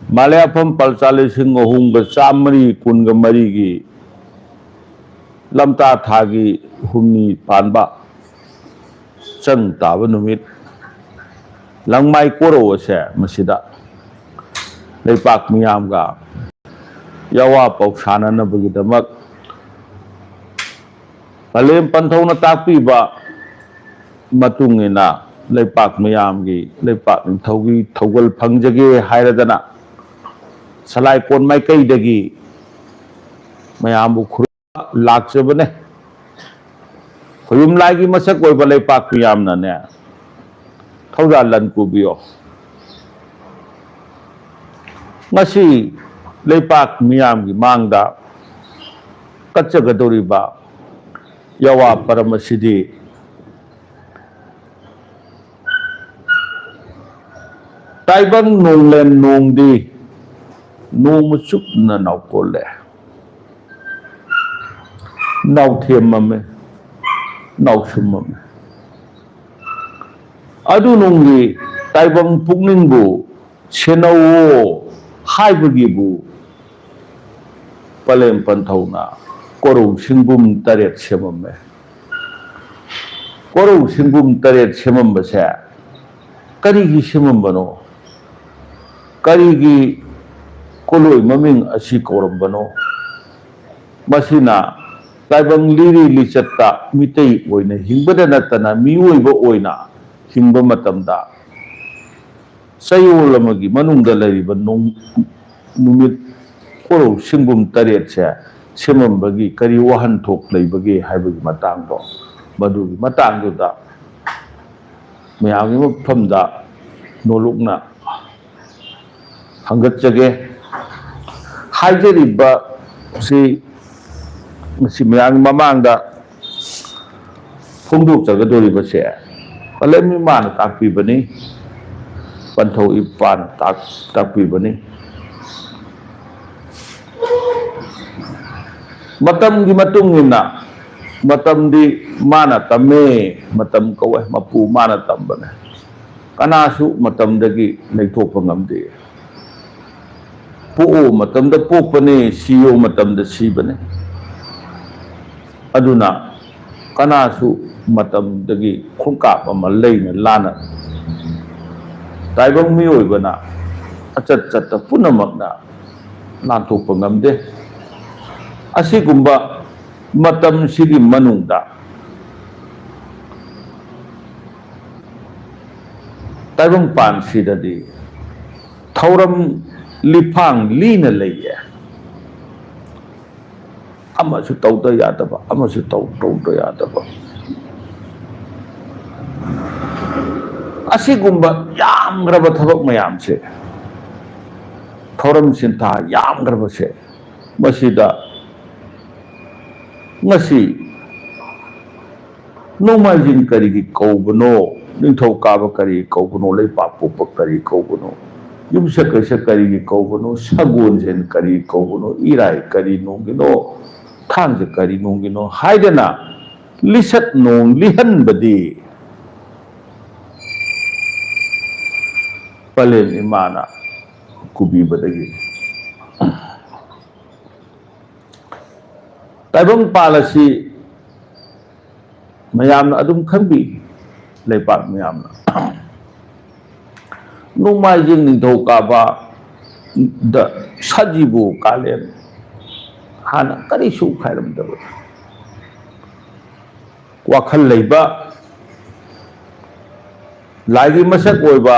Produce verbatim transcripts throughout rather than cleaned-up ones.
ꯃꯥꯂꯦꯐꯝ ꯄꯜꯆꯥ ꯂꯤꯁꯤꯡ ꯑꯍꯨꯝꯒ ꯆꯥꯃꯔꯤ ꯀꯨꯟꯒ ꯃꯔꯤꯒꯤ ꯂꯝꯇꯥ ꯊꯥꯒꯤ ꯍꯨꯝꯅꯤ ꯄꯥꯟꯕ ꯆꯪ ꯇꯥꯕ ꯅꯨꯃꯤꯠ, ꯂꯪꯃꯥꯏ ꯀꯣꯔꯧ ꯑꯁꯦ ꯃꯁꯤꯗ ꯂꯩꯄꯥꯛ ꯃꯤꯌꯥꯝꯒ ꯌꯥꯋꯥ ꯄꯥꯎꯁꯥꯅꯅꯕꯒꯤꯗꯃꯛ ꯄꯂꯦꯝ ꯄꯟꯊꯧꯅ ꯇꯥꯛꯄꯤꯕ ꯃꯇꯨꯡ ꯏꯟꯅ ꯂꯩꯄꯥꯛ ꯃꯤꯌꯥꯝꯒꯤ, ꯂꯩꯄꯥꯛ ꯅꯤꯡꯊꯧꯒꯤ ꯊꯧꯒꯜ ꯐꯪꯖꯒꯦ ꯍꯥꯏꯔꯗꯅ ꯁꯂꯥꯏꯀꯣꯟ ꯃꯥꯏꯀꯩꯗꯒꯤ ꯃꯌꯥꯝꯕꯨ ꯈꯨꯔꯨꯝ ꯂꯥꯛꯆꯕꯅꯦ꯫ ꯈꯣꯌꯨꯝ ꯂꯥꯏꯒꯤ ꯃꯁꯛ ꯑꯣꯏꯕ ꯂꯩꯄꯥꯛ ꯃꯤꯌꯥꯝꯅꯅꯦ, ꯊꯧꯖꯥꯜ ꯂꯟ ꯀꯨꯕꯤꯌꯣ꯫ ꯉꯁꯤ ꯂꯩꯄꯥꯛ ꯃꯤꯌꯥꯝꯒꯤ ꯃꯥꯡꯗ ꯀꯠꯆꯒꯗꯧꯔꯤꯕ ꯌꯥꯋꯥ ꯄꯔꯝ ꯑꯁꯤꯗꯤ ꯇꯥꯏꯕꯪ ꯅꯣꯡꯂꯦꯟ ꯅꯣꯡꯗꯤ ꯅꯣꯡꯃ ꯆꯨꯞꯅ ꯅꯥꯎꯀꯣꯜꯂꯦ, ꯅꯥꯎꯊꯦꯝꯃꯝꯃꯦ, ꯅꯥꯎꯁꯨꯝꯃꯝꯃꯦ꯫ ꯑꯗꯨ ꯅꯨꯡꯒꯤ ꯇꯥꯏꯕꯪ ꯄꯨꯛꯅꯤꯡꯕꯨ ꯁꯦꯟꯅꯧꯋꯣ ꯍꯥꯏꯕꯒꯤꯕꯨ ꯄꯂꯦꯝ ꯄꯟꯊꯧꯅ ꯀꯣꯔꯧ ꯁꯤꯡꯕꯨꯝ ꯇꯔꯦꯠ ꯁꯦꯝꯃꯝꯃꯦ꯫ ꯀꯣꯔꯧ ꯁꯤꯡꯕꯨꯝ ꯇꯔꯦꯠ ꯁꯦꯝꯃꯝꯕꯁꯦ ꯀꯔꯤꯒꯤ ꯁꯦꯝꯃꯝꯕꯅꯣ? ꯀꯔꯤꯒꯤ ꯀꯣꯂꯣꯏ ꯃꯃꯤꯡ ꯑꯁꯤ ꯀꯧꯔꯝꯕꯅꯣ? ꯃꯁꯤꯅ ꯇꯥꯏꯕꯪ ꯂꯤꯔꯤ ꯂꯤꯆꯠꯇ ꯃꯤꯇꯩ ꯑꯣꯏꯅ ꯍꯤꯡꯕꯗ ꯅꯠꯇꯅ ꯃꯤꯑꯣꯏꯕ ꯑꯣꯏꯅ ꯍꯤꯡꯕ ꯃꯇꯝꯗ ꯆꯌꯣꯜ ꯑꯃꯒꯤ ꯃꯅꯨꯡꯗ ꯂꯩꯔꯤꯕ ꯅꯣꯡ-, ꯅꯨꯃꯤꯠ ꯀꯣꯔꯧ ꯁꯤꯡꯕꯨꯝ ꯇꯔꯦꯠꯁꯦ ꯁꯦꯝꯃꯝꯕꯒꯤ ꯀꯔꯤ ꯋꯥꯍꯟꯊꯣꯛ ꯂꯩꯕꯒꯦ ꯍꯥꯏꯕꯒꯤ ꯃꯇꯥꯡꯗꯣ, ꯃꯗꯨꯒꯤ ꯃꯇꯥꯡꯗꯨꯗ ꯃꯌꯥꯝꯒꯤ ꯃꯐꯝꯗ ꯅꯣꯂꯨꯛꯅ ꯍꯪꯒꯠꯆꯒꯦ꯫ ꯍꯥꯏꯖꯔꯤꯕ ꯁꯤ ꯃꯁꯤ ꯃꯌꯥꯝꯒꯤ ꯃꯃꯥꯡꯗ ꯐꯣꯡꯗꯣꯛꯆꯒꯗꯧꯔꯤꯕꯁꯦ ꯄꯂꯦꯝ ꯏꯃꯥꯅ ꯇꯥꯛꯄꯤꯕꯅꯤ, ꯄꯟꯊꯧ ꯏꯄꯥꯅ ꯇꯥꯛ-, ꯇꯥꯛꯄꯤꯕꯅꯤ꯫ ꯃꯇꯝꯒꯤ ꯃꯇꯨꯡ ꯏꯟꯅ, ꯃꯇꯝꯗꯤ ꯃꯥꯅ ꯇꯝꯃꯦ, ꯃꯇꯝ ꯀꯧꯋꯦ, ꯃꯄꯨ ꯃꯥꯅ ꯇꯝꯕꯅꯦ꯫ ꯀꯅꯥꯁꯨ ꯃꯇꯝꯗꯒꯤ ꯂꯩꯊꯣꯛꯄ ꯉꯝꯗꯦ꯫ ꯄꯣꯛꯑꯣ ꯃꯇꯝꯗ ꯄꯣꯛꯄꯅꯦ, ꯁꯤꯌꯣ ꯃꯇꯝꯗ ꯁꯤꯕꯅꯦ꯫ ꯑꯗꯨꯅ ꯀꯅꯥꯁꯨ ꯃꯇꯝꯗꯒꯤ ꯈꯣꯡꯀꯥꯞ ꯑꯃ ꯂꯩꯅ ꯂꯥꯟꯅ ꯇꯥꯏꯕꯪ ꯃꯤꯑꯣꯏꯕꯅ ꯑꯆꯠ ꯆꯠꯇ ꯄꯨꯝꯅꯃꯛꯅ ꯂꯥꯟꯊꯣꯛꯄ ꯉꯝꯗꯦ꯫ ꯑꯁꯤꯒꯨꯝꯕ ꯃꯇꯝꯁꯤꯒꯤ ꯃꯅꯨꯡꯗ ꯇꯥꯏꯕꯪꯄꯥꯟꯁꯤꯗꯗꯤ ꯊꯧꯔꯝ ꯂꯤꯐꯥꯡ ꯂꯤꯅ ꯂꯩꯌꯦ꯫ ꯑꯃꯁꯨ ꯇꯧꯗ ꯌꯥꯗꯕ, ꯑꯃꯁꯨ ꯇꯧ-, ꯇꯧꯗ ꯌꯥꯗꯕ꯫ ꯑꯁꯤꯒꯨꯝꯕ ꯌꯥꯝꯈ꯭ꯔꯕ ꯊꯕꯛ ꯃꯌꯥꯝꯁꯦ, ꯊꯧꯔꯝ ꯁꯤꯟꯊꯥ ꯌꯥꯝꯈ꯭ꯔꯕꯁꯦ, ꯃꯁꯤꯗ ꯉꯁꯤ ꯅꯣꯡꯃꯥꯏꯖꯤꯡ ꯀꯔꯤꯒꯤ ꯀꯧꯕꯅꯣ? ꯅꯤꯡꯊꯧꯀꯥꯕ ꯀꯔꯤꯒꯤ ꯀꯧꯕꯅꯣ? ꯂꯩꯄꯥꯛꯄꯣꯛꯄ ꯀꯔꯤ ꯀꯧꯕꯅꯣ? ꯌꯨꯝꯁꯀꯩꯁ ꯀꯔꯤꯒꯤ ꯀꯧꯕꯅꯣ? ꯁꯒꯣꯜꯁꯦꯟ ꯀꯔꯤ ꯀꯧꯕꯅꯣ? ꯏꯔꯥꯏ ꯀꯔꯤ ꯅꯨꯡꯒꯤꯅꯣ? ꯊꯥꯡꯖ ꯀꯔꯤ ꯅꯨꯡꯒꯤꯅꯣ? ꯍꯥꯏꯗꯅ ꯂꯤꯁꯠ ꯅꯣꯡ ꯂꯤꯍꯟꯕꯗꯤ ꯄꯂꯦꯝ ꯏꯃꯥꯅ ꯀꯨꯕꯤꯕꯗꯒꯤ꯫ ꯇꯥꯏꯕꯪꯄꯥꯜ ꯑꯁꯤ ꯃꯌꯥꯝꯅ ꯑꯗꯨꯝ ꯈꯪꯕꯤ, ꯂꯩꯄꯥꯛ ꯃꯌꯥꯝꯅ꯫ ꯅꯣꯡꯃꯥꯏꯖꯤꯡ ꯅꯤꯡꯊꯧꯀꯥꯕ ꯗ ꯁꯖꯤꯕꯨ ꯀꯥꯂꯦꯟ ꯍꯥꯟꯅ ꯀꯔꯤꯁꯨ ꯈꯥꯏꯔꯝꯗꯕ, ꯋꯥꯈꯜ ꯂꯩꯕ, ꯂꯥꯏꯒꯤ ꯃꯁꯛ ꯑꯣꯏꯕ,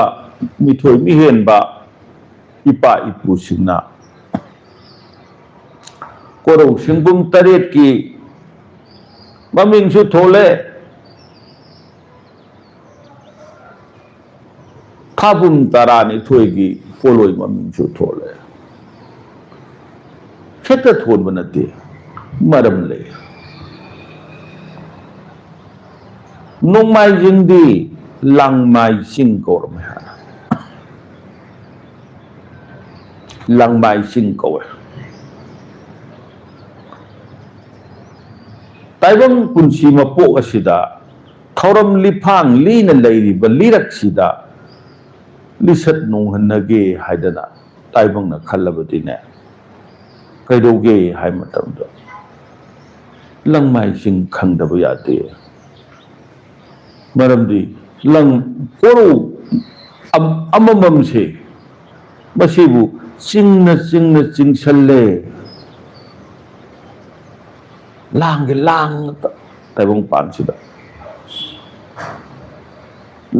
ꯃꯤꯊꯣꯏ ꯃꯤꯍꯦꯟꯕ ꯏꯄꯥ ꯏꯄꯨꯁꯤꯡꯅ ꯀꯣꯔꯧ ꯁꯤꯡꯕꯨꯡ ꯇꯔꯦꯠꯀꯤ ꯃꯃꯤꯡꯁꯨ ꯊꯣꯜꯂꯦ, ꯊꯥꯕꯨꯝ ꯇꯔꯥꯅꯤꯊꯣꯏꯒꯤ ꯄꯣꯠꯂꯣꯏ ꯃꯃꯤꯡꯁꯨ ꯊꯣꯜꯂꯦ꯫ ꯍꯦꯛꯇ ꯊꯣꯟꯕ ꯅꯠꯇꯦ, ꯃꯔꯝ ꯂꯩ꯫ ꯅꯣꯡꯃꯥꯏꯖꯤꯡꯗꯤ ꯂꯥꯡꯃꯥꯏ ꯆꯤꯡ ꯀꯧꯔꯝꯃꯦ ꯍꯥꯏ꯫ ꯂꯥꯡꯃꯥꯏ ꯆꯤꯡ ꯀꯧꯋꯦ꯫ ꯇꯥꯏꯕꯪ ꯄꯨꯟꯁꯤ ꯃꯄꯣꯛ ꯑꯁꯤꯗ ꯊꯧꯔꯝ ꯂꯤꯐꯥꯡ ꯂꯤꯅ ꯂꯩꯔꯤꯕ ꯂꯤꯔꯛꯁꯤꯗ ꯂꯤꯁꯠ ꯅꯣꯡꯍꯟꯅꯒꯦ ꯍꯥꯏꯗꯅ ꯇꯥꯏꯕꯪꯅ ꯈꯜꯂꯕꯗꯤꯅꯦ, ꯀꯩꯗꯧꯒꯦ ꯍꯥꯏ ꯃꯇꯝꯗ, ꯂꯪꯃꯥꯏ ꯆꯤꯡ ꯈꯪꯗꯕ ꯌꯥꯗꯦ꯫ ꯃꯔꯝꯗꯤ ꯂꯪ ꯀꯣꯔꯧ ꯑꯝ-, ꯑꯃꯃꯝꯁꯦ ꯃꯁꯤꯕꯨ ꯆꯤꯡꯅ ꯆꯤꯡꯅ ꯆꯤꯡꯁꯜꯂꯦ꯫ ꯂꯥꯡꯒꯤ ꯂꯥꯡ ꯉꯥꯛꯇ ꯇꯥꯏꯕꯪꯄꯥꯟꯁꯤꯗ꯫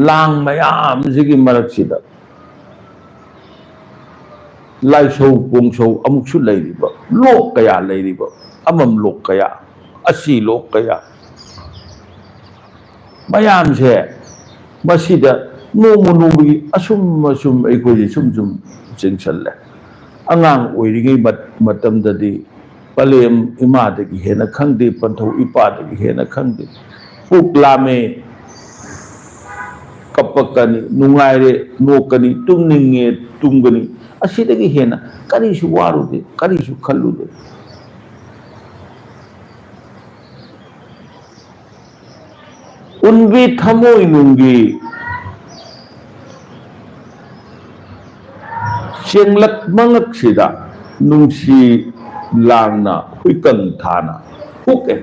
ꯂꯥꯡ ꯃꯌꯥꯝꯁꯤꯒꯤ ꯃꯔꯛꯁꯤꯗ ꯂꯥꯏꯁꯧ ꯄꯣꯡꯁꯧ ꯑꯃꯨꯛꯁꯨ ꯂꯩꯔꯤꯕ, ꯂꯣꯛ ꯀꯌꯥ ꯂꯩꯔꯤꯕ, ꯑꯃꯝ ꯂꯣꯛ ꯀꯌꯥ, ꯑꯁꯤ ꯂꯣꯛ ꯀꯌꯥ, ꯃꯌꯥꯝꯁꯦ ꯃꯁꯤꯗ ꯅꯣꯡꯃ ꯅꯣꯡꯃꯒꯤ ꯑꯁꯨꯝ ꯑꯁꯨꯝ ꯑꯩꯈꯣꯏꯁꯦ ꯁꯨꯝ ꯁꯨꯝ ꯆꯤꯡꯁꯜꯂꯦ꯫ ꯑꯉꯥꯡ ꯑꯣꯏꯔꯤꯉꯩ ꯃꯠ-, ꯃꯇꯝꯗꯗꯤ ꯄꯂꯦꯝ ꯏꯃꯥꯗꯒꯤ ꯍꯦꯟꯅ ꯈꯪꯗꯦ, ꯄꯟꯊꯧ ꯏꯄꯥꯗꯒꯤ ꯍꯦꯟꯅ ꯈꯪꯗꯦ꯫ ꯄꯨꯛ ꯂꯥꯝꯃꯦ, ꯀꯞꯄꯛꯀꯅꯤ, ꯅꯨꯡꯉꯥꯏꯔꯦ, ꯅꯣꯛꯀꯅꯤ, ꯇꯨꯝꯅꯤꯡꯉꯦ, ꯇꯨꯝꯒꯅꯤ꯫ ꯑꯁꯤꯗꯒꯤ ꯍꯦꯟꯅ ꯀꯔꯤꯁꯨ ꯋꯥꯔꯨꯗꯦ, ꯀꯔꯤꯁꯨ ꯈꯜꯂꯨꯗꯦ꯫ ꯎꯟꯕꯤ ꯊꯃꯣꯏꯅꯨꯡꯒꯤ ꯆꯦꯡꯂꯛ ꯃꯉꯛꯁꯤꯗ ꯅꯨꯡꯁꯤ ꯂꯥꯡꯅ ꯍꯨꯏꯀꯪ ꯊꯥꯅ ꯍꯨꯛꯑꯦ꯫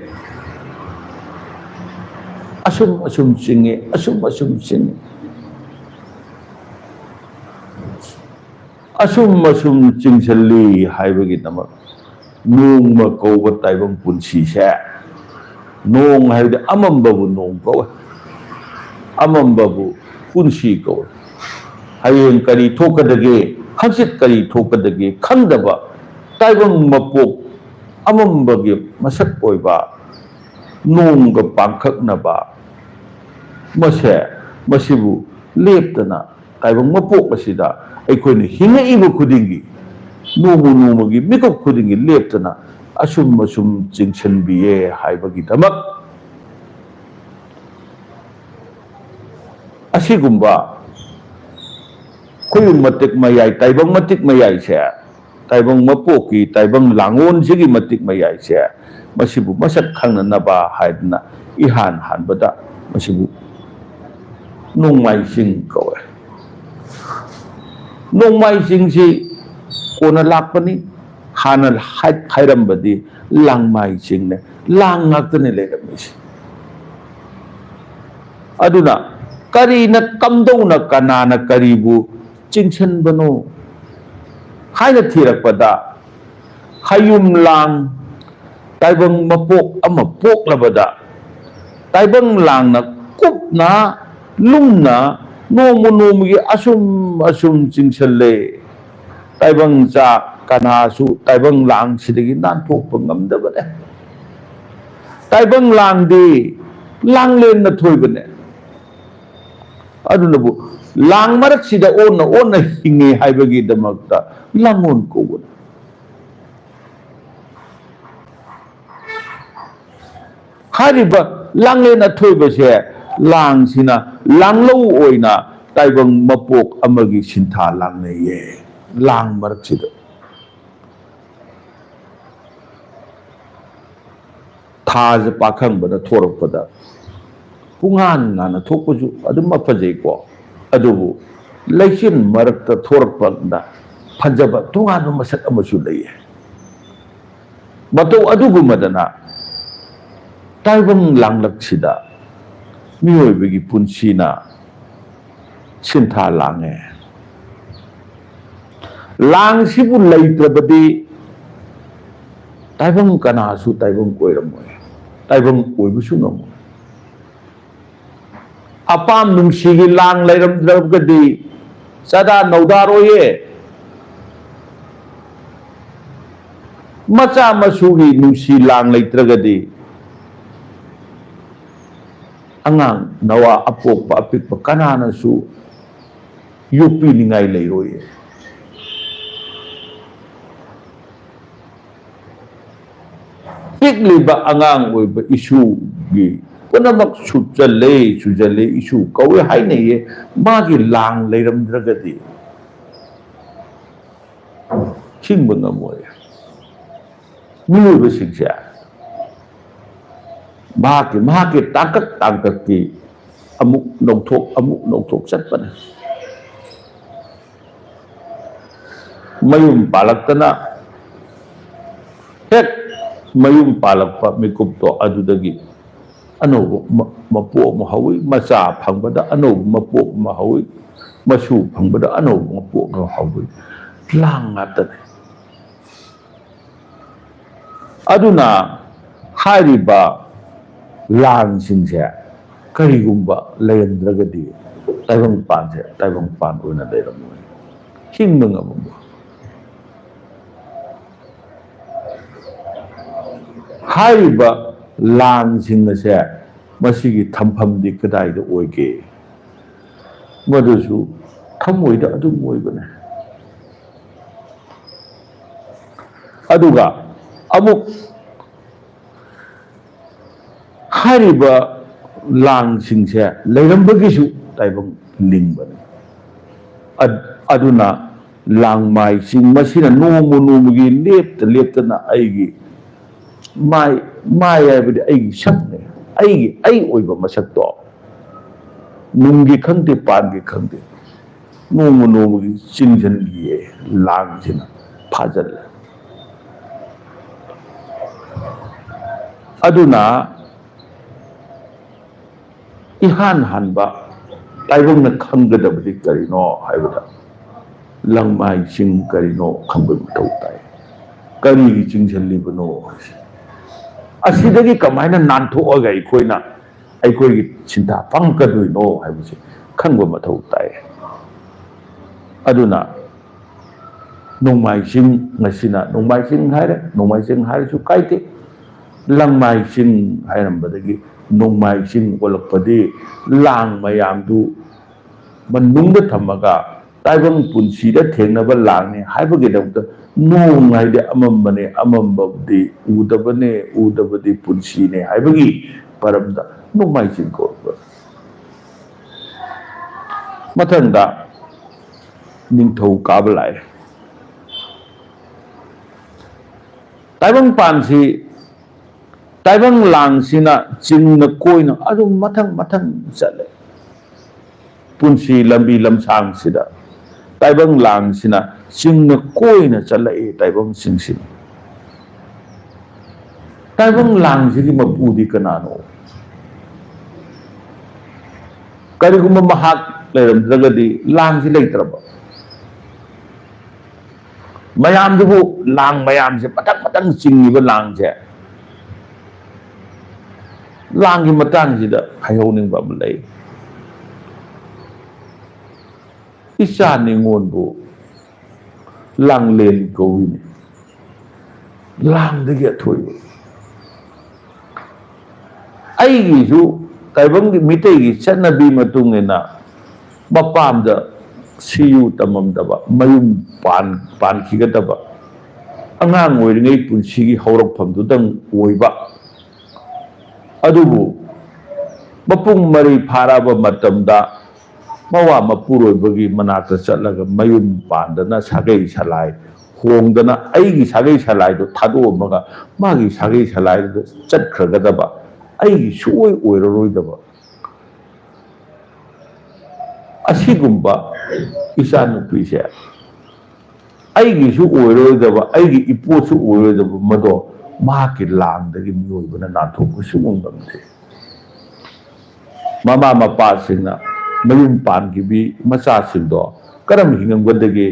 ꯑꯁꯨꯝ ꯑꯁꯨꯝ ꯆꯤꯡꯉꯦ, ꯑꯁꯨꯝ ꯑꯁꯨꯝ ꯆꯤꯡꯉꯦ꯫ ꯑꯁꯨꯝ ꯑꯁꯨꯝ ꯆꯤꯡꯁꯤꯜꯂꯤ ꯍꯥꯏꯕꯒꯤꯗꯃꯛ ꯅꯣꯡꯃ ꯀꯧꯕ ꯇꯥꯏꯕꯪ ꯄꯨꯟꯁꯤꯁꯦ, ꯅꯣꯡ ꯍꯥꯏꯕꯗꯤ ꯑꯃꯝꯕꯕꯨ ꯅꯣꯡ ꯀꯧꯋꯦ, ꯑꯃꯝꯕꯕꯨ ꯄꯨꯟꯁꯤ ꯀꯧꯋꯦ꯫ ꯍꯌꯦꯡ ꯀꯔꯤ ꯊꯣꯛꯀꯗꯒꯦ, ꯍꯪꯆꯤꯠ ꯀꯔꯤ ꯊꯣꯛꯀꯗꯒꯦ ꯈꯪꯗꯕ ꯇꯥꯏꯕꯪ ꯃꯄꯣꯛ ꯑꯃꯝꯕꯒꯤ ꯃꯁꯛ ꯑꯣꯏꯕ ꯅꯣꯡꯒ ꯄꯥꯡꯈꯛꯅꯕ ꯃꯁꯦ, ꯃꯁꯤꯕꯨ ꯂꯦꯞꯇꯅ ꯇꯥꯏꯕꯪ ꯃꯄꯣꯛ ꯑꯁꯤꯗ ꯑꯩꯈꯣꯏꯅ ꯍꯤꯡꯉꯛꯏꯕ ꯈꯨꯗꯤꯡꯒꯤ, ꯅꯣꯡꯃ ꯅꯣꯡꯃꯒꯤ ꯃꯤꯀꯨꯞ ꯈꯨꯗꯤꯡꯒꯤ ꯂꯦꯞꯇꯅ ꯑꯁꯨꯝ ꯑꯁꯨꯝ ꯆꯤꯡꯁꯤꯟꯕꯤꯌꯦ ꯍꯥꯏꯕꯒꯤꯗꯃꯛ ꯑꯁꯤꯒꯨꯝꯕ ꯈꯣꯏꯌꯨꯝ ꯃꯇꯤꯛ ꯃꯌꯥꯏ, ꯇꯥꯏꯕꯪ ꯃꯇꯤꯛ ꯃꯌꯥꯏꯁꯦ, ꯇꯥꯏꯕꯪ ꯃꯄꯣꯛꯀꯤ, ꯇꯥꯏꯕꯪ ꯂꯥꯡꯑꯣꯟꯁꯤꯒꯤ ꯃꯇꯤꯛ ꯃꯌꯥꯏꯁꯦ, ꯃꯁꯤꯕꯨ ꯃꯁꯛ ꯈꯪꯅꯅꯕ ꯍꯥꯏꯗꯅ ꯏꯍꯥꯟ ꯍꯥꯟꯕꯗ ꯃꯁꯤꯕꯨ ꯅꯣꯡꯃꯥꯏ ꯆꯤꯡ ꯀꯧꯋꯦ꯫ ꯅꯣꯡꯃꯥꯏ ꯆꯤꯡꯁꯤ ꯀꯣꯟꯅ ꯂꯥꯛꯄꯅꯤ꯫ ꯍꯥꯟꯅ ꯍꯥꯏ-, ꯍꯥꯏꯔꯝꯕꯗꯤ ꯂꯥꯡꯃꯥꯏ ꯆꯤꯡꯅꯦ, ꯂꯥꯡ ꯉꯥꯛꯇꯅꯦ ꯂꯩꯔꯝꯃꯤꯁꯦ꯫ ꯑꯗꯨꯅ ꯀꯔꯤꯅ, ꯀꯝꯗꯧꯅ, ꯀꯅꯥꯅ ꯀꯔꯤꯕꯨ ꯆꯤꯡꯁꯤꯟꯕꯅꯣ ꯍꯥꯏꯅ ꯊꯤꯔꯛꯄꯗ, ꯍꯌꯨꯝ ꯂꯥꯡ, ꯇꯥꯏꯕꯪ ꯃꯄꯣꯛ ꯑꯃ ꯄꯣꯛꯂꯕꯗ ꯇꯥꯏꯕꯪ ꯂꯥꯡꯅ ꯀꯨꯞꯅ ꯂꯨꯝꯅ ꯅꯣꯡꯃ ꯅꯣꯡꯃꯒꯤ ꯑꯁꯨꯝ ꯑꯁꯨꯝ ꯆꯤꯡꯁꯤꯜꯂꯦ꯫ ꯇꯥꯏꯕꯪ ꯆꯥꯛ ꯀꯅꯥꯁꯨ ꯇꯥꯏꯕꯪ ꯂꯥꯡꯁꯤꯗꯒꯤ ꯅꯥꯟꯊꯣꯛꯄ ꯉꯝꯗꯕꯅꯦ꯫ ꯇꯥꯏꯕꯪ ꯂꯥꯡꯗꯤ ꯂꯥꯡꯂꯦꯟꯅ ꯊꯣꯏꯕꯅꯦ꯫ ꯑꯗꯨꯅꯕꯨ ꯂꯥꯡ ꯃꯔꯛꯁꯤꯗ ꯑꯣꯟꯅ ꯑꯣꯟꯅ ꯍꯤꯡꯉꯦ ꯍꯥꯏꯕꯒꯤꯗꯃꯛꯇ ꯂꯥꯡꯑꯣꯟ ꯀꯧꯕꯅꯦ꯫ ꯍꯥꯏꯔꯤꯕ ꯂꯥꯡꯂꯦꯟ ꯑꯊꯣꯏꯕꯁꯦ, ꯂꯥꯡꯁꯤꯅ ꯂꯥꯡꯂꯧ ꯑꯣꯏꯅ ꯇꯥꯏꯕꯪ ꯃꯄꯣꯛ ꯑꯃꯒꯤ ꯁꯤꯟꯊꯥ ꯂꯥꯡꯅꯩꯌꯦ꯫ ꯂꯥꯡ ꯃꯔꯛꯁꯤꯗ ꯊꯥꯁꯦ ꯄꯥꯈꯪꯕꯗ ꯊꯣꯔꯛꯄꯗ ꯄꯨꯡꯉꯥꯟ ꯉꯥꯟꯅ ꯊꯣꯛꯄꯁꯨ ꯑꯗꯨꯝ ꯐꯖꯩꯀꯣ, ꯑꯗꯨꯕꯨ ꯂꯩꯆꯤꯟ ꯃꯔꯛꯇ ꯊꯣꯔꯛꯄꯗ ꯐꯖꯕ ꯇꯣꯉꯥꯟꯕ ꯃꯁꯛ ꯑꯃꯁꯨ ꯂꯩꯌꯦ꯫ ꯃꯇꯧ ꯑꯗꯨꯒꯨꯝꯕꯗꯅ ꯇꯥꯏꯕꯪ ꯂꯥꯡꯂꯛꯁꯤꯗ ꯃꯤꯑꯣꯏꯕꯒꯤ ꯄꯨꯟꯁꯤꯅ ꯁꯤꯟꯊꯥ ꯂꯥꯡꯉꯦ꯫ ꯂꯥꯡꯁꯤꯕꯨ ꯂꯩꯇ꯭ꯔꯕꯗꯤ ꯇꯥꯏꯕꯪ ꯀꯅꯥꯁꯨ ꯇꯥꯏꯕꯪ ꯑꯣꯏꯔꯝꯃꯣꯏ, ꯇꯥꯏꯕꯪ ꯑꯣꯏꯕꯁꯨ ꯉꯝꯃꯣꯏ꯫ ꯑꯄꯥꯝ ꯅꯨꯡꯁꯤꯒꯤ ꯂꯥꯡ ꯂꯩꯔꯝꯗ꯭ꯔꯒꯗꯤ ꯆꯥꯗꯥ ꯅꯧꯗꯥꯔꯣꯏꯌꯦ꯫ ꯃꯆꯥ ꯃꯁꯨꯒꯤ ꯅꯨꯡꯁꯤ ꯂꯥꯡ ꯂꯩꯇ꯭ꯔꯒꯗꯤ ꯑꯉꯥꯡ ꯅꯋꯥ ꯑꯄꯣꯛꯄ ꯑꯄꯤꯛꯄ ꯀꯅꯥꯅꯁꯨ ꯌꯣꯛꯄꯤꯅꯤꯡꯉꯥꯏ ꯂꯩꯔꯣꯏꯌꯦ꯫ ꯄꯤꯛꯂꯤꯕ ꯑꯉꯥꯡ ꯑꯣꯏꯕ ꯏꯁꯨꯒꯤ ꯄꯨꯝꯅꯃꯛ ꯁꯨꯞꯆꯜꯂꯦ, ꯁꯨꯖꯜꯂꯦ, ꯏꯁꯨ ꯀꯧꯋꯦ ꯍꯥꯏꯅꯩꯌꯦ꯫ ꯃꯥꯒꯤ ꯂꯥꯡ ꯂꯩꯔꯝꯗ꯭ꯔꯒꯗꯤ ꯍꯤꯡꯕ ꯉꯝꯃꯣꯏ꯫ ꯃꯤꯑꯣꯏꯕꯁꯤꯡꯁꯦ ꯃꯍꯥꯛꯀꯤ, ꯃꯍꯥꯛꯀꯤ ꯇꯥꯡꯀꯛ ꯇꯥꯡꯀꯛꯀꯤ ꯑꯃꯨꯛ ꯅꯧꯊꯣꯛ, ꯑꯃꯨꯛ ꯅꯧꯊꯣꯛ ꯆꯠꯄꯅꯦ꯫ ꯃꯌꯨꯝ ꯄꯥꯜꯂꯛꯇꯅ ꯍꯦꯛ ꯃꯌꯨꯝ ꯄꯥꯜꯂꯛꯄ ꯃꯤꯀꯨꯞꯇꯣ ꯑꯗꯨꯗꯒꯤ ꯑꯅꯧꯕ ꯃ-, ꯃꯄꯣꯛ ꯑꯃ ꯍꯧꯏ, ꯃꯆꯥ ꯐꯪꯕꯗ ꯑꯅꯧꯕ ꯃꯄꯣꯛ ꯑꯃ ꯍꯧꯏ, ꯃꯁꯨ ꯐꯪꯕꯗ ꯑꯅꯧꯕ ꯃꯄꯣꯛ ꯑꯃ ꯍꯧꯏ꯫ ꯂꯥꯡ ꯉꯥꯛꯇꯅꯤ꯫ ꯑꯗꯨꯅ ꯍꯥꯏꯔꯤꯕ ꯂꯥꯟꯁꯤꯡꯁꯦ ꯀꯔꯤꯒꯨꯝꯕ ꯂꯩꯔꯝꯗ꯭ꯔꯒꯗꯤ ꯇꯥꯏꯕꯪꯄꯥꯟꯁꯦ ꯇꯥꯏꯕꯪꯄꯥꯟ ꯑꯣꯏꯅ ꯂꯩꯔꯝꯃꯣꯏ, ꯍꯤꯡꯕ ꯉꯝꯃꯝꯃꯣꯏ꯫ ꯍꯥꯏꯔꯤꯕ ꯂꯥꯟꯁꯤꯡ ꯑꯁꯦ ꯃꯁꯤꯒꯤ ꯊꯝꯐꯝꯗꯤ ꯀꯗꯥꯏꯗ ꯑꯣꯏꯒꯦ? ꯃꯗꯨꯁꯨ ꯊꯃꯣꯏꯗ ꯑꯗꯨꯝ ꯑꯣꯏꯕꯅꯦ꯫ ꯑꯗꯨꯒ ꯑꯃꯨꯛ ꯍꯥꯏꯔꯤꯕ ꯂꯥꯡꯁꯤꯡꯁꯦ ꯂꯩꯔꯝꯕꯒꯤꯁꯨ ꯇꯥꯏꯕꯪ ꯂꯤꯡꯕꯅꯤ꯫ ꯑꯗ-, ꯑꯗꯨꯅ ꯂꯥꯡꯃꯥꯏꯁꯤꯡ ꯃꯁꯤꯅ ꯅꯣꯡꯃ ꯅꯣꯡꯃꯒꯤ ꯂꯦꯞꯇ ꯂꯦꯞꯇꯅ ꯑꯩꯒꯤ ꯃꯥꯏ, ꯃꯥꯏ ꯍꯥꯏꯕꯗꯤ ꯑꯩꯒꯤ ꯁꯛꯅꯦ, ꯑꯩꯒꯤ, ꯑꯩ ꯑꯣꯏꯕ ꯃꯁꯛꯇꯣ ꯅꯨꯡꯒꯤ ꯈꯪꯗꯦ, ꯄꯥꯟꯒꯤ ꯈꯪꯗꯦ, ꯅꯣꯡꯃ ꯅꯣꯡꯃꯒꯤ ꯆꯤꯡꯁꯤꯟꯈꯤꯌꯦ, ꯂꯥꯡꯁꯤꯅ ꯐꯥꯖꯤꯜꯂꯦ꯫ ꯑꯗꯨꯅ ꯏꯍꯥꯟ ꯍꯥꯟꯕ ꯇꯥꯏꯕꯪꯅ ꯈꯪꯒꯗꯕꯗꯤ ꯀꯔꯤꯅꯣ ꯍꯥꯏꯕꯗ, ꯂꯪꯃꯥꯏ ꯆꯤꯡ ꯀꯔꯤꯅꯣ ꯈꯪꯕꯒꯤ ꯃꯊꯧ ꯇꯥꯏ꯫ ꯀꯔꯤꯒꯤ ꯆꯤꯡꯁꯤꯜꯂꯤꯕꯅꯣ ꯍꯥꯏꯁꯦ, ꯑꯁꯤꯗꯒꯤ ꯀꯃꯥꯏꯅ ꯅꯥꯟꯊꯣꯛꯑꯒ ꯑꯩꯈꯣꯏꯅ ꯑꯩꯈꯣꯏꯒꯤ ꯁꯤꯟꯊꯥ ꯐꯪꯉꯛꯀꯗꯣꯏꯅꯣ ꯍꯥꯏꯕꯁꯦ ꯈꯪꯕ ꯃꯊꯧ ꯇꯥꯏ꯫ ꯑꯗꯨꯅ ꯅꯣꯡꯃꯥꯏ ꯆꯤꯡ, ꯉꯁꯤꯅ ꯅꯣꯡꯃꯥꯏ ꯆꯤꯡ ꯍꯥꯏꯔꯦ, ꯅꯣꯡꯃꯥꯏ ꯆꯤꯡ ꯍꯥꯏꯔꯁꯨ ꯀꯥꯏꯗꯦ꯫ ꯂꯪꯃꯥꯏ ꯆꯤꯡ ꯍꯥꯏꯔꯝꯕꯗꯒꯤ ꯅꯣꯡꯃꯥꯏ ꯆꯤꯡ ꯑꯣꯜꯂꯛꯄꯗꯤ ꯂꯥꯡ ꯃꯌꯥꯝꯗꯨ ꯃꯅꯨꯡꯗ ꯊꯝꯃꯒ ꯇꯥꯏꯕꯪ ꯄꯨꯟꯁꯤꯗ ꯊꯦꯡꯅꯕ ꯂꯥꯡꯅꯤ ꯍꯥꯏꯕꯒꯤꯗꯃꯛꯇ ꯅꯣꯡ ꯍꯥꯏꯗꯤ ꯑꯃꯝꯕꯅꯦ, ꯑꯃꯝꯕꯗꯤ ꯎꯗꯕꯅꯦ, ꯎꯗꯕꯗꯤ ꯄꯨꯟꯁꯤꯅꯦ ꯍꯥꯏꯕꯒꯤ ꯃꯔꯝꯗ ꯅꯣꯡꯃꯥꯏ ꯆꯤꯡ ꯀꯧꯔꯛꯄ꯫ ꯃꯊꯪꯗ ꯅꯤꯡꯊꯧ ꯀꯥꯕ ꯂꯥꯛꯑꯦ꯫ ꯇꯥꯏꯕꯪꯄꯥꯟꯁꯤ, ꯇꯥꯏꯕꯪ ꯂꯥꯡꯁꯤꯅ ꯆꯤꯡꯅ ꯀꯣꯏꯅ ꯑꯗꯨꯝ ꯃꯊꯪ ꯃꯊꯪ ꯆꯠꯂꯦ꯫ ꯄꯨꯟꯁꯤ ꯂꯝꯕꯤ ꯂꯝꯁꯥꯡꯁꯤꯗ ꯇꯥꯏꯕꯪ ꯂꯥꯡꯁꯤꯅ ꯆꯤꯡꯅ ꯀꯣꯏꯅ ꯆꯠꯂꯛꯏ, ꯇꯥꯏꯕꯪꯁꯤꯡꯁꯤꯅ꯫ ꯇꯥꯏꯕꯪ ꯂꯥꯡꯁꯤꯒꯤ ꯃꯄꯨꯗꯤ ꯀꯅꯥꯅꯣ? ꯀꯔꯤꯒꯨꯝꯕ ꯃꯍꯥꯛ ꯂꯩꯔꯝꯗ꯭ꯔꯒꯗꯤ ꯂꯥꯡꯁꯤ ꯂꯩꯇ꯭ꯔꯕ꯫ ꯃꯌꯥꯝꯗꯨꯕꯨ, ꯂꯥꯡ ꯃꯌꯥꯝꯁꯦ ꯃꯊꯪ ꯃꯊꯪ ꯆꯤꯡꯉꯤꯕ ꯂꯥꯡꯁꯦ, ꯂꯥꯡꯒꯤ ꯃꯇꯥꯡꯁꯤꯗ ꯍꯥꯏꯍꯧꯅꯤꯡꯕ ꯑꯃ ꯂꯩ꯫ ꯏꯆꯥ ꯅꯤꯉꯣꯜꯕꯨ ꯂꯥꯡꯂꯦꯟ ꯀꯧꯏꯅꯤ꯫ ꯂꯥꯡꯗꯒꯤ ꯑꯊꯣꯏꯕ꯫ ꯑꯩꯒꯤꯁꯨ ꯇꯥꯏꯕꯪꯒꯤ ꯃꯤꯇꯩꯒꯤ ꯆꯠꯅꯕꯤ ꯃꯇꯨꯡ ꯏꯟꯅ ꯃꯄꯥꯝꯗ ꯁꯤꯌꯨ ꯇꯝꯃꯝꯗꯕ, ꯃꯌꯨꯝ ꯄꯥꯟ-, ꯄꯥꯟꯈꯤꯒꯗꯕ, ꯑꯉꯥꯡ ꯑꯣꯏꯔꯤꯉꯩ ꯄꯨꯟꯁꯤꯒꯤ ꯍꯧꯔꯛꯐꯝꯗꯨꯗꯪ ꯑꯣꯏꯕ꯫ ꯑꯗꯨꯕꯨ ꯃꯄꯨꯡ ꯃꯔꯩ ꯐꯥꯔꯛꯑꯕ ꯃꯇꯝꯗ ꯃꯋꯥ ꯃꯄꯨꯔꯣꯏꯕꯒꯤ ꯃꯅꯥꯛꯇ ꯆꯠꯂꯒ ꯃꯌꯨꯝ ꯄꯥꯟꯗꯅ ꯁꯥꯒꯩ ꯁꯂꯥꯏ ꯍꯣꯡꯗꯅ ꯑꯩꯒꯤ ꯁꯥꯒꯩ ꯁꯂꯥꯏꯗꯨ ꯊꯥꯗꯣꯛꯑꯝꯃꯒ ꯃꯥꯒꯤ ꯁꯥꯒꯩ ꯁꯂꯥꯏꯗꯨꯗ ꯆꯠꯈ꯭ꯔꯒꯗꯕ, ꯑꯩꯒꯤ ꯁꯨꯡꯑꯣꯏ ꯑꯣꯏꯔꯔꯣꯏꯗꯕ ꯑꯁꯤꯒꯨꯝꯕ ꯏꯆꯥꯅꯨꯄꯤꯁꯦ ꯑꯩꯒꯤꯁꯨ ꯑꯣꯏꯔꯣꯏꯗꯕ, ꯑꯩꯒꯤ ꯏꯄꯣꯠꯁꯨ ꯑꯣꯏꯔꯣꯏꯗꯕ ꯃꯗꯣ ꯃꯍꯥꯛꯀꯤ ꯂꯥꯡꯗꯒꯤ ꯃꯤꯑꯣꯏꯕꯅ ꯅꯥꯟꯊꯣꯛꯄ ꯁꯨꯡꯉꯝ ꯉꯝꯗꯦ꯫ ꯃꯃꯥ ꯃꯄꯥꯁꯤꯡꯅ ꯃꯌꯨꯝ ꯄꯥꯟꯈꯤꯕꯤ ꯃꯆꯥꯁꯤꯡꯗꯣ ꯀꯔꯝ ꯍꯤꯡꯉꯝꯒꯗꯒꯦ,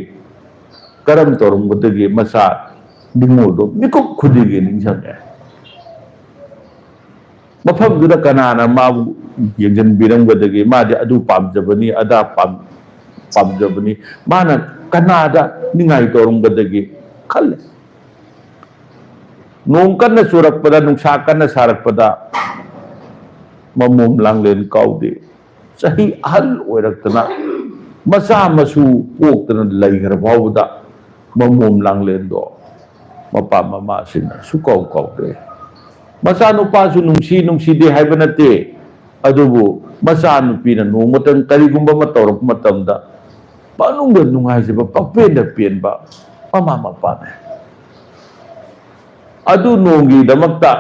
ꯀꯔꯝ ꯇꯧꯔꯝꯒꯗꯒꯦ, ꯃꯆꯥ ꯅꯤꯉꯣꯜꯗꯣ ꯃꯤꯀꯨꯞ ꯈꯨꯗꯤꯡꯒꯤ ꯅꯤꯡꯁꯤꯡꯉꯦ꯫ ꯃꯐꯝꯗꯨꯗ ꯀꯅꯥꯅ ꯃꯥꯕꯨ ꯌꯦꯡꯁꯤꯟꯕꯤꯔꯝꯒꯗꯒꯦ? ꯃꯥꯗꯤ ꯑꯗꯨ ꯄꯥꯝꯖꯕꯅꯤ, ꯑꯗꯥ ꯄꯥꯝ-, ꯄꯥꯝꯖꯕꯅꯤ꯫ ꯃꯥꯅ ꯀꯅꯥꯗ ꯅꯤꯡꯉꯥꯏ ꯇꯧꯔꯝꯒꯗꯒꯦ ꯈꯜꯂꯦ꯫ ꯅꯣꯡ ꯀꯟꯅ ꯆꯨꯔꯛꯄꯗ, ꯅꯨꯡꯁꯥ ꯀꯟꯅ ꯁꯥꯔꯛꯄꯗ ꯃꯃꯣꯝ ꯂꯥꯡꯂꯦꯟ ꯀꯥꯎꯗꯦ꯫ ꯆꯍꯤ ꯑꯍꯜ ꯑꯣꯏꯔꯛꯇꯅ ꯃꯆꯥ ꯃꯁꯨ ꯄꯣꯛꯇꯅ ꯂꯩꯈ꯭ꯔ ꯐꯥꯎꯕꯗ ꯃꯃꯣꯝ ꯂꯥꯡꯂꯦꯟꯗꯣ ꯃꯄꯥ ꯃꯃꯥꯁꯤꯡꯅ ꯁꯨꯀꯥꯎ ꯀꯥꯎꯗꯦ꯫ ꯃꯆꯥꯅꯨꯄꯥꯁꯨ ꯅꯨꯡꯁꯤ ꯅꯨꯡꯁꯤꯗꯦ ꯍꯥꯏꯕ ꯅꯠꯇꯦ, ꯑꯗꯨꯕꯨ ꯃꯆꯥꯅꯨꯄꯤꯅ ꯅꯣꯡꯃꯇꯪ ꯀꯔꯤꯒꯨꯝꯕ ꯑꯃ ꯇꯧꯔꯛꯄ ꯃꯇꯝꯗ ꯃꯅꯨꯡꯗ ꯅꯨꯡꯉꯥꯏꯖꯕ, ꯄꯛꯄꯦꯟꯗ ꯄꯦꯟꯕ ꯃꯃꯥ ꯃꯄꯥꯅꯦ꯫ ꯑꯗꯨ ꯅꯣꯡꯒꯤꯗꯃꯛꯇ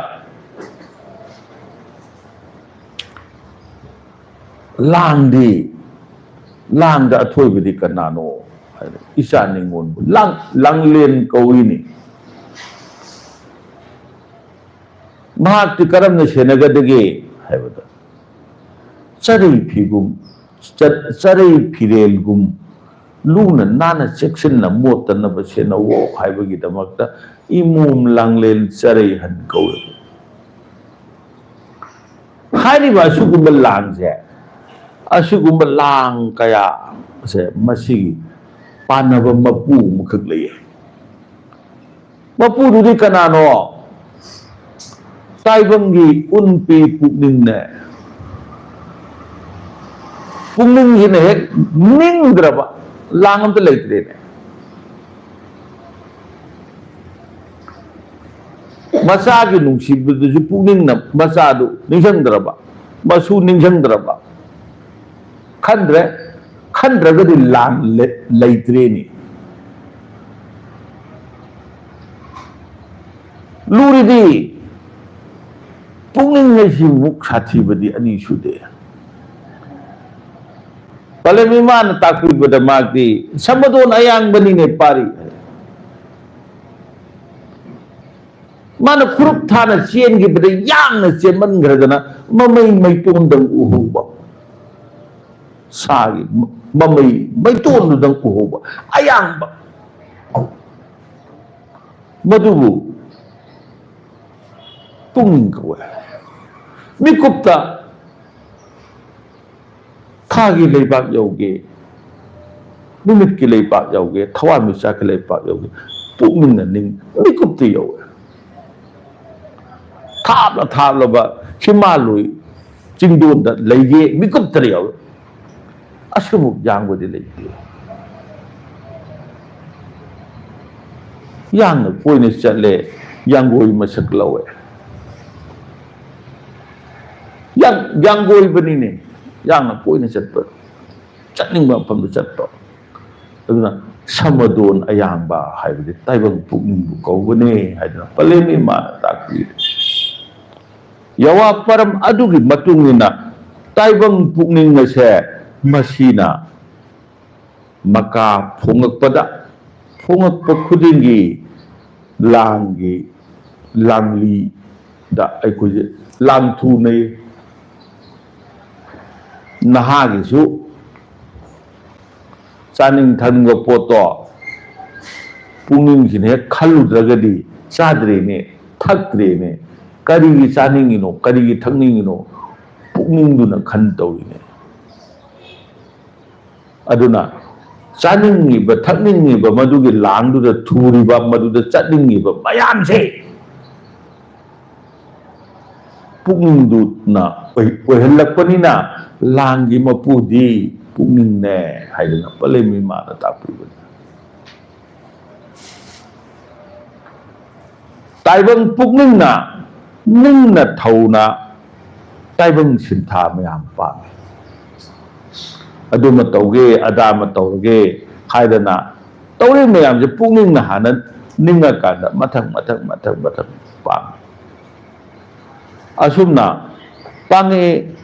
ꯂꯥꯡꯗꯤ, ꯂꯥꯡꯗ ꯑꯊꯣꯏꯕꯗꯤ ꯀꯅꯥꯅꯣ? ꯏꯆꯥ ꯅꯤꯉꯣꯜꯕꯨ ꯂꯥꯡ-, ꯂꯥꯡꯂꯦꯟ ꯀꯧꯏꯅꯤ꯫ ꯃꯍꯥꯛꯇꯤ ꯀꯔꯝꯅ ꯁꯦꯟꯅꯒꯗꯒꯦ ꯍꯥꯏꯕꯗ, ꯆꯔꯩ ꯐꯤꯒꯨꯝ, ꯆ-, ꯆꯔꯩ ꯐꯤꯔꯦꯜꯒꯨꯝ ꯂꯨꯅ ꯅꯥꯟꯅ ꯆꯦꯛꯁꯤꯟꯅ ꯃꯣꯠꯇꯅꯕ ꯁꯦꯟꯅꯧꯋꯣ ꯍꯥꯏꯕꯒꯤꯗꯃꯛꯇ ꯏꯃꯣꯝ ꯂꯥꯡꯂꯦꯟ ꯆꯔꯩꯍꯟ ꯀꯧꯏ꯫ ꯍꯥꯏꯔꯤꯕ ꯑꯁꯤꯒꯨꯝꯕ ꯂꯥꯡꯁꯦ, ꯑꯁꯤꯒꯨꯝꯕ ꯂꯥꯡ ꯀꯌꯥꯁꯦ ꯃꯁꯤꯒꯤ ꯄꯥꯟꯅꯕ ꯃꯄꯨ ꯑꯃꯈꯛ ꯂꯩꯌꯦ꯫ ꯃꯄꯨꯗꯨꯗꯤ ꯀꯅꯥꯅꯣ? ꯇꯥꯏꯕꯪꯒꯤ ꯎꯟꯄꯤ ꯄꯨꯛꯅꯤꯡꯅꯦ꯫ ꯄꯨꯛꯅꯤꯡꯁꯤꯅ ꯍꯦꯛ ꯅꯤꯡꯗ꯭ꯔꯕ ꯂꯥꯡ ꯑꯝꯇ ꯂꯩꯇ꯭ꯔꯦꯅꯦ꯫ ꯃꯆꯥꯒꯤ ꯅꯨꯡꯁꯤꯕꯗꯨꯁꯨ ꯄꯨꯛꯅꯤꯡꯅ ꯃꯆꯥꯗꯨ ꯅꯤꯡꯁꯤꯡꯗ꯭ꯔꯕ, ꯃꯁꯨ ꯅꯤꯡꯁꯤꯡꯗ꯭ꯔꯕ, ꯈꯟꯗ꯭ꯔꯦ꯫ ꯈꯟꯗ꯭ꯔꯒꯗꯤ ꯂꯥꯟ ꯂꯩ-, ꯂꯩꯇ꯭ꯔꯦꯅꯦ꯫ ꯂꯨꯔꯤꯗꯤ ꯄꯨꯛꯅꯤꯡ ꯍꯥꯏꯁꯤꯃꯨꯛ ꯁꯥꯊꯤꯕꯗꯤ ꯑꯅꯤ ꯁꯨꯗꯦ꯫ ꯄꯂꯦꯝ ꯏꯃꯥꯅ ꯇꯥꯛꯄꯤꯕꯗ ꯃꯥꯗꯤ ꯁꯃꯗꯣꯟ ꯑꯌꯥꯡꯕꯅꯤꯅꯦ ꯄꯥꯔꯤ꯫ ꯃꯥꯅ ꯈꯨꯔꯨꯞ ꯊꯥꯅ ꯆꯦꯟꯈꯤꯕꯗ ꯌꯥꯡꯅ ꯆꯦꯟꯃꯟꯈ꯭ꯔꯗꯅ ꯃꯃꯩ ꯃꯩꯇꯣꯟꯗꯪ ꯎꯍꯧꯕ꯫ ꯁꯥꯒꯤ ꯃ-, ꯃꯃꯩ ꯃꯩꯇꯣꯟꯗꯨꯗꯪ ꯎꯍꯧꯕ꯫ ꯑꯌꯥꯡꯕ꯫ ꯃꯗꯨꯕꯨ ꯄꯨꯛꯅꯤꯡ ꯀꯧꯋꯦ꯫ ꯃꯤꯀꯨꯞꯇ ꯊꯥꯒꯤ ꯂꯩꯕꯥꯛ ꯌꯧꯒꯦ, ꯅꯨꯃꯤꯠꯀꯤ ꯂꯩꯕꯥꯛ ꯌꯧꯒꯦ, ꯊꯋꯥꯟꯃꯤꯆꯥꯛꯀꯤ ꯂꯩꯕꯥꯛ ꯌꯧꯒꯦ, ꯄꯨꯛꯅꯤꯡꯅ ꯅꯤꯡ-, ꯃꯤꯀꯨꯞꯇ ꯌꯧꯋꯦ꯫ ꯊꯥꯞꯅ ꯊꯥꯞꯂꯕ ꯍꯤꯃꯥꯂꯣꯏ ꯆꯤꯡꯗꯣꯟꯗ ꯂꯩꯒꯦ, ꯃꯤꯀꯨꯞꯇ ꯌꯧꯋꯦ꯫ ꯑꯁꯤꯃꯨꯛ ꯌꯥꯡꯕꯗꯤ ꯂꯩꯇꯦ꯫ ꯌꯥꯡꯅ ꯀꯣꯏꯅ ꯆꯠꯂꯦ, ꯌꯥꯡꯒꯣꯏ ꯃꯁꯛ ꯂꯧꯋꯦ꯫ ꯌꯥꯡ-, ꯌꯥꯡꯒꯣꯏꯕꯅꯤꯅꯦ, ꯌꯥꯡꯅ ꯀꯣꯏꯅ ꯆꯠꯄ, ꯆꯠꯅꯤꯡꯕ ꯃꯐꯝꯗ ꯆꯠꯄ꯫ ꯑꯗꯨꯅ ꯁꯃꯗꯣꯟ ꯑꯌꯥꯡꯕ ꯍꯥꯏꯕꯗꯤ ꯇꯥꯏꯕꯪ ꯄꯨꯛꯅꯤꯡꯕꯨ ꯀꯧꯕꯅꯦ ꯍꯥꯏꯗꯅ ꯄꯂꯦꯝ ꯏꯃꯥꯅ ꯇꯥꯛꯄꯤꯔꯦ꯫ ꯌꯥꯋꯥ ꯄꯔꯝ ꯑꯗꯨꯒꯤ ꯃꯇꯨꯡ ꯏꯟꯅ ꯇꯥꯏꯕꯪ ꯄꯨꯛꯅꯤꯡ ꯑꯁꯦ ꯃꯁꯤꯅ ꯃꯀꯥ ꯐꯣꯡꯉꯛꯄꯗ, ꯐꯣꯡꯉꯛꯄ ꯈꯨꯗꯤꯡꯒꯤ ꯂꯥꯡꯒꯤ, ꯂꯥꯡꯂꯤꯗ ꯑꯩꯈꯣꯏꯁꯦ ꯂꯥꯡꯊꯨꯅꯩ꯫ ꯅꯍꯥꯒꯤꯁꯨ ꯆꯥꯅꯤꯡ ꯊꯛꯅꯤꯡꯕ ꯄꯣꯠꯇꯣ ꯄꯨꯛꯅꯤꯡꯁꯤꯅ ꯍꯦꯛ ꯈꯜꯂꯨꯗ꯭ꯔꯒꯗꯤ ꯆꯥꯗ꯭ꯔꯦꯅꯦ, ꯊꯛꯇ꯭ꯔꯦꯅꯦ꯫ ꯀꯔꯤꯒꯤ ꯆꯥꯅꯤꯡꯉꯤꯅꯣ, ꯀꯔꯤꯒꯤ ꯊꯛꯅꯤꯡꯉꯤꯅꯣ? ꯄꯨꯛꯅꯤꯡꯗꯨꯅ ꯈꯟ ꯇꯧꯔꯤꯅꯦ꯫ ꯑꯗꯨꯅ ꯆꯥꯅꯤꯡꯉꯤꯕ, ꯊꯛꯅꯤꯡꯉꯤꯕ, ꯃꯗꯨꯒꯤ ꯂꯥꯡꯗꯨꯗ ꯊꯨꯔꯤꯕ, ꯃꯗꯨꯗ ꯆꯠꯅꯤꯡꯉꯤꯕ ꯃꯌꯥꯝꯁꯦ ꯄꯨꯛꯅꯤꯡꯗꯨꯅ ꯑꯣꯏ-, ꯑꯣꯏꯍꯜꯂꯛꯄꯅꯤꯅ, ꯂꯥꯡꯒꯤ ꯃꯄꯨꯗꯤ ꯄꯨꯛꯅꯤꯡꯅꯦ ꯍꯥꯏꯗꯅ ꯄꯂꯦꯝ ꯏꯃꯥꯅ ꯇꯥꯛꯄꯤꯕꯅꯤ꯫ ꯇꯥꯏꯕꯪ ꯄꯨꯛꯅꯤꯡꯅ ꯅꯤꯡꯅ ꯊꯧꯅ ꯇꯥꯏꯕꯪ ꯁꯤꯟꯊꯥ ꯃꯌꯥꯝ ꯄꯥꯡꯏ꯫ ꯑꯗꯨꯃ ꯇꯧꯒꯦ, ꯑꯗꯥ ꯑꯃ ꯇꯧꯔꯒꯦ ꯍꯥꯏꯗꯅ ꯇꯧꯔꯤꯕ ꯃꯌꯥꯝꯁꯦ ꯄꯨꯛꯅꯤꯡꯅ ꯍꯥꯟꯅ ꯅꯤꯡꯉꯀꯥꯟꯗ ꯃꯊꯪ, ꯃꯊꯪ, ꯃꯊꯪ, ꯃꯊꯪ ꯄꯥꯡꯏ꯫ ꯑꯁꯨꯝꯅ ꯄꯥꯡꯉꯛꯏ꯫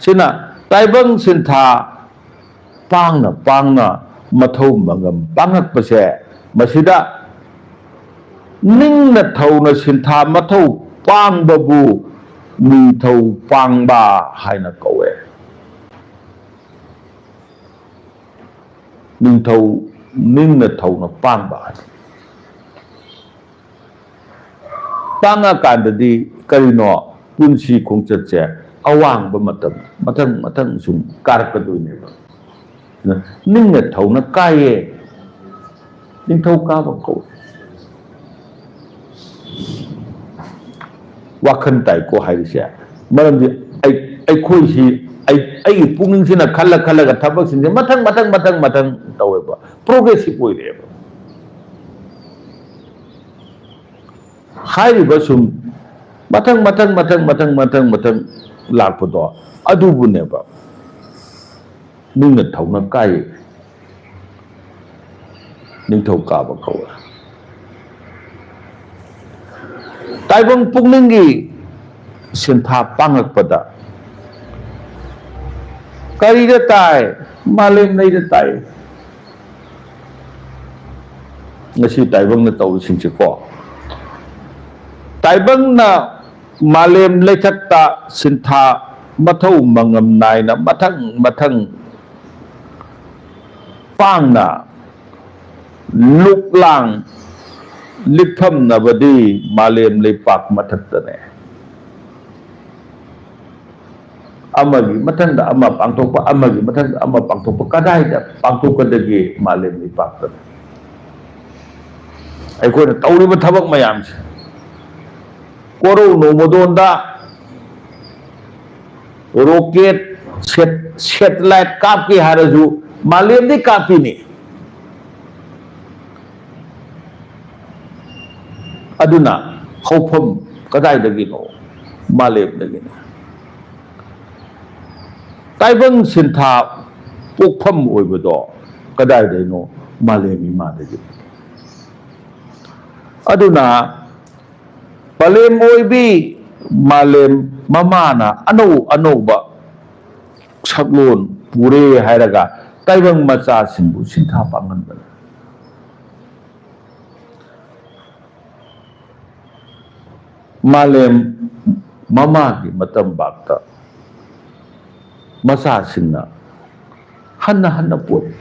ꯁꯤꯅ ꯇꯥꯏꯕꯪ ꯁꯤꯟꯊꯥ ꯄꯥꯡꯅ ꯄꯥꯡꯅ ꯃꯊꯧ ꯃꯉꯝ ꯄꯥꯡꯉꯛꯄꯁꯦ, ꯃꯁꯤꯗ ꯅꯤꯡꯅ ꯊꯧꯅ ꯁꯤꯟꯊꯥ ꯃꯊꯧ ꯄꯥꯡꯕꯕꯨ ꯅꯤꯡꯊꯧ ꯄꯥꯡꯕ ꯍꯥꯏꯅ ꯀꯧꯋꯦ꯫ ꯅꯤꯡꯊꯧ ꯅꯤꯡꯅ ꯊꯧꯅ ꯄꯥꯡꯕ ꯍꯥꯏ꯫ ꯄꯥꯡꯉꯀꯥꯟꯗꯗꯤ ꯀꯔꯤꯅꯣ? ꯄꯨꯟꯁꯤ ꯈꯣꯡꯆꯠꯁꯦ ꯑꯋꯥꯡꯕ ꯃꯇꯝ ꯃꯊꯪ ꯃꯊꯪ ꯁꯨꯝ ꯀꯥꯔꯛꯀꯗꯣꯏꯅꯦꯕ꯫ ꯅꯤꯡꯅ ꯊꯧꯅ ꯀꯥꯏꯌꯦ, ꯅꯤꯡꯊꯧ ꯀꯥꯕ ꯀꯧꯋꯦ꯫ ꯋꯥꯈꯜ ꯇꯥꯏꯀꯣ ꯍꯥꯏꯔꯤꯁꯦ꯫ ꯃꯔꯝꯗꯤ ꯑꯩ, ꯑꯩꯈꯣꯏꯁꯤ, ꯑꯩ, ꯑꯩꯒꯤ ꯄꯨꯛꯅꯤꯡꯁꯤꯅ ꯈꯜꯂ ꯈꯜꯂꯒ ꯊꯕꯛꯁꯤꯡꯁꯦ ꯃꯊꯪ, ꯃꯊꯪ, ꯃꯊꯪ, ꯃꯊꯪ ꯇꯧꯋꯦꯕ, ꯄ꯭ꯔꯣꯒ꯭ꯔꯦꯁꯤꯞ ꯑꯣꯏꯔꯛꯑꯦꯕ꯫ ꯍꯥꯏꯔꯤꯕ ꯁꯨꯝ ꯃꯊꯪ, ꯃꯊꯪ, ꯃꯊꯪ, ꯃꯊꯪ, ꯃꯊꯪ, ꯃꯊꯪ ꯂꯥꯛꯄꯗꯣ ꯑꯗꯨꯕꯨꯅꯦꯕ ꯅꯤꯡꯅ ꯊꯧꯅ ꯀꯥꯏ ꯅꯤꯡꯊꯧ ꯀꯥꯕ ꯀꯧꯋꯦ꯫ ꯇꯥꯏꯕꯪ ꯄꯨꯛꯅꯤꯡꯒꯤ ꯁꯤꯟꯊꯥ ꯄꯥꯡꯉꯛꯄꯗ ꯀꯔꯤꯗ ꯇꯥꯏ? ꯃꯥꯂꯦꯝ ꯂꯩꯗ ꯇꯥꯏ꯫ ꯉꯁꯤ ꯇꯥꯏꯕꯪꯅ ꯇꯧꯔꯤꯁꯤꯡꯁꯦꯀꯣ, ꯇꯥꯏꯕꯪꯅ ꯃꯥꯂꯦꯝ ꯂꯩꯊꯛꯇ ꯁꯤꯟꯊꯥ ꯃꯊꯧ ꯃꯉꯝ ꯅꯥꯏꯅ ꯃꯊꯪ ꯃꯊꯪ ꯄꯥꯡꯅ ꯂꯨꯞꯂꯥꯡ ꯂꯤꯛꯐꯝꯅꯕꯗꯤ ꯃꯥꯂꯦꯝ ꯂꯩꯄꯥꯛ ꯃꯊꯛꯇꯅꯦ꯫ ꯑꯃꯒꯤ ꯃꯊꯪꯗ ꯑꯃ ꯄꯥꯡꯊꯣꯛꯄ, ꯑꯃꯒꯤ ꯃꯊꯪꯗ ꯑꯃ ꯄꯥꯡꯊꯣꯛꯄ, ꯀꯗꯥꯏꯗ ꯄꯥꯡꯊꯣꯛꯀꯗꯒꯦ ꯃꯥꯂꯦꯝ ꯂꯩꯄꯥꯛꯇ? ꯑꯩꯈꯣꯏꯅ ꯇꯧꯔꯤꯕ ꯊꯕꯛ ꯃꯌꯥꯝꯁꯦ, ꯀꯣꯔꯧ ꯅꯣꯡꯃꯗꯣꯟꯗ ꯔꯣꯀꯦꯠ, ꯁꯦꯠ-, ꯁꯦꯇꯦꯂꯥꯏꯠ ꯀꯥꯞꯀꯦ ꯍꯥꯏꯔꯁꯨ ꯃꯥꯂꯦꯝꯗꯩ ꯀꯥꯞꯄꯤꯅꯤ꯫ ꯑꯗꯨꯅ ꯍꯧꯐꯝ ꯀꯗꯥꯏꯗꯒꯤꯅꯣ? ꯃꯥꯂꯦꯝꯗꯒꯤꯅꯤ꯫ ꯇꯥꯏꯕꯪ ꯁꯤꯟꯊꯥ ꯄꯣꯛꯐꯝ ꯑꯣꯏꯕꯗꯣ ꯀꯗꯥꯏꯗꯩꯅꯣ? ꯃꯥꯂꯦꯝ ꯏꯃꯥꯗꯒꯤꯅꯤ꯫ ꯑꯗꯨꯅ ꯄꯂꯦꯝ ꯑꯣꯏꯕꯤ ꯃꯥꯂꯦꯝ ꯃꯃꯥꯅ ꯑꯅꯧ ꯑꯅꯧꯕ ꯁꯛꯂꯣꯟ ꯄꯨꯔꯦ ꯍꯥꯏꯔꯒ ꯇꯥꯏꯕꯪ ꯃꯆꯥꯁꯤꯡꯕꯨ ꯁꯤꯟꯊꯥ ꯄꯥꯡꯍꯟꯕꯅꯤ꯫ ꯃꯥꯂꯦꯝ ꯃꯃꯥꯒꯤ ꯃꯇꯝ ꯕꯥꯛꯇ ꯃꯆꯥꯁꯤꯡꯅ ꯍꯟꯅ ꯍꯟꯅ ꯄꯣꯛꯏ꯫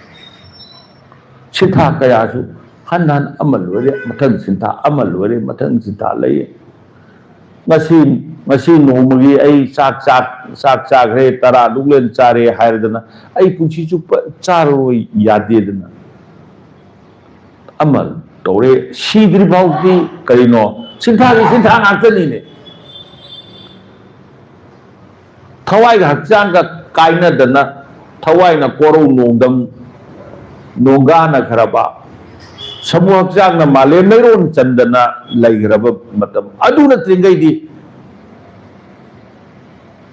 ꯁꯤꯟꯊꯥ ꯀꯌꯥꯁꯨ ꯍꯟꯅ ꯍꯟꯅ ꯑꯃ ꯂꯣꯏꯔꯦ ꯃꯊꯪ ꯁꯤꯟꯊꯥ, ꯑꯃ ꯂꯣꯏꯔꯦ ꯃꯊꯪ ꯁꯤꯟꯊꯥ ꯂꯩꯌꯦ꯫ ꯉꯁꯤ, ꯉꯁꯤ ꯅꯣꯡꯃꯒꯤ ꯑꯩ ꯆꯥꯛ, ꯆꯥꯛ, ꯆꯥꯛ ꯆꯥꯈ꯭ꯔꯦ, ꯇꯔꯥ ꯂꯨꯛꯂꯦꯟ ꯆꯥꯔꯦ ꯍꯥꯏꯔꯗꯅ ꯑꯩ ꯄꯨꯟꯁꯤ ꯆꯨꯞꯄ ꯆꯥꯔꯔꯣꯏ ꯌꯥꯗꯦꯗꯅ꯫ ꯑꯃ ꯇꯧꯔꯦ, ꯁꯤꯗ꯭ꯔꯤ ꯐꯥꯎꯗꯤ ꯀꯔꯤꯅꯣ? ꯁꯤꯟꯊꯥꯒꯤ ꯁꯤꯟꯊꯥ ꯉꯥꯛꯇꯅꯤꯅꯦ꯫ ꯊꯋꯥꯏꯒ ꯍꯛꯆꯥꯡꯒ ꯀꯥꯏꯅꯗꯅ, ꯊꯋꯥꯏꯅ ꯀꯣꯔꯧ ꯅꯣꯡꯗꯝ ꯅꯣꯡꯒꯥꯅꯈ꯭ꯔꯕ, ꯁꯃꯨ ꯍꯛꯆꯥꯡꯅ ꯃꯥꯂꯦꯝ ꯂꯩꯔꯣꯟ ꯆꯟꯗꯅ ꯂꯩꯈ꯭ꯔꯕ ꯃꯇꯝ ꯑꯗꯨ ꯅꯠꯇ꯭ꯔꯤꯉꯩꯗꯤ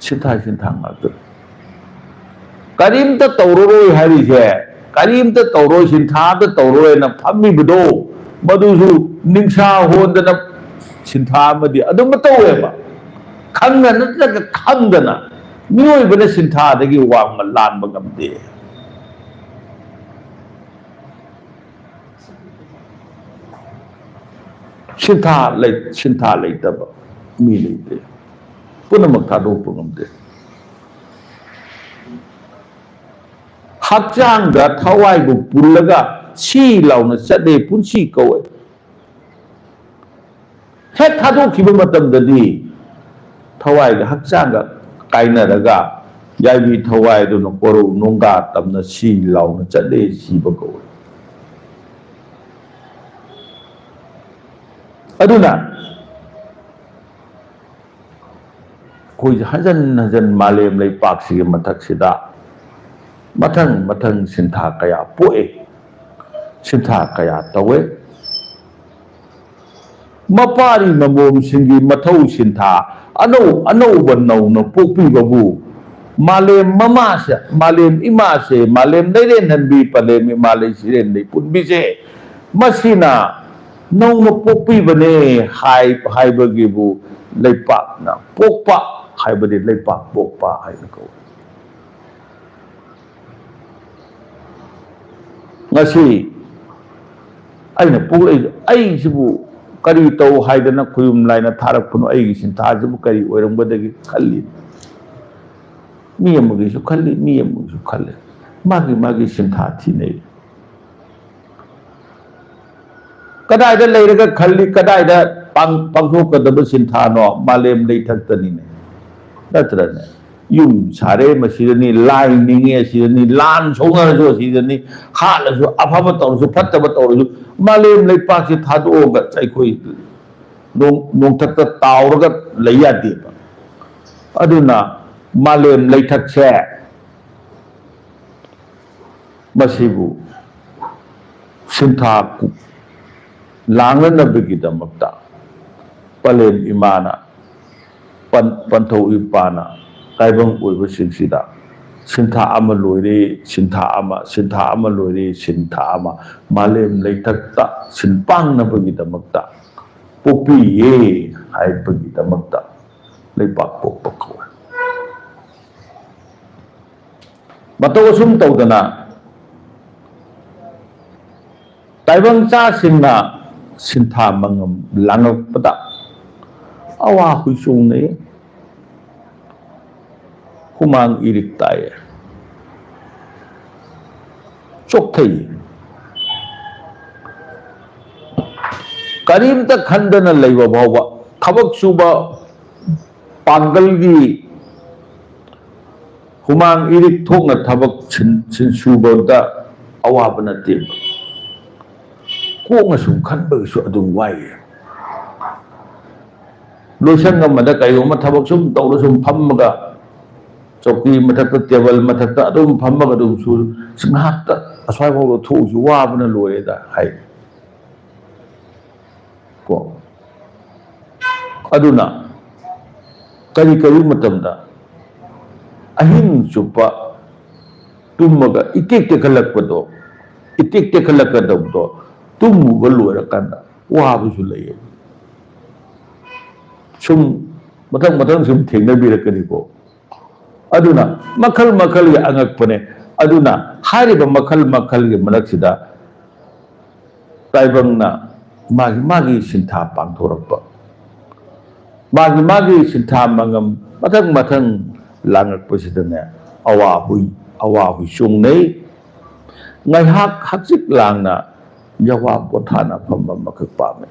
ꯁꯤꯟꯊꯥ ꯁꯤꯟꯊꯥ ꯉꯥꯛꯇꯅꯤ꯫ ꯀꯔꯤꯝꯇ ꯇꯧꯔꯔꯣꯏ ꯍꯥꯏꯔꯤꯁꯦ, ꯀꯔꯤꯝꯇ ꯇꯧꯔꯣꯏ, ꯁꯤꯟꯊꯥ ꯑꯝꯇ ꯇꯧꯔꯣꯏꯅ ꯐꯝꯃꯤꯕꯗꯣ, ꯃꯗꯨꯁꯨ ꯅꯤꯡꯁꯥ ꯍꯣꯟꯗꯅ ꯁꯤꯟꯊꯥ ꯑꯃꯗꯤ ꯑꯗꯨꯝ ꯇꯧꯋꯦꯕ꯫ ꯈꯪꯅ ꯅꯠꯇ꯭ꯔꯒ ꯈꯪꯗꯅ ꯃꯤꯑꯣꯏꯕꯅ ꯁꯤꯟꯊꯥꯗꯒꯤ ꯋꯥꯡꯅ ꯂꯥꯟꯕ ꯉꯝꯗꯦ꯫ ꯁꯤꯟꯊꯥ ꯂꯩ-, ꯁꯤꯟꯊꯥ ꯂꯩꯇꯕ ꯃꯤ ꯂꯩꯇꯦ꯫ ꯄꯨꯝꯅꯃꯛ ꯊꯥꯗꯣꯛꯄ ꯉꯝꯗꯦ꯫ ꯍꯛꯆꯥꯡꯗ ꯊꯋꯥꯏꯕꯨ ꯄꯨꯜꯂꯒ ꯁꯤ ꯂꯥꯎꯅ ꯆꯠꯂꯦ ꯄꯨꯟꯁꯤ ꯀꯧꯋꯦ꯫ ꯍꯦꯛ ꯊꯥꯗꯣꯛꯈꯤꯕ ꯃꯇꯝꯗꯗꯤ ꯊꯋꯥꯏꯒ ꯍꯛꯆꯥꯡꯒ ꯀꯥꯏꯅꯔꯒ ꯌꯥꯏꯕꯤ ꯊꯋꯥꯏꯗꯨꯅ ꯀꯣꯔꯧ ꯅꯣꯡꯒꯥ ꯇꯝꯅ ꯁꯤ ꯂꯥꯎꯅ ꯆꯠꯂꯦ ꯁꯤꯕ ꯀꯧꯋꯦ꯫ ꯑꯗꯨꯅ ꯑꯩꯈꯣꯏꯁꯦ ꯍꯟꯖꯟ ꯍꯟꯖꯟ ꯃꯥꯂꯦꯝ ꯂꯩꯄꯥꯛꯁꯤꯒꯤ ꯃꯊꯛꯁꯤꯗ ꯃꯊꯪ ꯃꯊꯪ ꯁꯤꯟꯊꯥ ꯀꯌꯥ ꯄꯣꯛꯑꯦ, ꯁꯤꯟꯊꯥ ꯀꯌꯥ ꯇꯧꯋꯦ꯫ ꯃꯄꯥꯔꯤ ꯃꯃꯣꯝꯁꯤꯡꯒꯤ ꯃꯊꯧ ꯁꯤꯟꯊꯥ ꯑꯅꯧ ꯑꯅꯧꯕ ꯅꯧꯅ ꯄꯣꯛꯄꯤꯕꯕꯨ ꯃꯥꯂꯦꯝ ꯃꯃꯥꯁꯦ, ꯃꯥꯂꯦꯝ ꯏꯃꯥꯁꯦ, ꯃꯥꯂꯦꯝ ꯂꯩꯔꯦꯟꯍꯟꯕꯤ, ꯄꯂꯦꯝ ꯏꯃꯥ ꯂꯩꯁꯤꯔꯦꯟ ꯂꯩꯄꯨꯟꯕꯤꯁꯦ, ꯃꯁꯤꯅ ꯅꯧꯅ ꯄꯣꯛꯄꯤꯕꯅꯦ ꯍꯥꯏ-, ꯍꯥꯏꯕꯒꯤꯕꯨ ꯂꯩꯄꯥꯛꯅ ꯄꯣꯛꯄ ꯍꯥꯏꯕꯗꯤ ꯂꯩꯄꯥꯛ ꯄꯣꯛꯄ ꯍꯥꯏꯅ ꯀꯧꯏ꯫ ꯉꯁꯤ ꯑꯩꯅ ꯄꯣꯛꯂꯛꯏ, ꯑꯩꯁꯤꯕꯨ ꯀꯔꯤ ꯇꯧ ꯍꯥꯏꯗꯅ ꯈꯨꯌꯨꯝ ꯂꯥꯏꯅ ꯊꯥꯔꯛꯄꯅꯣ? ꯑꯩꯒꯤ ꯁꯤꯟꯊꯥꯁꯤꯕꯨ ꯀꯔꯤ ꯑꯣꯏꯔꯝꯒꯗꯒꯦ ꯈꯜꯂꯤ꯫ ꯃꯤ ꯑꯃꯒꯤꯁꯨ ꯈꯜꯂꯤ, ꯃꯤ ꯑꯃꯒꯤꯁꯨ ꯈꯜꯂꯤ꯫ ꯃꯥꯒꯤ ꯃꯥꯒꯤ ꯁꯤꯟꯊꯥ ꯊꯤꯅꯩ꯫ ꯀꯗꯥꯏꯗ ꯂꯩꯔꯒ ꯈꯜꯂꯤ, ꯀꯗꯥꯏꯗ ꯄꯥꯡ-, ꯄꯥꯡꯊꯣꯛꯀꯗꯕ ꯁꯤꯟꯊꯥꯅꯣ? ꯃꯥꯂꯦꯝ ꯂꯩꯊꯛꯇꯅꯤꯅꯦ, ꯅꯠꯇ꯭ꯔꯅꯦ? ꯌꯨꯝ ꯁꯥꯔꯦ, ꯃꯁꯤꯗꯅꯤ, ꯂꯥꯏ ꯅꯤꯡꯉꯦ, ꯑꯁꯤꯗꯅꯤ, ꯂꯥꯟ ꯁꯣꯛꯅꯔꯁꯨ ꯑꯁꯤꯗꯅꯤ, ꯍꯥꯠꯂꯁꯨ, ꯑꯐꯕ ꯇꯧꯔꯁꯨ, ꯐꯠꯇꯕ ꯇꯧꯔꯁꯨ, ꯃꯥꯂꯦꯝ ꯂꯩꯄꯥꯛꯁꯤ ꯊꯥꯗꯣꯛꯑꯒ ꯑꯩꯈꯣꯏ ꯅꯣꯡ-, ꯅꯣꯡꯊꯛꯇ ꯇꯥꯎꯔꯒ ꯂꯩ ꯌꯥꯗꯦꯕ꯫ ꯑꯗꯨꯅ ꯃꯥꯂꯦꯝ ꯂꯩꯊꯛꯁꯦ ꯃꯁꯤꯕꯨ ꯁꯤꯟꯊꯥ ꯂꯥꯡꯅꯅꯕꯒꯤꯗꯃꯛꯇ ꯄꯂꯦꯝ ꯏꯃꯥꯅ, ꯄꯟ-, ꯄꯟꯊꯧ ꯏꯄꯥꯅ ꯇꯥꯏꯕꯪ ꯑꯣꯏꯕꯁꯤꯡꯁꯤꯗ ꯁꯤꯟꯊꯥ ꯑꯃ ꯂꯣꯏꯔꯦ, ꯁꯤꯟꯊꯥ ꯑꯃ, ꯁꯤꯟꯊꯥ ꯑꯃ ꯂꯣꯏꯔꯦ, ꯁꯤꯟꯊꯥ ꯑꯃ ꯃꯥꯂꯦꯝ ꯂꯩꯊꯛꯇ ꯁꯤꯟꯄꯥꯡꯅꯕꯒꯤꯗꯃꯛꯇ ꯄꯣꯛꯄꯤꯌꯦ ꯍꯥꯏꯕꯒꯤꯗꯃꯛꯇ ꯂꯩꯄꯥꯛ ꯄꯣꯛꯄ ꯀꯧꯋꯦ꯫ ꯃꯇꯧ ꯑꯁꯨꯝ ꯇꯧꯗꯅ ꯇꯥꯏꯕꯪ ꯆꯥꯁꯤꯡꯅ ꯁꯤꯟꯊꯥ ꯃꯉꯝ ꯂꯥꯡꯂꯛꯄꯗ ꯑꯋꯥ ꯍꯨꯏꯆꯣꯡꯅꯩ, ꯍꯨꯃꯥꯡ ꯏꯔꯤꯛ ꯇꯥꯏ, ꯆꯣꯛꯊꯩ꯫ ꯀꯔꯤꯝꯇ ꯈꯟꯗꯅ ꯂꯩꯕ ꯐꯥꯎꯕ, ꯊꯕꯛ ꯁꯨꯕ ꯄꯥꯡꯒꯜꯒꯤ ꯍꯨꯃꯥꯡ ꯏꯔꯤꯛ ꯊꯣꯛꯅ ꯊꯕꯛ ꯁꯤꯟ, ꯁꯤꯟ ꯁꯨꯕꯗ ꯑꯋꯥꯕ ꯅꯠꯇꯦꯕ꯫ ꯀꯣꯛꯅ ꯁꯨꯝ ꯈꯟꯕꯒꯤꯁꯨ ꯑꯗꯨꯝ ꯋꯥꯏꯌꯦ꯫ ꯂꯣꯏꯁꯪ ꯑꯃꯗ ꯀꯩꯒꯨꯝꯕ ꯊꯕꯛ ꯁꯨꯝ ꯇꯧꯔ ꯁꯨꯝ ꯐꯝꯃꯒ, ꯆꯧꯀꯤ ꯃꯊꯛꯇ, ꯇꯦꯕꯜ ꯃꯊꯛꯇ ꯑꯗꯨꯝ ꯐꯝꯃꯒ ꯑꯗꯨꯝ ꯁꯨ-, ꯉꯥꯏꯍꯥꯛꯇ ꯑꯁ꯭ꯋꯥꯏꯐꯥꯎꯗ ꯊꯣꯛꯎꯁꯤ, ꯋꯥꯕꯅ ꯂꯣꯏꯔꯦꯗ ꯍꯥꯏ꯫ ꯀꯣ꯫ ꯑꯗꯨꯅ ꯀꯔꯤ ꯀꯔꯤ ꯃꯇꯝꯗ ꯑꯍꯤꯡ ꯆꯨꯞꯄ ꯇꯨꯝꯃꯒ ꯏꯇꯦꯛ ꯇꯦꯛꯈꯠꯂꯛꯄꯗꯣ, ꯏꯇꯦꯛ ꯇꯦꯛꯈꯠꯂꯛꯀꯗꯕꯗꯣ ꯇꯨꯝꯃꯨꯕ ꯂꯣꯏꯔꯀꯥꯟꯗ ꯋꯥꯕꯁꯨ ꯂꯩꯌꯦ꯫ ꯁꯨꯝ ꯃꯊꯪ ꯃꯊꯪ ꯁꯨꯝ ꯊꯦꯡꯅꯕꯤꯔꯛꯀꯅꯤꯀꯣ꯫ ꯑꯗꯨꯅ ꯃꯈꯜ ꯃꯈꯜꯒꯤ ꯑꯉꯛꯄꯅꯦ꯫ ꯑꯗꯨꯅ ꯍꯥꯏꯔꯤꯕ ꯃꯈꯜ ꯃꯈꯜꯒꯤ ꯃꯔꯛꯁꯤꯗ ꯇꯥꯏꯕꯪꯅ ꯃꯥꯒꯤ ꯃꯥꯒꯤ ꯁꯤꯟꯊꯥ ꯄꯥꯡꯊꯣꯔꯛꯄ, ꯃꯥꯒꯤ ꯃꯥꯒꯤ ꯁꯤꯟꯊꯥ ꯃꯉꯝ ꯃꯊꯪ ꯃꯊꯪ ꯂꯥꯡꯉꯛꯄꯁꯤꯗꯅꯦ, ꯑꯋꯥ ꯍꯨꯏ, ꯑꯋꯥ ꯍꯨꯏ ꯆꯣꯡꯅꯩ꯫ ꯉꯥꯏꯍꯥꯛ ꯍꯛꯆꯤꯛ ꯂꯥꯡꯅ ꯌꯋꯥ ꯄꯣꯊꯥꯅ ꯐꯝꯕ ꯑꯃꯈꯛ ꯄꯥꯝꯃꯦ꯫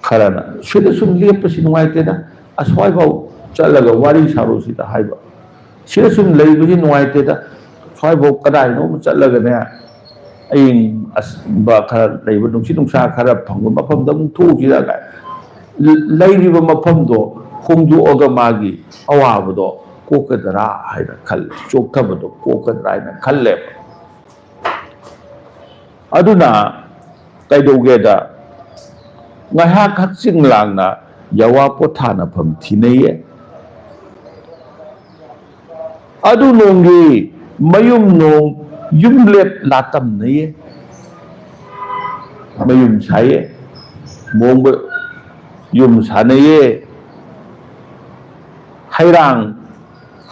ꯈꯔꯅ ꯁꯤꯗ ꯁꯨꯝ ꯂꯦꯞꯄꯁꯤ ꯅꯨꯡꯉꯥꯏꯇꯦꯗ, ꯑꯁ꯭ꯋꯥꯏꯐꯥꯎ ꯆꯠꯂꯒ ꯋꯥꯔꯤ ꯁꯥꯔꯨꯁꯤꯗ ꯍꯥꯏꯕ꯫ ꯁꯤꯗ ꯁꯨꯝ ꯂꯩꯕꯁꯤ ꯅꯨꯡꯉꯥꯏꯇꯦꯗ, ꯁ꯭ꯋꯥꯏꯐꯥꯎ ꯀꯗꯥꯏꯅꯣꯝ ꯆꯠꯂꯒꯅꯦ, ꯑꯏꯪ ꯑꯁꯕ ꯈꯔ ꯂꯩꯕ, ꯅꯨꯡꯁꯤꯠ ꯅꯨꯡꯁꯥ ꯈꯔ ꯐꯪꯕ ꯃꯐꯝꯗ ꯑꯃꯨꯛ ꯊꯣꯛꯎꯁꯤꯔ ꯀꯥꯏ꯫ ꯂ-, ꯂꯩꯔꯤꯕ ꯃꯐꯝꯗꯣ ꯍꯣꯡꯗꯣꯛꯑꯒ ꯃꯥꯒꯤ ꯑꯋꯥꯕꯗꯣ ꯀꯣꯛꯀꯗ꯭ꯔꯥ ꯍꯥꯏꯅ ꯈꯜꯂꯦ, ꯆꯣꯛꯊꯕꯗꯣ ꯀꯣꯛꯀꯗ꯭ꯔꯥ ꯍꯥꯏꯅ ꯈꯜꯂꯦꯕ꯫ ꯑꯗꯨꯅ ꯀꯩꯗꯧꯒꯦꯗ, ꯉꯥꯏꯍꯥꯛ ꯍꯛꯆꯤꯡ ꯂꯥꯡꯅ ꯌꯋꯥ ꯄꯣꯊꯥꯅꯐꯝ ꯊꯤꯅꯩꯌꯦ꯫ ꯑꯗꯨ ꯅꯣꯡꯒꯤ ꯃꯌꯨꯝ ꯅꯣꯡ ꯌꯨꯝꯂꯦꯞ ꯂꯥꯇꯝꯅꯩꯌꯦ꯫ ꯃꯌꯨꯝ ꯁꯥꯏꯌꯦ, ꯃꯣꯡꯕ ꯌꯨꯝ ꯁꯥꯟꯅꯩꯌꯦ꯫ ꯍꯩꯔꯥꯡ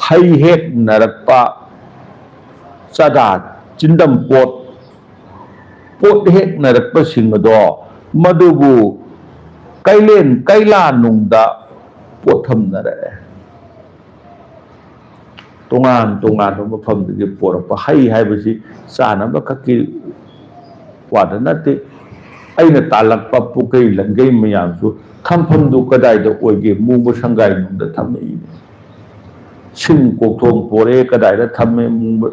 ꯍꯩ ꯍꯦꯛꯅꯔꯛꯄ ꯆꯥꯗꯥ ꯆꯤꯟꯗꯝ ꯄꯣꯠ, ꯄꯣꯠ ꯍꯦꯛꯅꯔꯛꯄꯁꯤꯡ ꯑꯗꯣ ꯃꯗꯨꯕꯨ ꯀꯩꯂꯦꯟ ꯀꯩꯂꯥ ꯅꯨꯡꯗ ꯄꯣꯠꯊꯝꯅꯔꯛꯑꯦ꯫ ꯇꯣꯉꯥꯟ ꯇꯣꯉꯥꯟꯕ ꯃꯐꯝꯗꯒꯤ ꯄꯣꯔꯛꯄ ꯍꯩ ꯍꯥꯏꯕꯁꯤ ꯆꯥꯅꯕ ꯈꯛꯀꯤ ꯋꯥꯗ ꯅꯠꯇꯦ꯫ ꯑꯩꯅ ꯇꯥꯜꯂꯛꯄ ꯄꯨꯀꯩ ꯂꯪꯒꯩ ꯃꯌꯥꯝꯁꯨ ꯊꯝꯐꯝꯗꯨ ꯀꯗꯥꯏꯗ ꯑꯣꯏꯒꯦ? ꯃꯣꯡꯕ ꯁꯪꯒꯥꯏ ꯅꯨꯡꯗ ꯊꯝꯃꯛꯏꯅꯦ꯫ ꯁꯤꯡ ꯀꯣꯛꯊꯣꯡ ꯄꯣꯔꯛꯑꯦ, ꯀꯗꯥꯏꯗ ꯊꯝꯃꯦ? ꯃꯣꯡꯕ,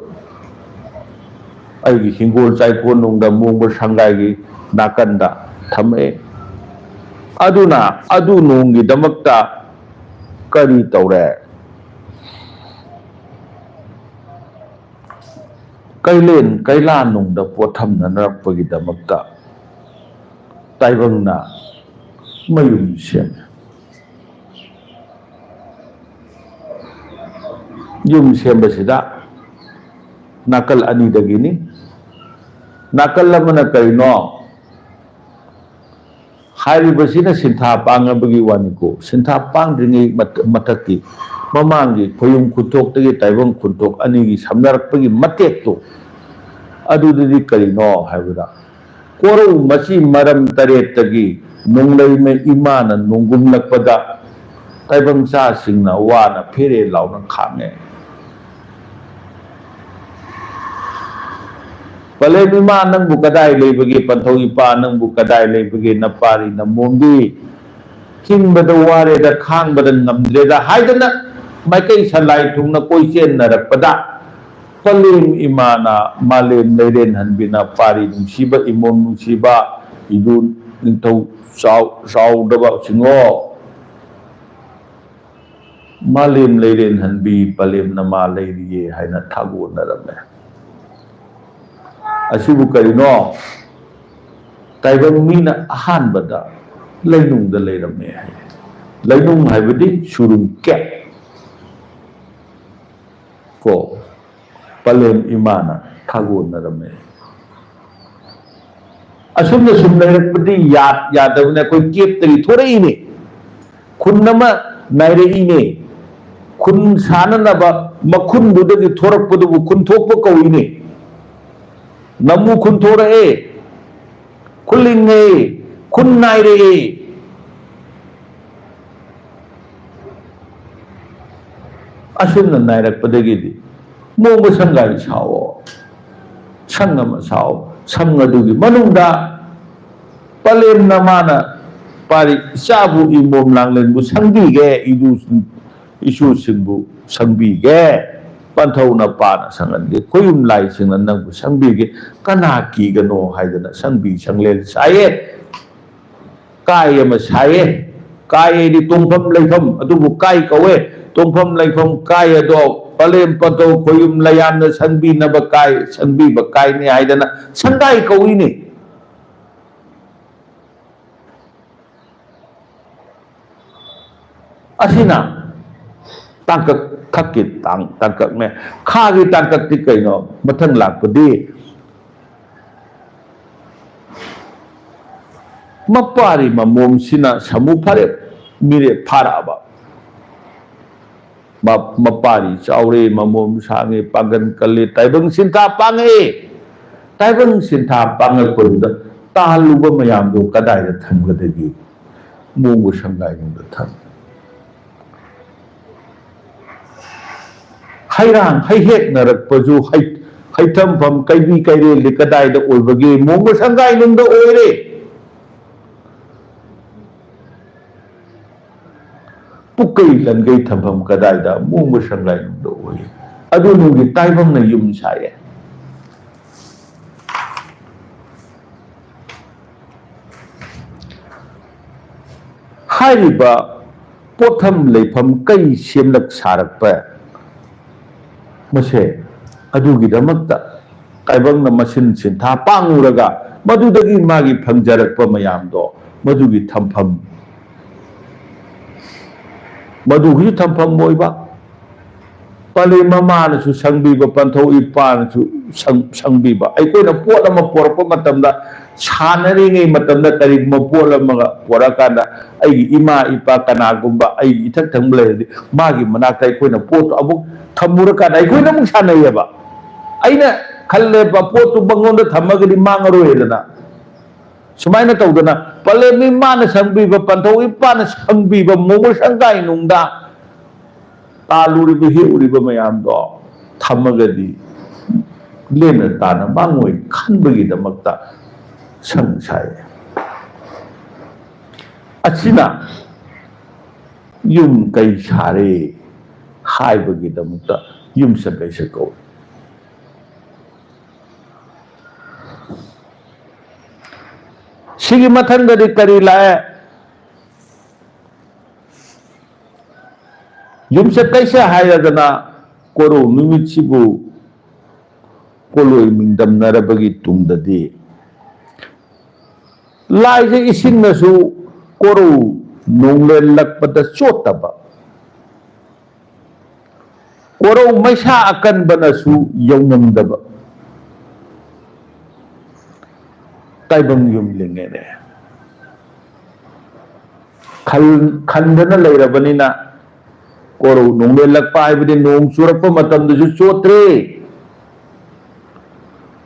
ꯑꯩꯒꯤ ꯍꯤꯡꯒꯣꯜ ꯆꯥꯏꯀꯣꯟ ꯅꯨꯡꯗ ꯃꯣꯡꯕ ꯁꯪꯒꯥꯏꯒꯤ ꯅꯥꯀꯟꯗ ꯊꯝꯃꯛꯑꯦ꯫ ꯑꯗꯨꯅ ꯑꯗꯨ ꯅꯣꯡꯒꯤꯗꯃꯛꯇ ꯀꯔꯤ ꯇꯧꯔꯦ? ꯀꯩꯂꯦꯟ ꯀꯩꯂꯥ ꯅꯨꯡꯗ ꯄꯣꯠꯊꯝꯅꯅꯔꯛꯄꯒꯤꯗꯃꯛꯇ ꯇꯥꯏꯕꯪꯅ ꯃꯌꯨꯝ ꯁꯦꯝꯃꯦ꯫ ꯌꯨꯝ ꯁꯦꯝꯕꯁꯤꯗ ꯅꯥꯀꯜ ꯑꯅꯤꯗꯒꯤꯅꯤ꯫ ꯅꯥꯀꯜ ꯑꯃꯅ ꯀꯔꯤꯅꯣ? ꯍꯥꯏꯔꯤꯕꯁꯤꯅ ꯁꯤꯟꯊꯥ ꯄꯥꯡꯉꯕꯒꯤ ꯋꯥꯅꯤꯀꯣ꯫ ꯁꯤꯟꯊꯥ ꯄꯥꯡꯗ꯭ꯔꯤꯉꯩ ꯃꯊ-, ꯃꯊꯛꯀꯤ ꯃꯃꯥꯡꯒꯤ ꯈꯣꯌꯨꯝ ꯈꯨꯟꯊꯣꯛꯇꯒꯤ ꯇꯥꯏꯕꯪ ꯈꯨꯟꯊꯣꯛ ꯑꯅꯤꯒꯤ ꯁꯝꯅꯔꯛꯄꯒꯤ ꯃꯇꯦꯛꯇꯣ, ꯑꯗꯨꯗꯗꯤ ꯀꯔꯤꯅꯣ ꯍꯥꯏꯕꯗ, ꯀꯣꯔꯧ ꯃꯆꯤ ꯃꯔꯝ ꯇꯔꯦꯠꯇꯒꯤ ꯅꯣꯡꯂꯩꯃ ꯏꯃꯥꯅ ꯅꯣꯡꯒꯨꯝꯂꯛꯄꯗ ꯇꯥꯏꯕꯪ ꯆꯥꯁꯤꯡꯅ ꯋꯥꯅ ꯐꯦꯔꯦ ꯂꯥꯎꯅ ꯈꯥꯡꯉꯦ꯫ ꯄꯂꯦꯝ ꯏꯃꯥ ꯅꯪꯕꯨ ꯀꯗꯥꯏ ꯂꯩꯕꯒꯦ? ꯄꯟꯊꯧ ꯏꯄꯥ ꯅꯪꯕꯨ ꯀꯗꯥꯏ ꯂꯩꯕꯒꯦ? ꯅꯄꯥꯔꯤ ꯅꯃꯣꯝꯗꯤ ꯍꯤꯡꯕꯗ ꯋꯥꯔꯦꯗ, ꯈꯥꯡꯕꯗ ꯉꯝꯗ꯭ꯔꯦꯗ ꯍꯥꯏꯗꯅ ꯃꯥꯏꯀꯩ ꯁꯂꯥꯏ ꯊꯨꯡꯅ ꯀꯣꯏꯆꯦꯟꯅꯔꯛꯄꯗ, ꯄꯂꯦꯝ ꯏꯃꯥꯅ ꯃꯥꯂꯦꯝ ꯂꯩꯔꯦꯟ ꯍꯟꯕꯤꯅ ꯄꯥꯔꯤ ꯅꯨꯡꯁꯤꯕ, ꯏꯃꯣꯝ ꯅꯨꯡꯁꯤꯕ, ꯏꯗꯨ ꯅꯤꯡꯊꯧ ꯆꯥꯎ-, ꯆꯥꯎꯗꯕ ꯁꯤꯡꯉꯣ, ꯃꯥꯂꯦꯝ ꯂꯩꯔꯦꯟ ꯍꯟꯕꯤ ꯄꯂꯦꯝ ꯅꯃꯥ ꯂꯩꯔꯤꯌꯦ ꯍꯥꯏꯅ ꯊꯥꯒꯣꯟꯅꯔꯝꯃꯦ꯫ ꯑꯁꯤꯕꯨ ꯀꯔꯤꯅꯣ? ꯇꯥꯏꯕꯪ ꯃꯤꯅ ꯑꯍꯥꯟꯕꯗ ꯂꯩꯅꯨꯡꯗ ꯂꯩꯔꯝꯃꯦ ꯍꯥꯏ꯫ ꯂꯩꯅꯨꯡ ꯍꯥꯏꯕꯗꯤ ꯁꯨꯔꯨꯡ ꯀꯦꯞ ꯀꯣ꯫ ꯄꯂꯦꯝ ꯏꯃꯥꯅ ꯊꯥꯒꯣꯟꯅꯔꯝꯃꯦ꯫ ꯑꯁꯨꯝꯅ ꯁꯨꯝ ꯂꯩꯔꯛꯄꯗꯤ ꯌꯥ-, ꯌꯥꯗꯕꯅꯦ꯫ ꯑꯩꯈꯣꯏ ꯀꯦꯞꯇꯒꯤ ꯊꯣꯔꯛꯏꯅꯦ, ꯈꯨꯟ ꯑꯃ ꯅꯥꯏꯔꯛꯏꯅꯦ, ꯈꯨꯟ ꯁꯥꯟꯅꯅꯕ ꯃꯈꯨꯟꯗꯨꯗꯒꯤ ꯊꯣꯔꯛꯄꯗꯨꯕꯨ ꯈꯨꯟ ꯊꯣꯛꯄ ꯀꯧꯏꯅꯦ꯫ ꯅꯃꯨ ꯈꯨꯟ ꯊꯣꯔꯛꯑꯦ, ꯈꯨꯜ ꯂꯤꯡꯉꯦ, ꯈꯨꯟ ꯅꯥꯏꯔꯛꯑꯦ꯫ ꯑꯁꯨꯝꯅ ꯅꯥꯏꯔꯛꯄꯗꯒꯤꯗꯤ ꯃꯣꯡꯕ ꯁꯪꯒꯥꯏ ꯁꯥꯑꯣ, ꯁꯪ ꯑꯃ ꯁꯥꯑꯣ, ꯁꯪ ꯑꯗꯨꯒꯤ ꯃꯅꯨꯡꯗ ꯄꯂꯦꯝꯅ ꯃꯥꯅ ꯄꯥꯔꯤ ꯏꯆꯥꯕꯨ ꯏꯃꯣꯝ ꯂꯥꯡꯂꯦꯟꯕꯨ ꯁꯪꯕꯤꯒꯦ, ꯏꯗꯨ ꯏꯁꯨꯁꯤꯡꯕꯨ ꯁꯪꯕꯤꯒꯦ, ꯄꯟꯊꯧꯅ ꯄꯥꯅ ꯁꯪꯍꯟꯒꯦ, ꯈꯣꯌꯨꯝ ꯂꯥꯏꯁꯤꯡꯅ ꯅꯪꯕꯨ ꯁꯪꯕꯤꯒꯦ, ꯀꯅꯥ ꯀꯤꯒꯅꯣ ꯍꯥꯏꯗꯅ ꯁꯪꯕꯤ ꯁꯪꯂꯦꯟ ꯁꯥꯏꯌꯦ꯫ ꯀꯥꯏ ꯑꯃ ꯁꯥꯏꯌꯦ꯫ ꯀꯥꯏ ꯍꯥꯏꯗꯤ ꯇꯣꯡꯐꯝ ꯂꯩꯐꯝ, ꯑꯗꯨꯕꯨ ꯀꯥꯏ ꯀꯧꯋꯦ꯫ ꯇꯣꯡꯐꯝ ꯂꯩꯐꯝ ꯀꯥꯏ ꯑꯗꯣ ꯄꯂꯦꯝ ꯄꯟꯊꯧ ꯈꯣꯌꯨꯝ ꯂꯌꯥꯝꯅ ꯁꯪꯕꯤꯅꯕ ꯀꯥꯏ, ꯁꯪꯕꯤꯕ ꯀꯥꯏꯅꯤ ꯍꯥꯏꯗꯅ ꯁꯪꯒꯥꯏ ꯀꯧꯏꯅꯦ꯫ ꯑꯁꯤꯅ ꯇꯥꯡꯀꯛ, ꯈꯛꯀꯤ ꯇꯥꯡ-, ꯇꯥꯡꯀꯛꯅꯦ꯫ ꯈꯥꯒꯤ ꯇꯥꯡꯀꯛꯇꯤ ꯀꯩꯅꯣ? ꯃꯊꯪ ꯂꯥꯛꯄꯗꯤ ꯃꯄꯥꯔꯤ ꯃꯃꯣꯝꯁꯤꯅ ꯁꯥꯃꯨ ꯐꯥꯔꯦꯞ ꯃꯤꯔꯦꯞ ꯐꯥꯔꯛꯑꯕ꯫ ꯃ-, ꯃꯄꯥꯔꯤ ꯆꯥꯎꯔꯦ, ꯃꯃꯣꯝ ꯁꯥꯡꯉꯦ, ꯄꯥꯡꯒꯜ ꯀꯜꯂꯦ, ꯇꯥꯏꯕꯪ ꯁꯤꯟꯊꯥ ꯄꯥꯡꯉꯛꯑꯦ꯫ ꯇꯥꯏꯕꯪ ꯁꯤꯟꯊꯥ ꯄꯥꯡꯉꯛꯄꯗꯨꯗ ꯇꯥꯍꯜꯂꯨꯕ ꯃꯌꯥꯝꯗꯣ ꯀꯗꯥꯏꯗ ꯊꯝꯒꯗꯒꯦ? ꯃꯣꯡꯒ ꯁꯪꯒꯥꯏꯅꯨꯡꯗ ꯊꯝꯃꯤ꯫ ꯍꯩꯔꯥꯡ ꯍꯩꯍꯦꯛꯅꯔꯛꯄꯁꯨ ꯍꯩ-, ꯍꯩꯊꯝꯐꯝ ꯀꯩꯕꯤ ꯀꯩꯔꯦꯜꯗꯤ ꯀꯗꯥꯏꯗ ꯑꯣꯏꯕꯒꯦ? ꯃꯣꯡꯒ ꯁꯪꯒꯥꯏꯅꯨꯡꯗ ꯑꯣꯏꯔꯦ꯫ ꯄꯨꯛꯀꯩ ꯂꯟꯒꯩ ꯊꯝꯐꯝ ꯀꯗꯥꯏꯗ? ꯃꯣꯡꯕ ꯁꯪꯒꯥꯏꯅꯨꯡꯗ ꯑꯣꯏ꯫ ꯑꯗꯨ ꯅꯨꯡꯒꯤ ꯇꯥꯏꯕꯪꯅ ꯌꯨꯝ ꯁꯥꯏꯌꯦ꯫ ꯍꯥꯏꯔꯤꯕ ꯄꯣꯠꯊꯝ ꯂꯩꯐꯝ ꯀꯩ ꯁꯦꯝꯂꯛ ꯁꯥꯔꯛꯄ ꯃꯁꯦ, ꯑꯗꯨꯒꯤꯗꯃꯛꯇ ꯇꯥꯏꯕꯪꯅ ꯃꯁꯤꯟ ꯁꯤꯟꯊꯥ ꯄꯥꯡꯉꯨꯔꯒ ꯃꯗꯨꯗꯒꯤ ꯃꯥꯒꯤ ꯐꯪꯖꯔꯛꯄ ꯃꯌꯥꯝꯗꯣ ꯃꯗꯨꯒꯤ ꯊꯝꯐꯝ, ꯃꯗꯨꯒꯤꯁꯨ ꯊꯝꯐꯝ ꯑꯣꯏꯕ, ꯄꯂꯦꯝ ꯃꯃꯥꯅꯁꯨ ꯁꯪꯕꯤꯕ, ꯄꯟꯊꯧ ꯏꯄꯥꯅꯁꯨ ꯁꯪ-, ꯁꯪꯕꯤꯕ꯫ ꯑꯩꯈꯣꯏꯅ ꯄꯣꯠ ꯑꯃ ꯄꯣꯔꯛꯄ ꯃꯇꯝꯗ, ꯁꯥꯟꯅꯔꯤꯉꯩ ꯃꯇꯝꯗ ꯀꯔꯤꯒꯨꯝꯕ ꯄꯣꯠ ꯑꯃꯒ ꯄꯣꯔꯛꯑꯀꯥꯟꯗ, ꯑꯩꯒꯤ ꯏꯃꯥ ꯏꯄꯥ ꯀꯅꯥꯒꯨꯝꯕ ꯑꯩꯒꯤ ꯏꯊꯛ ꯊꯪꯕ ꯂꯩꯔꯗꯤ, ꯃꯥꯒꯤ ꯃꯅꯥꯛꯇ ꯑꯩꯈꯣꯏꯅ ꯄꯣꯠꯇꯨ ꯑꯃꯨꯛ ꯊꯝꯃꯨꯔꯀꯥꯟꯗ ꯑꯩꯈꯣꯏꯅ ꯑꯃꯨꯛ ꯁꯥꯟꯅꯩꯌꯦꯕ꯫ ꯑꯩꯅ ꯈꯜꯂꯦꯕ, ꯄꯣꯠꯇꯨ ꯃꯉꯣꯟꯗ ꯊꯝꯃꯒꯗꯤ ꯃꯥꯡꯉꯔꯣꯏꯗꯅ꯫ ꯁꯨꯃꯥꯏꯅ ꯇꯧꯗꯅ ꯄꯂꯦꯝ ꯏꯃꯥꯅ ꯁꯪꯕꯤꯕ, ꯄꯟꯊꯧ ꯏꯄꯥꯅ ꯁꯪꯕꯤꯕ ꯃꯣꯃꯣ ꯁꯪꯒꯥꯏ ꯅꯨꯡꯗ ꯇꯥꯜꯂꯨꯔꯤꯕ, ꯍꯦꯛꯎꯔꯤꯕ ꯃꯌꯥꯝꯗꯣ ꯊꯝꯃꯒꯗꯤ ꯂꯦꯝꯅ ꯇꯥꯅ ꯃꯥꯡꯉꯣꯏ ꯈꯟꯕꯒꯤꯗꯃꯛꯇ ꯁꯪ ꯁꯥꯏ꯫ ꯑꯁꯤꯅ ꯌꯨꯝ ꯀꯩ ꯁꯥꯔꯦ ꯍꯥꯏꯕꯒꯤꯗꯃꯛꯇ ꯌꯨꯝꯁꯀꯩꯁ ꯀꯧꯏ꯫ ꯁꯤꯒꯤ ꯃꯊꯪꯗꯗꯤ ꯀꯔꯤ ꯂꯥꯛꯑꯦ? ꯌꯨꯝꯁꯀꯩꯁ ꯍꯥꯏꯔꯒꯅ ꯀꯣꯔꯧ ꯅꯨꯃꯤꯠꯁꯤꯕꯨ ꯄꯣꯠꯂꯣꯏ ꯃꯤꯡꯗꯝꯅꯔꯕꯒꯤ ꯇꯨꯡꯗꯗꯤ, ꯂꯥꯏꯖ ꯏꯁꯤꯡꯅꯁꯨ ꯀꯣꯔꯧ ꯅꯣꯡꯂꯦꯟꯂꯛꯄꯗ ꯆꯣꯠꯇꯕ, ꯀꯣꯔꯧ ꯃꯩꯁꯥ ꯑꯀꯟꯕꯅꯁꯨ ꯌꯧꯉꯝꯗꯕ ꯇꯥꯏꯕꯪ ꯌꯨꯝ ꯂꯤꯡꯉꯦꯅꯦ꯫ ꯈꯜ-, ꯈꯟꯗꯅ ꯂꯩꯔꯕꯅꯤꯅ, ꯀꯣꯔꯧ ꯅꯣꯡꯂꯦꯟꯂꯛꯄ ꯍꯥꯏꯕꯗꯤ ꯅꯣꯡ ꯆꯨꯔꯛꯄ ꯃꯇꯝꯗꯁꯨ ꯆꯣꯠꯇ꯭ꯔꯦ꯫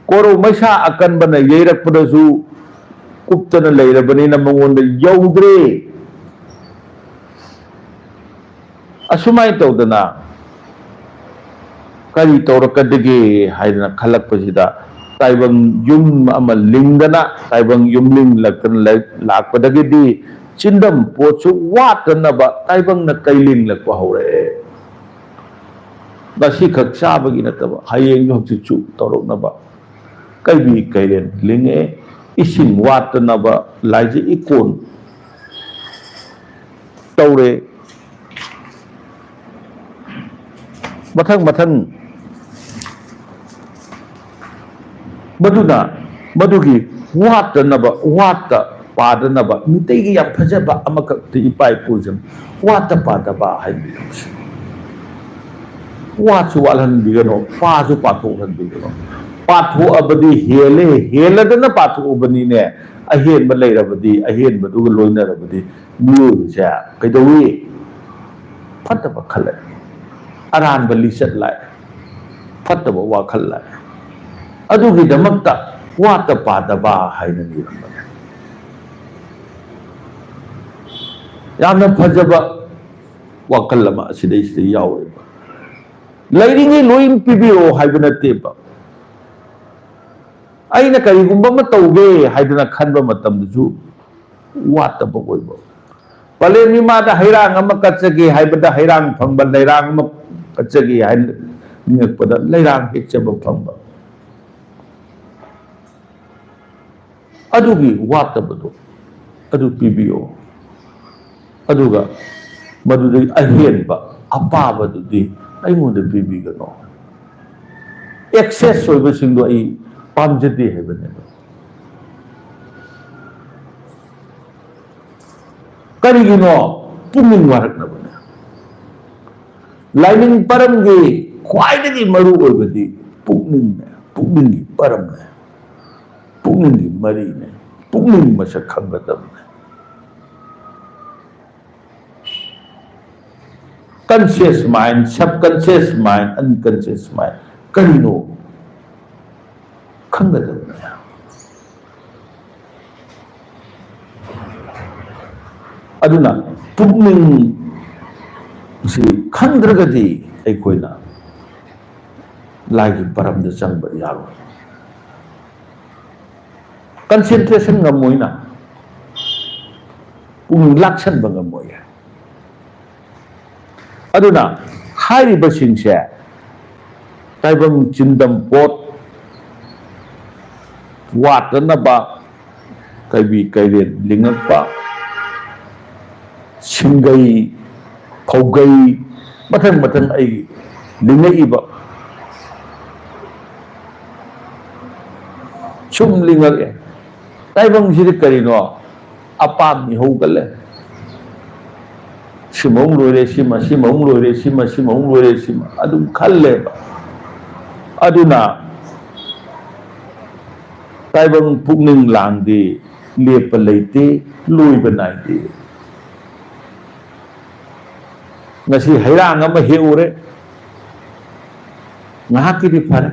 ꯀꯣꯔꯧ ꯃꯩꯁꯥ ꯑꯀꯟꯕꯅ ꯌꯩꯔꯛꯄꯗꯁꯨ ꯀꯨꯞꯇꯅ ꯂꯩꯔꯕꯅꯤꯅ ꯃꯉꯣꯟꯗ ꯌꯧꯗ꯭ꯔꯦ꯫ ꯑꯁꯨꯃꯥꯏꯅ ꯇꯧꯗꯅ ꯀꯔꯤ ꯇꯧꯔꯛꯀꯗꯒꯦ ꯍꯥꯏꯗꯅ ꯈꯜꯂꯛꯄꯁꯤꯗ, ꯇꯥꯏꯕꯪ ꯌꯨꯝ ꯑꯃ ꯂꯤꯡꯗꯅ, ꯇꯥꯏꯕꯪ ꯌꯨꯝ ꯂꯤꯡꯂꯛꯇꯅ ꯂꯩ-, ꯂꯥꯛꯄꯗꯒꯤꯗꯤ ꯆꯤꯟꯗꯝ ꯄꯣꯠꯁꯨ ꯋꯥꯠꯇꯅꯕ ꯇꯥꯏꯕꯪꯅ ꯀꯩ ꯂꯤꯡꯂꯛꯄ ꯍꯧꯔꯛꯑꯦ꯫ ꯉꯁꯤꯈꯛ ꯆꯥꯕꯒꯤ ꯅꯠꯇꯕ, ꯍꯌꯦꯡꯁꯨ ꯍꯪꯆꯤꯠꯁꯨ ꯇꯧꯔꯛꯅꯕ ꯀꯩꯕꯤ ꯀꯩꯔꯦꯟ ꯂꯤꯡꯉꯛꯑꯦ꯫ ꯏꯁꯤꯡ ꯋꯥꯠꯇꯅꯕ ꯂꯥꯏꯖ ꯏꯀꯣꯟ ꯇꯧꯔꯦ꯫ ꯃꯊꯪ ꯃꯊꯪ ꯃꯗꯨꯅ, ꯃꯗꯨꯒꯤ ꯋꯥꯠꯇꯅꯕ, ꯋꯥꯠꯇ ꯄꯥꯗꯅꯕ ꯃꯤꯇꯩꯒꯤ ꯌꯥꯝ ꯐꯖꯕ ꯑꯃꯈꯛꯇꯤ ꯏꯄꯥ ꯏꯄꯨꯁꯤꯡ ꯋꯥꯠꯇ ꯄꯥꯗꯕ ꯍꯥꯏꯕꯤꯔꯝꯕꯁꯦ꯫ ꯋꯥꯠꯁꯨ ꯋꯥꯠꯍꯟꯕꯤꯒꯅꯨ, ꯄꯥꯁꯨ ꯄꯥꯊꯣꯛꯍꯟꯕꯤꯒꯅꯨ꯫ ꯄꯥꯊꯣꯛꯑꯕꯗꯤ ꯍꯦꯜꯂꯦ, ꯍꯦꯜꯂꯗꯅ ꯄꯥꯊꯣꯛꯑꯕꯅꯤꯅꯦ꯫ ꯑꯍꯦꯟꯕ ꯂꯩꯔꯕꯗꯤ, ꯑꯍꯦꯟꯕꯗꯨꯒ ꯂꯣꯏꯅꯔꯕꯗꯤ ꯃꯤꯑꯣꯏꯕꯁꯦ ꯀꯩꯗꯧꯏ? ꯐꯠꯇꯕ ꯈꯜꯂꯛꯏ, ꯑꯔꯥꯟꯕ ꯂꯤꯆꯠ ꯂꯥꯛꯏ, ꯐꯠꯇꯕ ꯋꯥꯈꯜ ꯂꯥꯛꯏ꯫ ꯑꯗꯨꯒꯤꯗꯃꯛꯇ ꯋꯥꯠꯇ ꯄꯥꯗꯕ ꯍꯥꯏꯅ ꯏꯔꯝꯕꯅꯦ꯫ ꯌꯥꯝꯅ ꯐꯖꯕ ꯋꯥꯈꯜ ꯑꯃ ꯑꯁꯤꯗꯩꯁꯤꯗ ꯌꯥꯎꯔꯤꯕ꯫ ꯂꯩꯔꯤꯉꯩ ꯂꯣꯏ ꯄꯤꯕꯤꯔꯛꯑꯣ ꯍꯥꯏꯕ ꯅꯠꯇꯦꯕ꯫ ꯑꯩꯅ ꯀꯔꯤꯒꯨꯝꯕ ꯑꯃ ꯇꯧꯒꯦ ꯍꯥꯏꯗꯅ ꯈꯟꯕ ꯃꯇꯝꯗꯁꯨ ꯋꯥꯠꯇꯕ ꯑꯣꯏꯕ꯫ ꯄꯂꯦꯝ ꯏꯃꯥꯗ ꯍꯩꯔꯥꯡ ꯑꯃ ꯀꯠꯆꯒꯦ ꯍꯥꯏꯕꯗ ꯍꯩꯔꯥꯡ ꯐꯪꯕ, ꯂꯩꯔꯥꯡ ꯑꯃ ꯀꯠꯆꯒꯦ ꯍꯥꯏꯅ ꯅꯤꯡꯉꯛꯄꯗ ꯂꯩꯔꯥꯡ ꯍꯦꯛꯆꯕ ꯐꯪꯕ꯫ ꯑꯗꯨꯒꯤ ꯋꯥꯠꯇꯕꯗꯣ ꯑꯗꯨ ꯄꯤꯕꯤꯌꯣ꯫ ꯑꯗꯨꯒ ꯃꯗꯨꯗꯒꯤ ꯑꯍꯦꯟꯕ, ꯑꯄꯥꯕꯗꯨꯗꯤ ꯑꯩꯉꯣꯟꯗ ꯄꯤꯕꯤꯒꯅꯣ꯫ ꯑꯦꯛꯁꯦꯁ ꯑꯣꯏꯕꯁꯤꯡꯗꯣ ꯑꯩ ꯄꯥꯝꯖꯗꯦ ꯍꯥꯏꯕꯅꯦꯕ꯫ ꯀꯔꯤꯒꯤꯅꯣ? ꯄꯨꯛꯅꯤꯡ ꯋꯥꯔꯛꯅꯕꯅꯦ꯫ ꯂꯥꯏꯅꯤꯡ ꯄꯔꯝꯒꯤ ꯈ꯭ꯋꯥꯏꯗꯒꯤ ꯃꯔꯨ ꯑꯣꯏꯕꯗꯤ ꯄꯨꯛꯅꯤꯡꯅꯦ, ꯄꯨꯛꯅꯤꯡꯒꯤ ꯄꯔꯝꯅꯦ, ꯄꯨꯛꯅꯤꯡꯒꯤ ꯃꯔꯤꯅꯦ, ꯄꯨꯛꯅꯤꯡ ꯃꯁꯛ ꯈꯪꯒꯗꯕꯅꯦ꯫ Conscious mind, subconscious mind, unconscious mind ꯀꯔꯤꯅꯣ ꯈꯪꯒꯗꯕꯅꯦ꯫ ꯑꯗꯨꯅ ꯄꯨꯛꯅꯤꯡꯁꯤ ꯈꯪꯗ꯭ꯔꯒꯗꯤ ꯑꯩꯈꯣꯏꯅ ꯂꯥꯏꯒꯤ ꯄꯔꯝꯗ ꯆꯪꯕ ꯌꯥꯔꯣꯏ꯫ ꯀꯟꯁꯦꯟꯇ꯭ꯔꯦꯁꯟ ꯉꯝꯃꯣꯏꯅ, ꯄꯨꯛꯅꯤꯡ ꯂꯥꯛꯁꯟꯕ ꯉꯝꯃꯣꯏ꯫ ꯑꯗꯨꯅ ꯍꯥꯏꯔꯤꯕꯁꯤꯡꯁꯦ ꯇꯥꯏꯕꯪ ꯆꯤꯟꯗꯝ ꯄꯣꯠ ꯋꯥꯠꯇꯅꯕ ꯀꯩꯕꯤ ꯀꯩꯔꯦꯟ ꯂꯤꯡꯉꯛꯄ, ꯁꯤꯡꯒꯩ, ꯐꯧꯒꯩ, ꯃꯊꯪ ꯃꯊꯪ ꯑꯩ ꯂꯤꯡꯉꯛꯏꯕ ꯁꯨꯝ ꯂꯤꯡꯉꯛꯑꯦ꯫ ꯇꯥꯏꯕꯪꯁꯤꯗꯤ ꯀꯔꯤꯅꯣ? ꯑꯄꯥꯝ ꯃꯤꯍꯧꯒꯜꯂꯦ꯫ ꯁꯤꯃ ꯑꯃꯨꯛ ꯂꯣꯏꯔꯦ, ꯁꯤꯃ, ꯁꯤꯃ ꯑꯃꯨꯛ ꯂꯣꯏꯔꯦ, ꯁꯤꯃ, ꯁꯤꯃ ꯑꯃꯨꯛ ꯂꯣꯏꯔꯦ, ꯁꯤꯃ ꯑꯗꯨꯝ ꯈꯜꯂꯦꯕ꯫ ꯑꯗꯨꯅ ꯇꯥꯏꯕꯪ ꯄꯨꯛꯅꯤꯡ ꯂꯥꯡꯗꯦ, ꯂꯦꯞꯄ ꯂꯩꯇꯦ, ꯂꯣꯏꯕ ꯅꯥꯏꯗꯦ꯫ ꯉꯁꯤ ꯍꯩꯔꯥꯡ ꯑꯃ ꯍꯦꯛꯎꯔꯦ, ꯉꯥꯏꯍꯥꯛꯀꯤꯗꯤ ꯐꯔꯦ,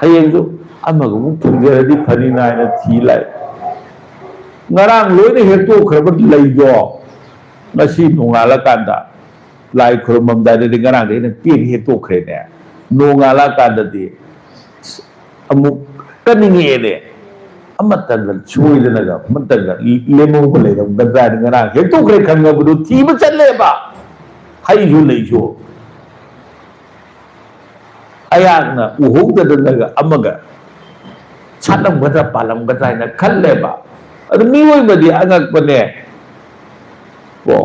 ꯍꯌꯦꯡꯁꯨ ꯑꯃꯒ ꯑꯃꯨꯛ ꯊꯨꯡꯖꯔꯗꯤ ꯐꯅꯤ ꯅꯥꯏꯅ ꯊꯤ ꯂꯥꯛꯑꯦ꯫ ꯉꯔꯥꯡ ꯂꯣꯏꯅ ꯍꯦꯛꯇꯣꯛꯈ꯭ꯔꯕ ꯂꯩꯗꯣ ꯉꯁꯤ ꯅꯣꯡꯉꯥꯜꯂꯀꯥꯟꯗ, ꯂꯥꯏ ꯈꯨꯔꯨꯝꯃꯝꯗꯥꯏꯗꯗꯤ ꯉꯔꯥꯡꯗꯤ ꯑꯩꯅ ꯄꯦꯟꯅ ꯍꯦꯛꯇꯣꯛꯈ꯭ꯔꯦꯅꯦ, ꯅꯣꯡꯉꯥꯜꯂꯀꯥꯟꯗꯗꯤ ꯑꯃꯨꯛ ꯀꯟꯅꯤꯡꯉꯛꯑꯦꯅꯦ꯫ ꯑꯃꯇꯪꯒ ꯁꯣꯏꯗꯅꯒ ꯑꯃꯇꯪꯒ ꯂꯦꯝꯍꯧꯕ ꯂꯩꯔꯝꯒꯗ꯭ꯔꯥ ꯍꯥꯏꯅ ꯉꯔꯥꯡ ꯍꯦꯛꯇꯣꯛꯈ꯭ꯔꯦ ꯈꯪꯉꯕꯗꯨ ꯊꯤꯕ ꯆꯠꯂꯦꯕ꯫ ꯍꯩꯁꯨ ꯂꯩꯁꯨ ꯑꯩꯍꯥꯛꯅ ꯎꯍꯧꯗꯗꯅꯒ ꯑꯃꯒ ꯁꯥꯠꯂꯝꯒꯗ꯭ꯔꯥ ꯄꯥꯜꯂꯝꯒꯗ꯭ꯔꯥ ꯍꯥꯏꯅ ꯈꯜꯂꯦꯕ꯫ ꯑꯗꯨ ꯃꯤꯑꯣꯏꯕꯗꯤ ꯑꯉꯛꯄꯅꯦ ꯀꯣ꯫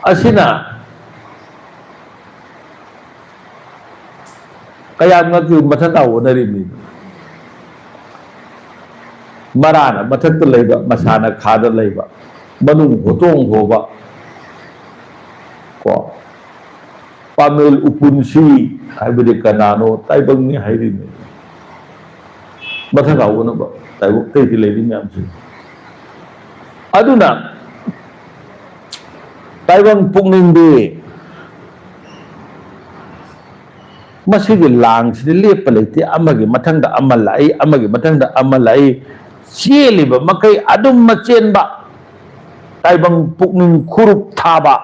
ꯑꯁꯤꯅ ꯀꯌꯥꯝ ꯉꯛꯇꯤ ꯃꯊꯛ ꯀꯥ ꯑꯣꯟꯅꯔꯤꯕꯅꯤ꯫ ꯃꯔꯥꯅ ꯃꯊꯛꯇ ꯂꯩꯕ, ꯃꯁꯥꯅ ꯈꯥꯗ ꯂꯩꯕ, ꯃꯅꯨꯡ ꯍꯣꯇꯣꯡ ꯍꯣꯕ ꯀꯣ꯫ ꯄꯥꯃꯦꯜ ꯎꯄꯨꯟꯁꯤ ꯍꯥꯏꯕꯗꯤ ꯀꯅꯥꯅꯣ? ꯇꯥꯏꯕꯪꯅꯤ ꯍꯥꯏꯔꯤꯅꯤ꯫ ꯃꯊꯛ ꯀꯥ ꯑꯣꯟꯅꯕ ꯇꯥꯏꯕꯪ ꯑꯇꯩꯗꯤ ꯂꯩꯔꯤ ꯃꯌꯥꯝꯁꯤ꯫ ꯑꯗꯨꯅ ꯇꯥꯏꯕꯪ ꯄꯨꯛꯅꯤꯡꯗꯤ ꯃꯁꯤꯒꯤ ꯂꯥꯡꯁꯤꯗꯤ ꯂꯦꯞꯄ ꯂꯩꯇꯦ꯫ ꯑꯃꯒꯤ ꯃꯊꯪꯗ ꯑꯃ ꯂꯥꯛꯏ, ꯑꯃꯒꯤ ꯃꯊꯪꯗ ꯑꯃ ꯂꯥꯛꯏ꯫ ꯆꯦꯜꯂꯤꯕ ꯃꯈꯩ ꯑꯗꯨꯝ ꯃꯆꯦꯟꯕ, ꯇꯥꯏꯕꯪ ꯄꯨꯛꯅꯤꯡ ꯈꯨꯔꯨꯞ ꯊꯥꯕ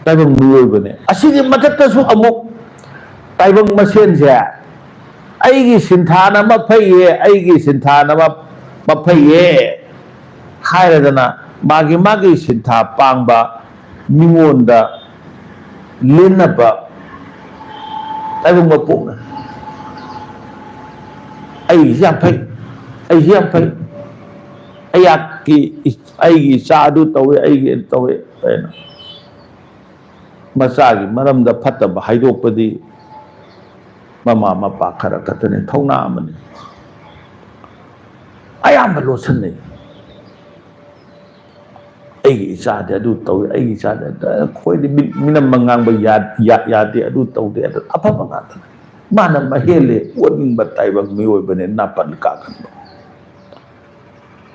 ꯇꯥꯏꯕꯪ ꯃꯤꯑꯣꯏꯕꯅꯦ꯫ ꯑꯁꯤꯒꯤ ꯃꯊꯛꯇꯁꯨ ꯑꯃꯨꯛ ꯇꯥꯏꯕꯪ ꯃꯁꯦꯟꯁꯦ ꯑꯩꯒꯤ ꯁꯤꯟꯊꯥꯅ ꯑꯃ ꯐꯩꯌꯦ, ꯑꯩꯒꯤ ꯁꯤꯟꯊꯥꯅ ꯑꯃ ꯃꯐꯩꯌꯦ ꯍꯥꯏꯔꯗꯅ ꯃꯥꯒꯤ ꯃꯥꯒꯤ ꯁꯤꯟꯊꯥ ꯄꯥꯡꯕ ꯃꯤꯉꯣꯟꯗ ꯂꯦꯟꯅꯕ ꯇꯥꯏꯕꯪ ꯃꯄꯣꯛꯅ ꯑꯩꯒꯤꯁꯤ ꯌꯥꯝ ꯐꯩ, ꯑꯩꯁꯤ ꯌꯥꯝ ꯐꯩ, ꯑꯩꯍꯥꯛꯀꯤ, ꯑꯩꯒꯤ ꯏꯆꯥ ꯑꯗꯨ ꯇꯧꯋꯦ, ꯑꯩꯒꯤ ꯑꯗꯨ ꯇꯧꯋꯦ ꯍꯥꯏꯅ ꯃꯆꯥꯒꯤ ꯃꯔꯝꯗ ꯐꯠꯇꯕ ꯍꯥꯏꯗꯣꯛꯄꯗꯤ ꯃꯃꯥ ꯃꯄꯥ ꯈꯔ ꯈꯛꯇꯅꯤ, ꯊꯧꯅꯥ ꯑꯃꯅꯤ꯫ ꯑꯌꯥꯝꯕ ꯂꯣꯠꯁꯤꯟꯅꯩ꯫ ꯑꯩꯒꯤ ꯏꯆꯥꯗꯤ ꯑꯗꯨ ꯇꯧꯏ, ꯑꯩꯒꯤ ꯏꯆꯥꯗꯤ ꯑꯗꯨ, ꯑꯩꯈꯣꯏꯗꯤ ꯃꯤ-, ꯃꯤꯅꯝ ꯃꯉꯥꯡꯕ ꯌꯥ-, ꯌꯥ-, ꯌꯥꯗꯦ, ꯑꯗꯨ ꯇꯧꯗꯦ, ꯑꯗꯨ ꯑꯐꯕ ꯉꯥꯛꯇꯅꯤ꯫ ꯃꯥꯅ ꯃꯍꯦꯜꯂꯦ, ꯑꯣꯠꯅꯤꯡꯕ ꯇꯥꯏꯕꯪ ꯃꯤꯑꯣꯏꯕꯅꯦ, ꯅꯥꯄꯜ ꯀꯥꯀꯟꯕ꯫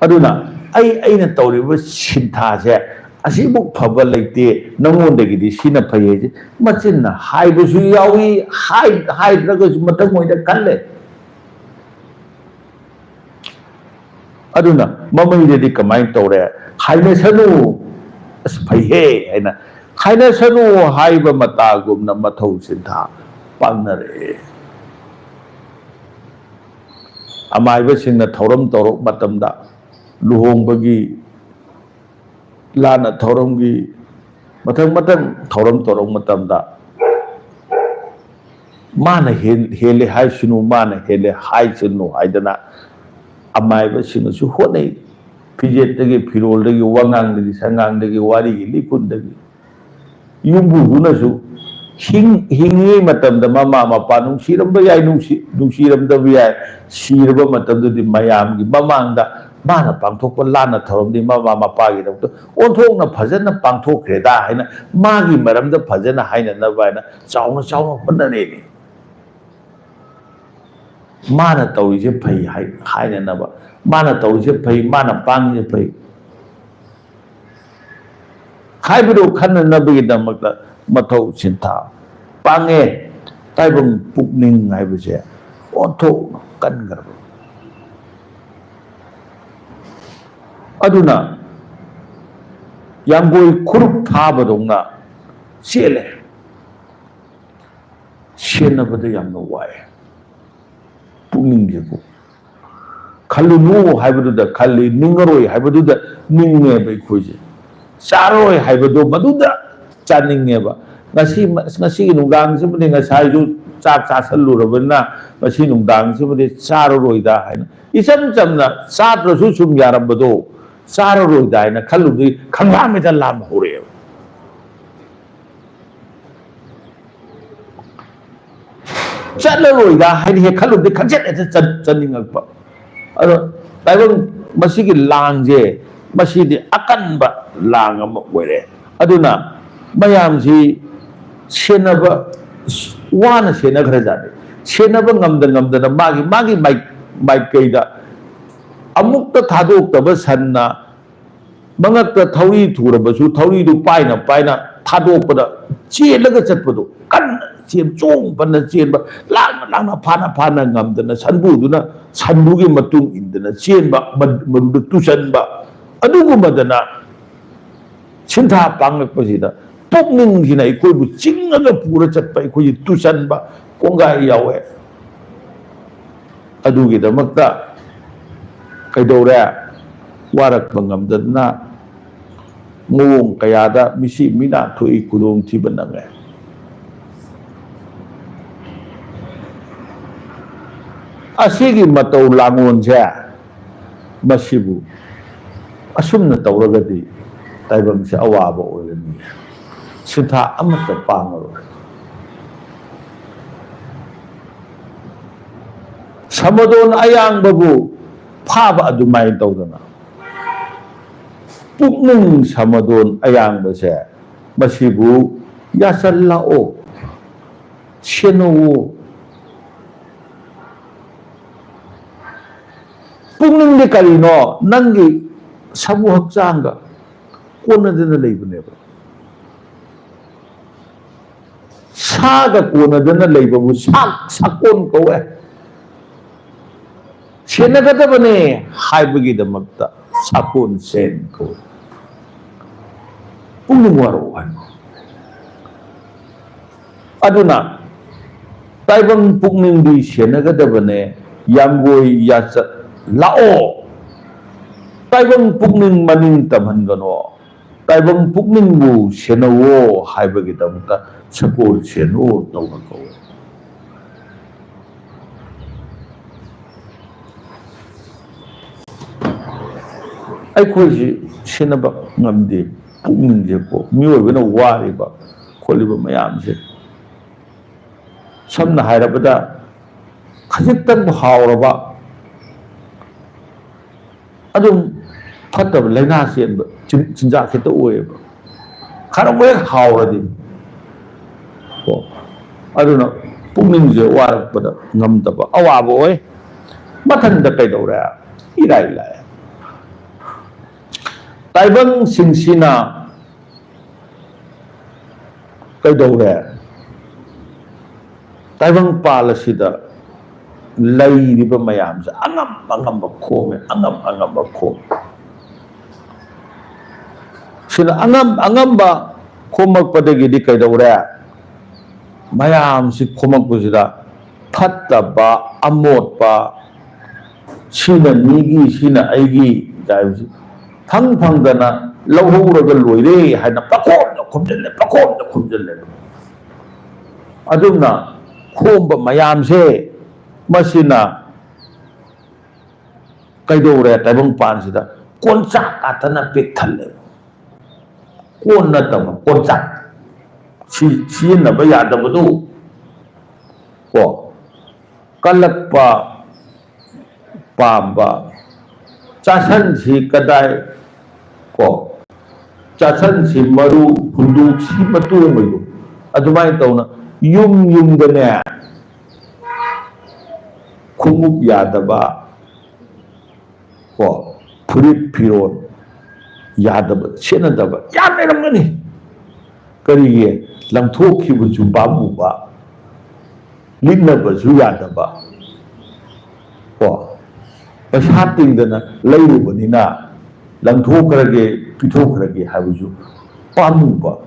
ꯑꯗꯨꯅ ꯑꯩ, ꯑꯩꯅ ꯇꯧꯔꯤꯕ ꯁꯤꯟꯊꯥꯁꯦ ꯑꯁꯤꯃꯨꯛ ꯐꯕ ꯂꯩꯇꯦ, ꯅꯉꯣꯟꯗꯒꯤꯗꯤ ꯁꯤꯅ ꯐꯩ ꯍꯥꯏꯁꯦ ꯃꯆꯤꯟꯅ ꯍꯥꯏꯕꯁꯨ ꯌꯥꯎꯏ, ꯍꯥꯏ-, ꯍꯥꯏꯗ꯭ꯔꯒꯁꯨ ꯃꯊꯪ ꯑꯣꯏꯅ ꯈꯜꯂꯦ꯫ ꯑꯗꯨꯅ ꯃꯃꯩꯗꯗꯤ ꯀꯃꯥꯏꯅ ꯇꯧꯔꯦ? "ꯍꯥꯏꯅꯁꯅꯨ, ꯑꯁ ꯐꯩꯍꯦ" ꯍꯥꯏꯅ, "ꯍꯥꯏꯅꯁꯅꯨ" ꯍꯥꯏꯕ ꯃꯇꯥꯒꯨꯝꯅ ꯃꯊꯧ ꯁꯤꯟꯊꯥ ꯄꯥꯡꯅꯔꯛꯑꯦ꯫ ꯑꯃꯥꯏꯕꯁꯤꯡꯅ ꯊꯧꯔꯝ ꯇꯧꯔꯛ ꯃꯇꯝꯗ, ꯂꯨꯍꯣꯡꯕꯒꯤ, ꯂꯥꯟꯅ ꯊꯧꯔꯝꯒꯤ, ꯃꯊꯪ ꯃꯊꯪ ꯊꯧꯔꯝ ꯇꯧꯔꯛ ꯃꯇꯝꯗ, ꯃꯥꯅ ꯍꯦꯟ-, ꯍꯦꯜꯂꯦ ꯍꯥꯏꯁꯅꯨ, ꯃꯥꯅ ꯍꯦꯜꯂꯦ ꯍꯥꯏꯁꯅꯨ ꯍꯥꯏꯗꯅ ꯑꯃꯥꯏꯕꯁꯤꯡꯅꯁꯨ ꯍꯣꯠꯅꯩ꯫ ꯐꯤꯖꯦꯠꯇꯒꯤ, ꯐꯤꯔꯣꯜꯗꯒꯤ, ꯋꯥꯉꯥꯡꯗꯒꯤ, ꯁꯉꯥꯡꯗꯒꯤ, ꯋꯥꯔꯤꯒꯤ ꯂꯤꯈꯨꯟꯗꯒꯤ꯫ ꯌꯨꯝꯕꯨꯗꯨꯅꯁꯨ ꯍꯤꯡ-, ꯍꯤꯡꯉꯤꯉꯩ ꯃꯇꯝꯗ ꯃꯃꯥ ꯃꯄꯥ ꯅꯨꯡꯁꯤꯔꯝꯕ ꯌꯥꯏ, ꯅꯨꯡꯁꯤ-, ꯅꯨꯡꯁꯤꯔꯝꯗꯕ ꯌꯥꯏ, ꯁꯤꯔꯕ ꯃꯇꯝꯗꯗꯤ ꯃꯌꯥꯝꯒꯤ ꯃꯃꯥꯡꯗ ꯃꯥꯅ ꯄꯥꯡꯊꯣꯛꯄ ꯂꯥꯟꯅ ꯊꯧꯔꯝꯗꯤ ꯃꯃꯥ ꯃꯄꯥꯒꯤꯗꯃꯛꯇ ꯑꯣꯟꯊꯣꯛꯅ ꯐꯖꯅ ꯄꯥꯡꯊꯣꯛꯈ꯭ꯔꯦꯗ ꯍꯥꯏꯅ, ꯃꯥꯒꯤ ꯃꯔꯝꯗ ꯐꯖꯅ ꯍꯥꯏꯅꯅꯕ ꯍꯥꯏꯅ ꯆꯥꯎꯅ ꯆꯥꯎꯅ ꯍꯣꯠꯅꯔꯦꯅꯦ꯫ ꯃꯥꯅ ꯇꯧꯔꯤꯁꯦ ꯐꯩ ꯍꯥꯏ-, ꯍꯥꯏꯅꯅꯕ, ꯃꯥꯅ ꯇꯧꯔꯤꯁꯦ ꯐꯩ, ꯃꯥꯅ ꯄꯥꯡꯉꯤꯁꯦ ꯐꯩ ꯍꯥꯏꯕꯗꯨ ꯈꯟꯅꯅꯕꯒꯤꯗꯃꯛꯇ ꯃꯊꯧ ꯁꯤꯟꯊꯥ ꯄꯥꯡꯉꯦ꯫ ꯇꯥꯏꯕꯪ ꯄꯨꯛꯅꯤꯡ ꯍꯥꯏꯕꯁꯦ ꯑꯣꯟꯊꯣꯛꯅ ꯀꯟꯈ꯭ꯔꯕ꯫ ꯑꯗꯨꯅ ꯌꯥꯡꯒꯣꯏ ꯈꯨꯔꯨꯞ ꯊꯥꯕꯗꯧꯅ ꯆꯦꯜꯂꯦ꯫ ꯁꯦꯟꯅꯕꯗ ꯌꯥꯝꯅ ꯋꯥꯏ꯫ ꯄꯨꯛꯅꯤꯡꯁꯤꯕꯨ ꯈꯜꯂꯨꯅꯨ ꯍꯥꯏꯕꯗꯨꯗ ꯈꯜꯂꯤ, ꯅꯤꯡꯉꯔꯣꯏ ꯍꯥꯏꯕꯗꯨꯗ ꯅꯤꯡꯉꯦꯕ ꯑꯩꯈꯣꯏꯁꯦ꯫ ꯆꯥꯔꯔꯣꯏ ꯍꯥꯏꯕꯗꯣ ꯃꯗꯨꯗ ꯆꯥꯅꯤꯡꯉꯦꯕ꯫ ꯉꯁꯤ, ꯉꯁꯤꯒꯤ ꯅꯨꯡꯗꯥꯡꯁꯤꯃꯗꯤ, ꯉꯁꯥꯏꯁꯨ ꯆꯥꯛ ꯆꯥꯁꯜꯂꯨꯔꯕꯅꯤꯅ ꯉꯁꯤ ꯅꯨꯡꯗꯥꯡꯁꯤꯃꯗꯤ ꯆꯥꯔꯔꯣꯏꯗ ꯍꯥꯏꯅ ꯏꯆꯝ ꯆꯝꯅ ꯆꯥꯗ꯭ꯔꯁꯨ ꯁꯨꯝ ꯌꯥꯔꯝꯕꯗꯣ ꯆꯥꯔꯔꯣꯏꯗ ꯍꯥꯏꯅ ꯈꯜꯂꯨꯕꯗꯒꯤ ꯈꯪꯂꯥꯝ ꯍꯦꯛꯇ ꯂꯥꯝꯕ ꯍꯧꯔꯛꯑꯦꯕ꯫ ꯆꯠꯂꯔꯣꯏꯗ ꯍꯥꯏꯅ ꯍꯦꯛ ꯈꯜꯂꯨꯕꯗꯤ ꯈꯪꯆꯠ ꯍꯦꯛꯇ ꯆꯠ-, ꯆꯠꯅꯤꯡꯉꯛꯄ꯫ ꯑꯗꯣ ꯇꯥꯏꯕꯪ ꯃꯁꯤꯒꯤ ꯂꯥꯡꯁꯦ ꯃꯁꯤꯗꯤ ꯑꯀꯟꯕ ꯂꯥꯡ ꯑꯃ ꯑꯣꯏꯔꯦ꯫ ꯑꯗꯨꯅ ꯃꯌꯥꯝꯁꯤ ꯁꯦꯟꯅꯕ ꯋꯥꯅ ꯁꯦꯟꯅꯈ꯭ꯔꯖꯥꯠꯅꯤ꯫ ꯁꯦꯟꯅꯕ ꯉꯝꯗ ꯉꯝꯗꯅ ꯃꯥꯒꯤ, ꯃꯥꯒꯤ ꯃꯥꯏ-, ꯃꯥꯏꯀꯩꯗ ꯑꯃꯨꯛꯇ ꯊꯥꯗꯣꯛꯇꯕ ꯁꯟꯅ ꯃꯉꯛꯇ ꯊꯧꯔꯤ ꯊꯨꯔꯕꯁꯨ ꯊꯧꯔꯤꯗꯨ ꯄꯥꯏꯅ ꯄꯥꯏꯅ ꯊꯥꯗꯣꯛꯄꯗ ꯆꯦꯜꯂꯒ ꯆꯠꯄꯗꯣ, ꯀꯟꯅ ꯆꯦꯟ, ꯆꯣꯡ ꯐꯟꯅ ꯆꯦꯟꯕ, ꯂꯥꯡꯅ ꯂꯥꯡꯅ ꯐꯥꯅ ꯐꯥꯅ ꯉꯝꯗꯅ ꯁꯟꯕꯨꯗꯨꯅ ꯁꯟꯕꯨꯒꯤ ꯃꯇꯨꯡ ꯏꯟꯗꯅ ꯆꯦꯟꯕ, ꯃ-, ꯃꯗꯨꯗ ꯇꯨꯁꯟꯕ, ꯑꯗꯨꯒꯨꯝꯕꯗꯅ ꯁꯤꯟꯊꯥ ꯄꯥꯡꯂꯛꯄꯁꯤꯗ ꯄꯨꯛꯅꯤꯡꯁꯤꯅ ꯑꯩꯈꯣꯏꯕꯨ ꯆꯤꯡꯉꯒ ꯄꯨꯔ ꯆꯠꯄ, ꯑꯩꯈꯣꯏꯁꯤ ꯇꯨꯁꯟꯕ ꯀꯣꯡꯒꯥꯏ ꯌꯥꯎꯋꯦ꯫ ꯑꯗꯨꯒꯤꯗꯃꯛꯇ ꯀꯩꯗꯧꯔꯦ? ꯋꯥꯔꯛꯄ ꯉꯝꯗꯗꯅ ꯃꯑꯣꯡ ꯀꯌꯥꯗ ꯃꯤꯁꯤ ꯃꯤꯅꯥ ꯊꯣꯛꯏ, ꯈꯨꯗꯣꯡꯊꯤꯕ ꯅꯪꯉꯦ꯫ ꯑꯁꯤꯒꯤ ꯃꯇꯧ ꯂꯥꯡꯑꯣꯟꯁꯦ, ꯃꯁꯤꯕꯨ ꯑꯁꯨꯝꯅ ꯇꯧꯔꯒꯗꯤ ꯇꯥꯏꯕꯪꯁꯦ ꯑꯋꯥꯕ ꯑꯣꯏꯔꯅꯤ, ꯁꯤꯟꯊꯥ ꯑꯃꯠꯇ ꯄꯥꯡꯉꯔꯣꯏ꯫ ꯁꯃꯗꯣꯟ ꯑꯌꯥꯡꯕꯕꯨ ꯐꯥꯕ ꯑꯗꯨꯃꯥꯏꯅ ꯇꯧꯗꯅ, ꯄꯨꯛꯅꯤꯡ ꯁꯃꯗꯣꯟ ꯑꯌꯥꯡꯕꯁꯦ, ꯃꯁꯤꯕꯨ ꯌꯥꯁꯜꯂꯛꯑꯣ, ꯁꯦꯟꯅꯧꯑꯣ꯫ ꯄꯨꯛꯅꯤꯡꯗꯤ ꯀꯔꯤꯅꯣ? ꯅꯪꯒꯤ ꯁꯔꯨ ꯍꯛꯆꯥꯡꯒ ꯀꯣꯟꯅꯗꯅ ꯂꯩꯕꯅꯦꯕ꯫ ꯁꯥꯒ ꯀꯣꯟꯅꯗꯅ ꯂꯩꯕꯕꯨ ꯁꯥꯛ ꯁꯥꯀꯣꯟ ꯀꯧꯋꯦ꯫ ꯁꯦꯟꯅꯒꯗꯕꯅꯦ ꯍꯥꯏꯕꯒꯤꯗꯃꯛꯇ ꯁꯥꯀꯣꯟ ꯁꯦꯟ ꯀꯧꯋꯦ꯫ ꯄꯨꯛꯅꯤꯡ ꯋꯥꯔꯛꯑꯣ ꯍꯥꯏꯕ꯫ ꯑꯗꯨꯅ ꯇꯥꯏꯕꯪ ꯄꯨꯛꯅꯤꯡꯗꯤ ꯁꯦꯟꯅꯒꯗꯕꯅꯦ꯫ ꯌꯥꯝꯒꯣꯏ ꯌꯥꯆꯠ ꯂꯥꯛꯑꯣ, ꯇꯥꯏꯕꯪ ꯄꯨꯛꯅꯤꯡ ꯃꯅꯤꯡ ꯇꯝꯍꯟꯒꯅꯣ, ꯇꯥꯏꯕꯪ ꯄꯨꯛꯅꯤꯡꯕꯨ ꯁꯦꯟꯅꯧꯋꯣ ꯍꯥꯏꯕꯒꯤꯗꯃꯛꯇ ꯁꯒꯣꯜ ꯁꯦꯟꯅꯣ ꯇꯧꯅ ꯀꯧꯏ꯫ ꯑꯩꯈꯣꯏꯁꯤ ꯁꯦꯟꯅꯕ ꯉꯝꯗꯦ꯫ ꯄꯨꯛꯅꯤꯡꯁꯦꯀꯣ, ꯃꯤꯑꯣꯏꯕꯅ ꯋꯥꯔꯤꯕ ꯈꯣꯠꯂꯤꯕ ꯃꯌꯥꯝꯁꯦ, ꯁꯝꯅ ꯍꯥꯏꯔꯕꯗ, ꯈꯖꯤꯛꯇꯪ ꯍꯥꯎꯔꯕ, ꯑꯗꯨꯝ ꯐꯠꯇꯕ ꯂꯥꯏꯅꯥ ꯆꯦꯟꯕ ꯆꯤꯟ-, ꯆꯤꯟꯖꯥꯛ ꯈꯤꯇ ꯑꯣꯏꯌꯦꯕ꯫ ꯈꯔꯕꯨ ꯍꯦꯛ ꯍꯥꯎꯔꯗꯤ꯫ ꯀꯣ꯫ ꯑꯗꯨꯅ ꯄꯨꯛꯅꯤꯡꯁꯦ ꯋꯥꯔꯛꯄꯗ ꯉꯝꯗꯕ ꯑꯋꯥꯕ ꯑꯣꯏ꯫ ꯃꯊꯪꯗ ꯀꯩꯗꯧꯔꯦ? ꯏꯔꯥꯏ ꯂꯥꯏ꯫ ꯇꯥꯏꯕꯪꯁꯤꯡꯁꯤꯅ ꯀꯩꯗꯧꯔꯦ? ꯇꯥꯏꯕꯪ ꯄꯥꯜ ꯑꯁꯤꯗ ꯂꯩꯔꯤꯕ ꯃꯌꯥꯝꯁꯦ ꯑꯉꯝ ꯑꯉꯝꯕ ꯈꯣꯝꯃꯦ, ꯑꯉꯝ ꯑꯉꯝꯕ ꯈꯣꯝꯃꯦ꯫ ꯁꯤꯅ ꯑꯉꯝ ꯑꯉꯝꯕ ꯈꯣꯝꯃꯛꯄꯗꯒꯤꯗꯤ ꯀꯩꯗꯧꯔꯦ? ꯃꯌꯥꯝꯁꯤ ꯈꯣꯝꯃꯛꯄꯁꯤꯗ ꯐꯠꯇꯕ, ꯑꯃꯣꯠꯄ, ꯁꯤꯅ ꯃꯤꯒꯤ, ꯁꯤꯅ ꯑꯩꯒꯤ ꯍꯥꯏꯕꯁꯤ ꯐꯪ ꯐꯪꯗꯅ ꯂꯧꯍꯧꯔꯒ ꯂꯣꯏꯔꯦ ꯍꯥꯏꯅ ꯄꯪꯈꯣꯝꯗ ꯈꯣꯝꯖꯤꯜꯂꯦ, ꯄꯪꯈꯣꯝꯗ ꯈꯣꯝꯖꯤꯜꯂꯦ꯫ ꯑꯗꯨꯝꯅ ꯈꯣꯝꯕ ꯃꯌꯥꯝꯁꯦ, ꯃꯁꯤꯅ ꯀꯩꯗꯧꯔꯦ? ꯇꯥꯏꯕꯪꯄꯥꯟꯁꯤꯗ ꯀꯣꯟꯆꯥꯛ ꯉꯥꯛꯇꯅ ꯄꯤꯛ ꯊꯜꯂꯦꯕ꯫ ꯀꯣꯟ ꯅꯠꯇꯕ ꯀꯣꯟꯆꯥꯛ, ꯁꯤ-, ꯁꯤꯖꯤꯟꯅꯕ ꯌꯥꯗꯕꯗꯨ꯫ ꯀꯣ꯫ ꯀꯜꯂꯛꯄ ꯄꯥꯝꯕ, ꯆꯥꯁꯟꯁꯤ ꯀꯗꯥꯏ, ꯀꯣ, ꯆꯥꯁꯟꯁꯤ ꯃꯔꯨ, ꯍꯨꯟꯗꯣꯛꯁꯤ ꯃꯇꯣꯡꯉꯩꯗꯣ꯫ ꯑꯗꯨꯃꯥꯏꯅ ꯇꯧꯅ ꯌꯨꯝ ꯌꯨꯝꯗꯅꯦ, ꯈꯣꯡꯎꯞ ꯌꯥꯗꯕ, ꯀꯣ, ꯐꯨꯔꯤꯠ ꯐꯤꯔꯣꯜ ꯌꯥꯗꯕ, ꯁꯦꯠꯅꯗꯕ ꯌꯥꯝ ꯂꯩꯔꯝꯒꯅꯤ꯫ ꯀꯔꯤꯒꯤ? ꯂꯪꯊꯣꯛꯈꯤꯕꯁꯨ ꯄꯥꯝꯃꯨꯕ, ꯂꯤꯠꯅꯕꯁꯨ ꯌꯥꯗꯕ, ꯀꯣ, ꯄꯩꯁꯥ ꯇꯤꯡꯗꯅ ꯂꯩꯔꯨꯕꯅꯤꯅ ꯂꯪꯊꯣꯛꯈ꯭ꯔꯒꯦ, ꯄꯤꯊꯣꯛꯈ꯭ꯔꯒꯦ ꯍꯥꯏꯕꯁꯨ ꯄꯥꯝꯃꯨꯕ꯫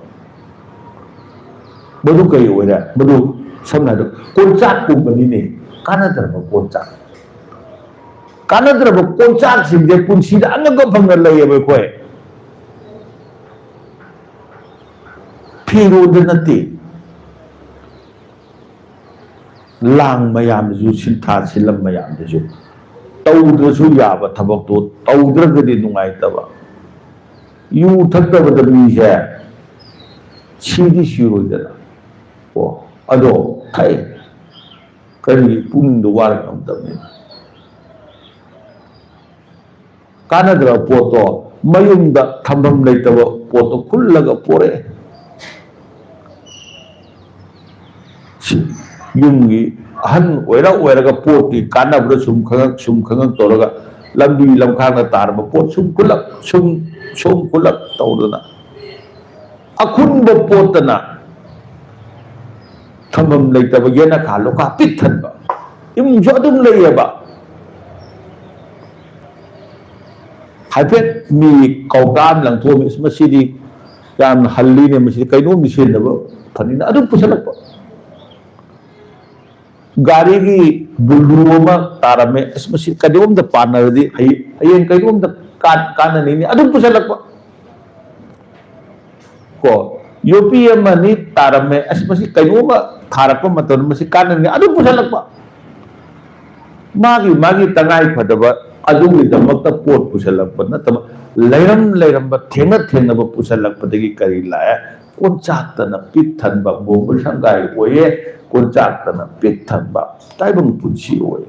ꯃꯗꯨ ꯀꯔꯤ ꯑꯣꯏꯔꯦ? ꯃꯗꯨ ꯁꯝꯅ ꯍꯥꯏꯔꯕꯗ ꯀꯣꯟꯆꯥꯛꯀꯨꯝꯕꯅꯤꯅꯦ, ꯀꯥꯟꯅꯗ꯭ꯔꯕ ꯀꯣꯟꯆꯥꯛ꯫ ꯀꯥꯟꯅꯗ꯭ꯔꯕ ꯀꯣꯟꯆꯥꯛꯁꯤꯡꯁꯦ ꯄꯨꯟꯁꯤꯗ ꯑꯉꯛꯄ ꯐꯪꯅ ꯂꯩꯌꯦꯕ ꯑꯩꯈꯣꯏ꯫ ꯐꯤꯔꯣꯜꯗ ꯅꯠꯇꯦ, ꯂꯥꯡ ꯃꯌꯥꯝꯗꯁꯨ, ꯁꯤꯟꯊꯥ ꯁꯤꯂꯝ ꯃꯌꯥꯝꯗꯁꯨ ꯇꯧꯗ꯭ꯔꯁꯨ ꯌꯥꯕ ꯊꯕꯛꯇꯣ ꯇꯧꯗ꯭ꯔꯒꯗꯤ ꯅꯨꯡꯉꯥꯏꯇꯕ꯫ ꯌꯨ ꯊꯛꯇꯕꯗ ꯃꯤꯁꯦ ꯁꯤꯗꯤ ꯁꯤꯔꯣꯏꯗꯅ꯫ ꯑꯣ, ꯑꯗꯣ ꯊꯛꯑꯦ꯫ ꯀꯔꯤꯒꯤ? ꯄꯨꯛꯅꯤꯡꯗꯣ ꯋꯥꯔꯛꯄ ꯃꯇꯝꯅꯤꯅ꯫ ꯀꯥꯟꯅꯗ꯭ꯔꯕ ꯄꯣꯠꯇꯣ, ꯃꯌꯨꯝꯗ ꯊꯝꯐꯝ ꯂꯩꯇꯕ ꯄꯣꯠꯇꯣ ꯈꯨꯜꯂꯒ ꯄꯣꯔꯛꯑꯦ꯫ ꯁꯤ ꯌꯨꯝꯒꯤ ꯑꯍꯟ ꯑꯣꯏꯔ ꯑꯣꯏꯔꯒ ꯄꯣꯠꯀꯤ ꯀꯥꯟꯅꯕꯗ ꯁꯨꯝ ꯈꯪꯉꯛ, ꯁꯨꯝ ꯈꯪꯉꯛ ꯇꯧꯔꯒ ꯂꯝꯕꯤ ꯂꯝꯈꯥꯡꯗ ꯇꯥꯔꯕ ꯄꯣꯠ ꯁꯨꯝ ꯈꯨꯜꯂꯛ, ꯁꯨꯝ, ꯁꯨꯝ ꯈꯨꯜꯂꯛ ꯇꯧꯗꯅ ꯑꯈꯨꯟꯕ ꯄꯣꯠꯇꯅ ꯊꯝꯐꯝ ꯂꯩꯇꯕ ꯌꯦꯅꯈꯥ ꯂꯨꯈꯥ ꯄꯤꯛ ꯊꯟꯕ ꯏꯃꯨꯡꯁꯨ ꯑꯗꯨꯝ ꯂꯩꯌꯦꯕ꯫ ꯍꯥꯏꯐꯦꯠ ꯃꯤ ꯀꯧꯇꯥ ꯑꯃ ꯂꯪꯊꯣꯛꯑꯝꯃꯤ, "ꯑꯁ, ꯃꯁꯤꯗꯤ ꯌꯥꯝꯅ ꯍꯜꯂꯤꯅꯦ, ꯃꯁꯤꯗꯤ ꯀꯩꯅꯣꯝꯗꯤ ꯁꯤꯖꯤꯟꯅꯕ ꯐꯅꯤꯅ" ꯑꯗꯨꯝ ꯄꯨꯁꯜꯂꯛꯄ꯫ ꯒꯥꯔꯤꯒꯤ ꯕꯨꯂꯨ ꯑꯃ ꯇꯥꯔꯝꯃꯦ, "ꯑꯁ, ꯃꯁꯤ ꯀꯩꯅꯣꯝꯗ ꯄꯥꯟꯅꯔꯗꯤ ꯍꯌꯦꯡ, ꯍꯌꯦꯡ ꯀꯩꯅꯣꯝꯗ ꯀꯥꯟ-, ꯀꯥꯟꯅꯅꯤꯅꯦ" ꯑꯗꯨꯝ ꯄꯨꯁꯜꯂꯛꯄ꯫ ꯀꯣ, ꯌꯣꯠꯄꯤ ꯑꯃ ꯑꯅꯤ ꯇꯥꯔꯝꯃꯦ, "ꯑꯁ, ꯃꯁꯤ ꯀꯩꯅꯣꯝꯃ ꯊꯥꯔꯛꯄ ꯃꯇꯝꯗ ꯃꯁꯤ ꯀꯥꯟꯅꯅꯤ" ꯑꯗꯨꯝ ꯄꯨꯁꯜꯂꯛꯄ꯫ ꯃꯥꯒꯤ, ꯃꯥꯒꯤ ꯇꯉꯥꯏ ꯐꯗꯕ ꯑꯗꯨꯒꯤꯗꯃꯛꯇ ꯄꯣꯠ ꯄꯨꯁꯜꯂꯛꯄ ꯅꯠꯇꯕ, ꯂꯩꯔꯝ ꯂꯩꯔꯝꯕ, ꯊꯦꯡꯅ ꯊꯦꯡꯅꯕ ꯄꯨꯁꯜꯂꯛꯄꯗꯒꯤ ꯀꯔꯤ ꯂꯥꯛꯑꯦ? ꯀꯣꯟꯆꯥꯛꯇꯅ ꯄꯤꯛ ꯊꯟꯕ, ꯕꯣꯝꯕ ꯁꯪꯒꯥꯏ ꯑꯣꯏꯌꯦ, ꯀꯣꯟꯆꯥꯛꯇꯅ ꯄꯤꯛ ꯊꯟꯕ ꯇꯥꯏꯕꯪ ꯄꯨꯟꯁꯤ ꯑꯣꯏ꯫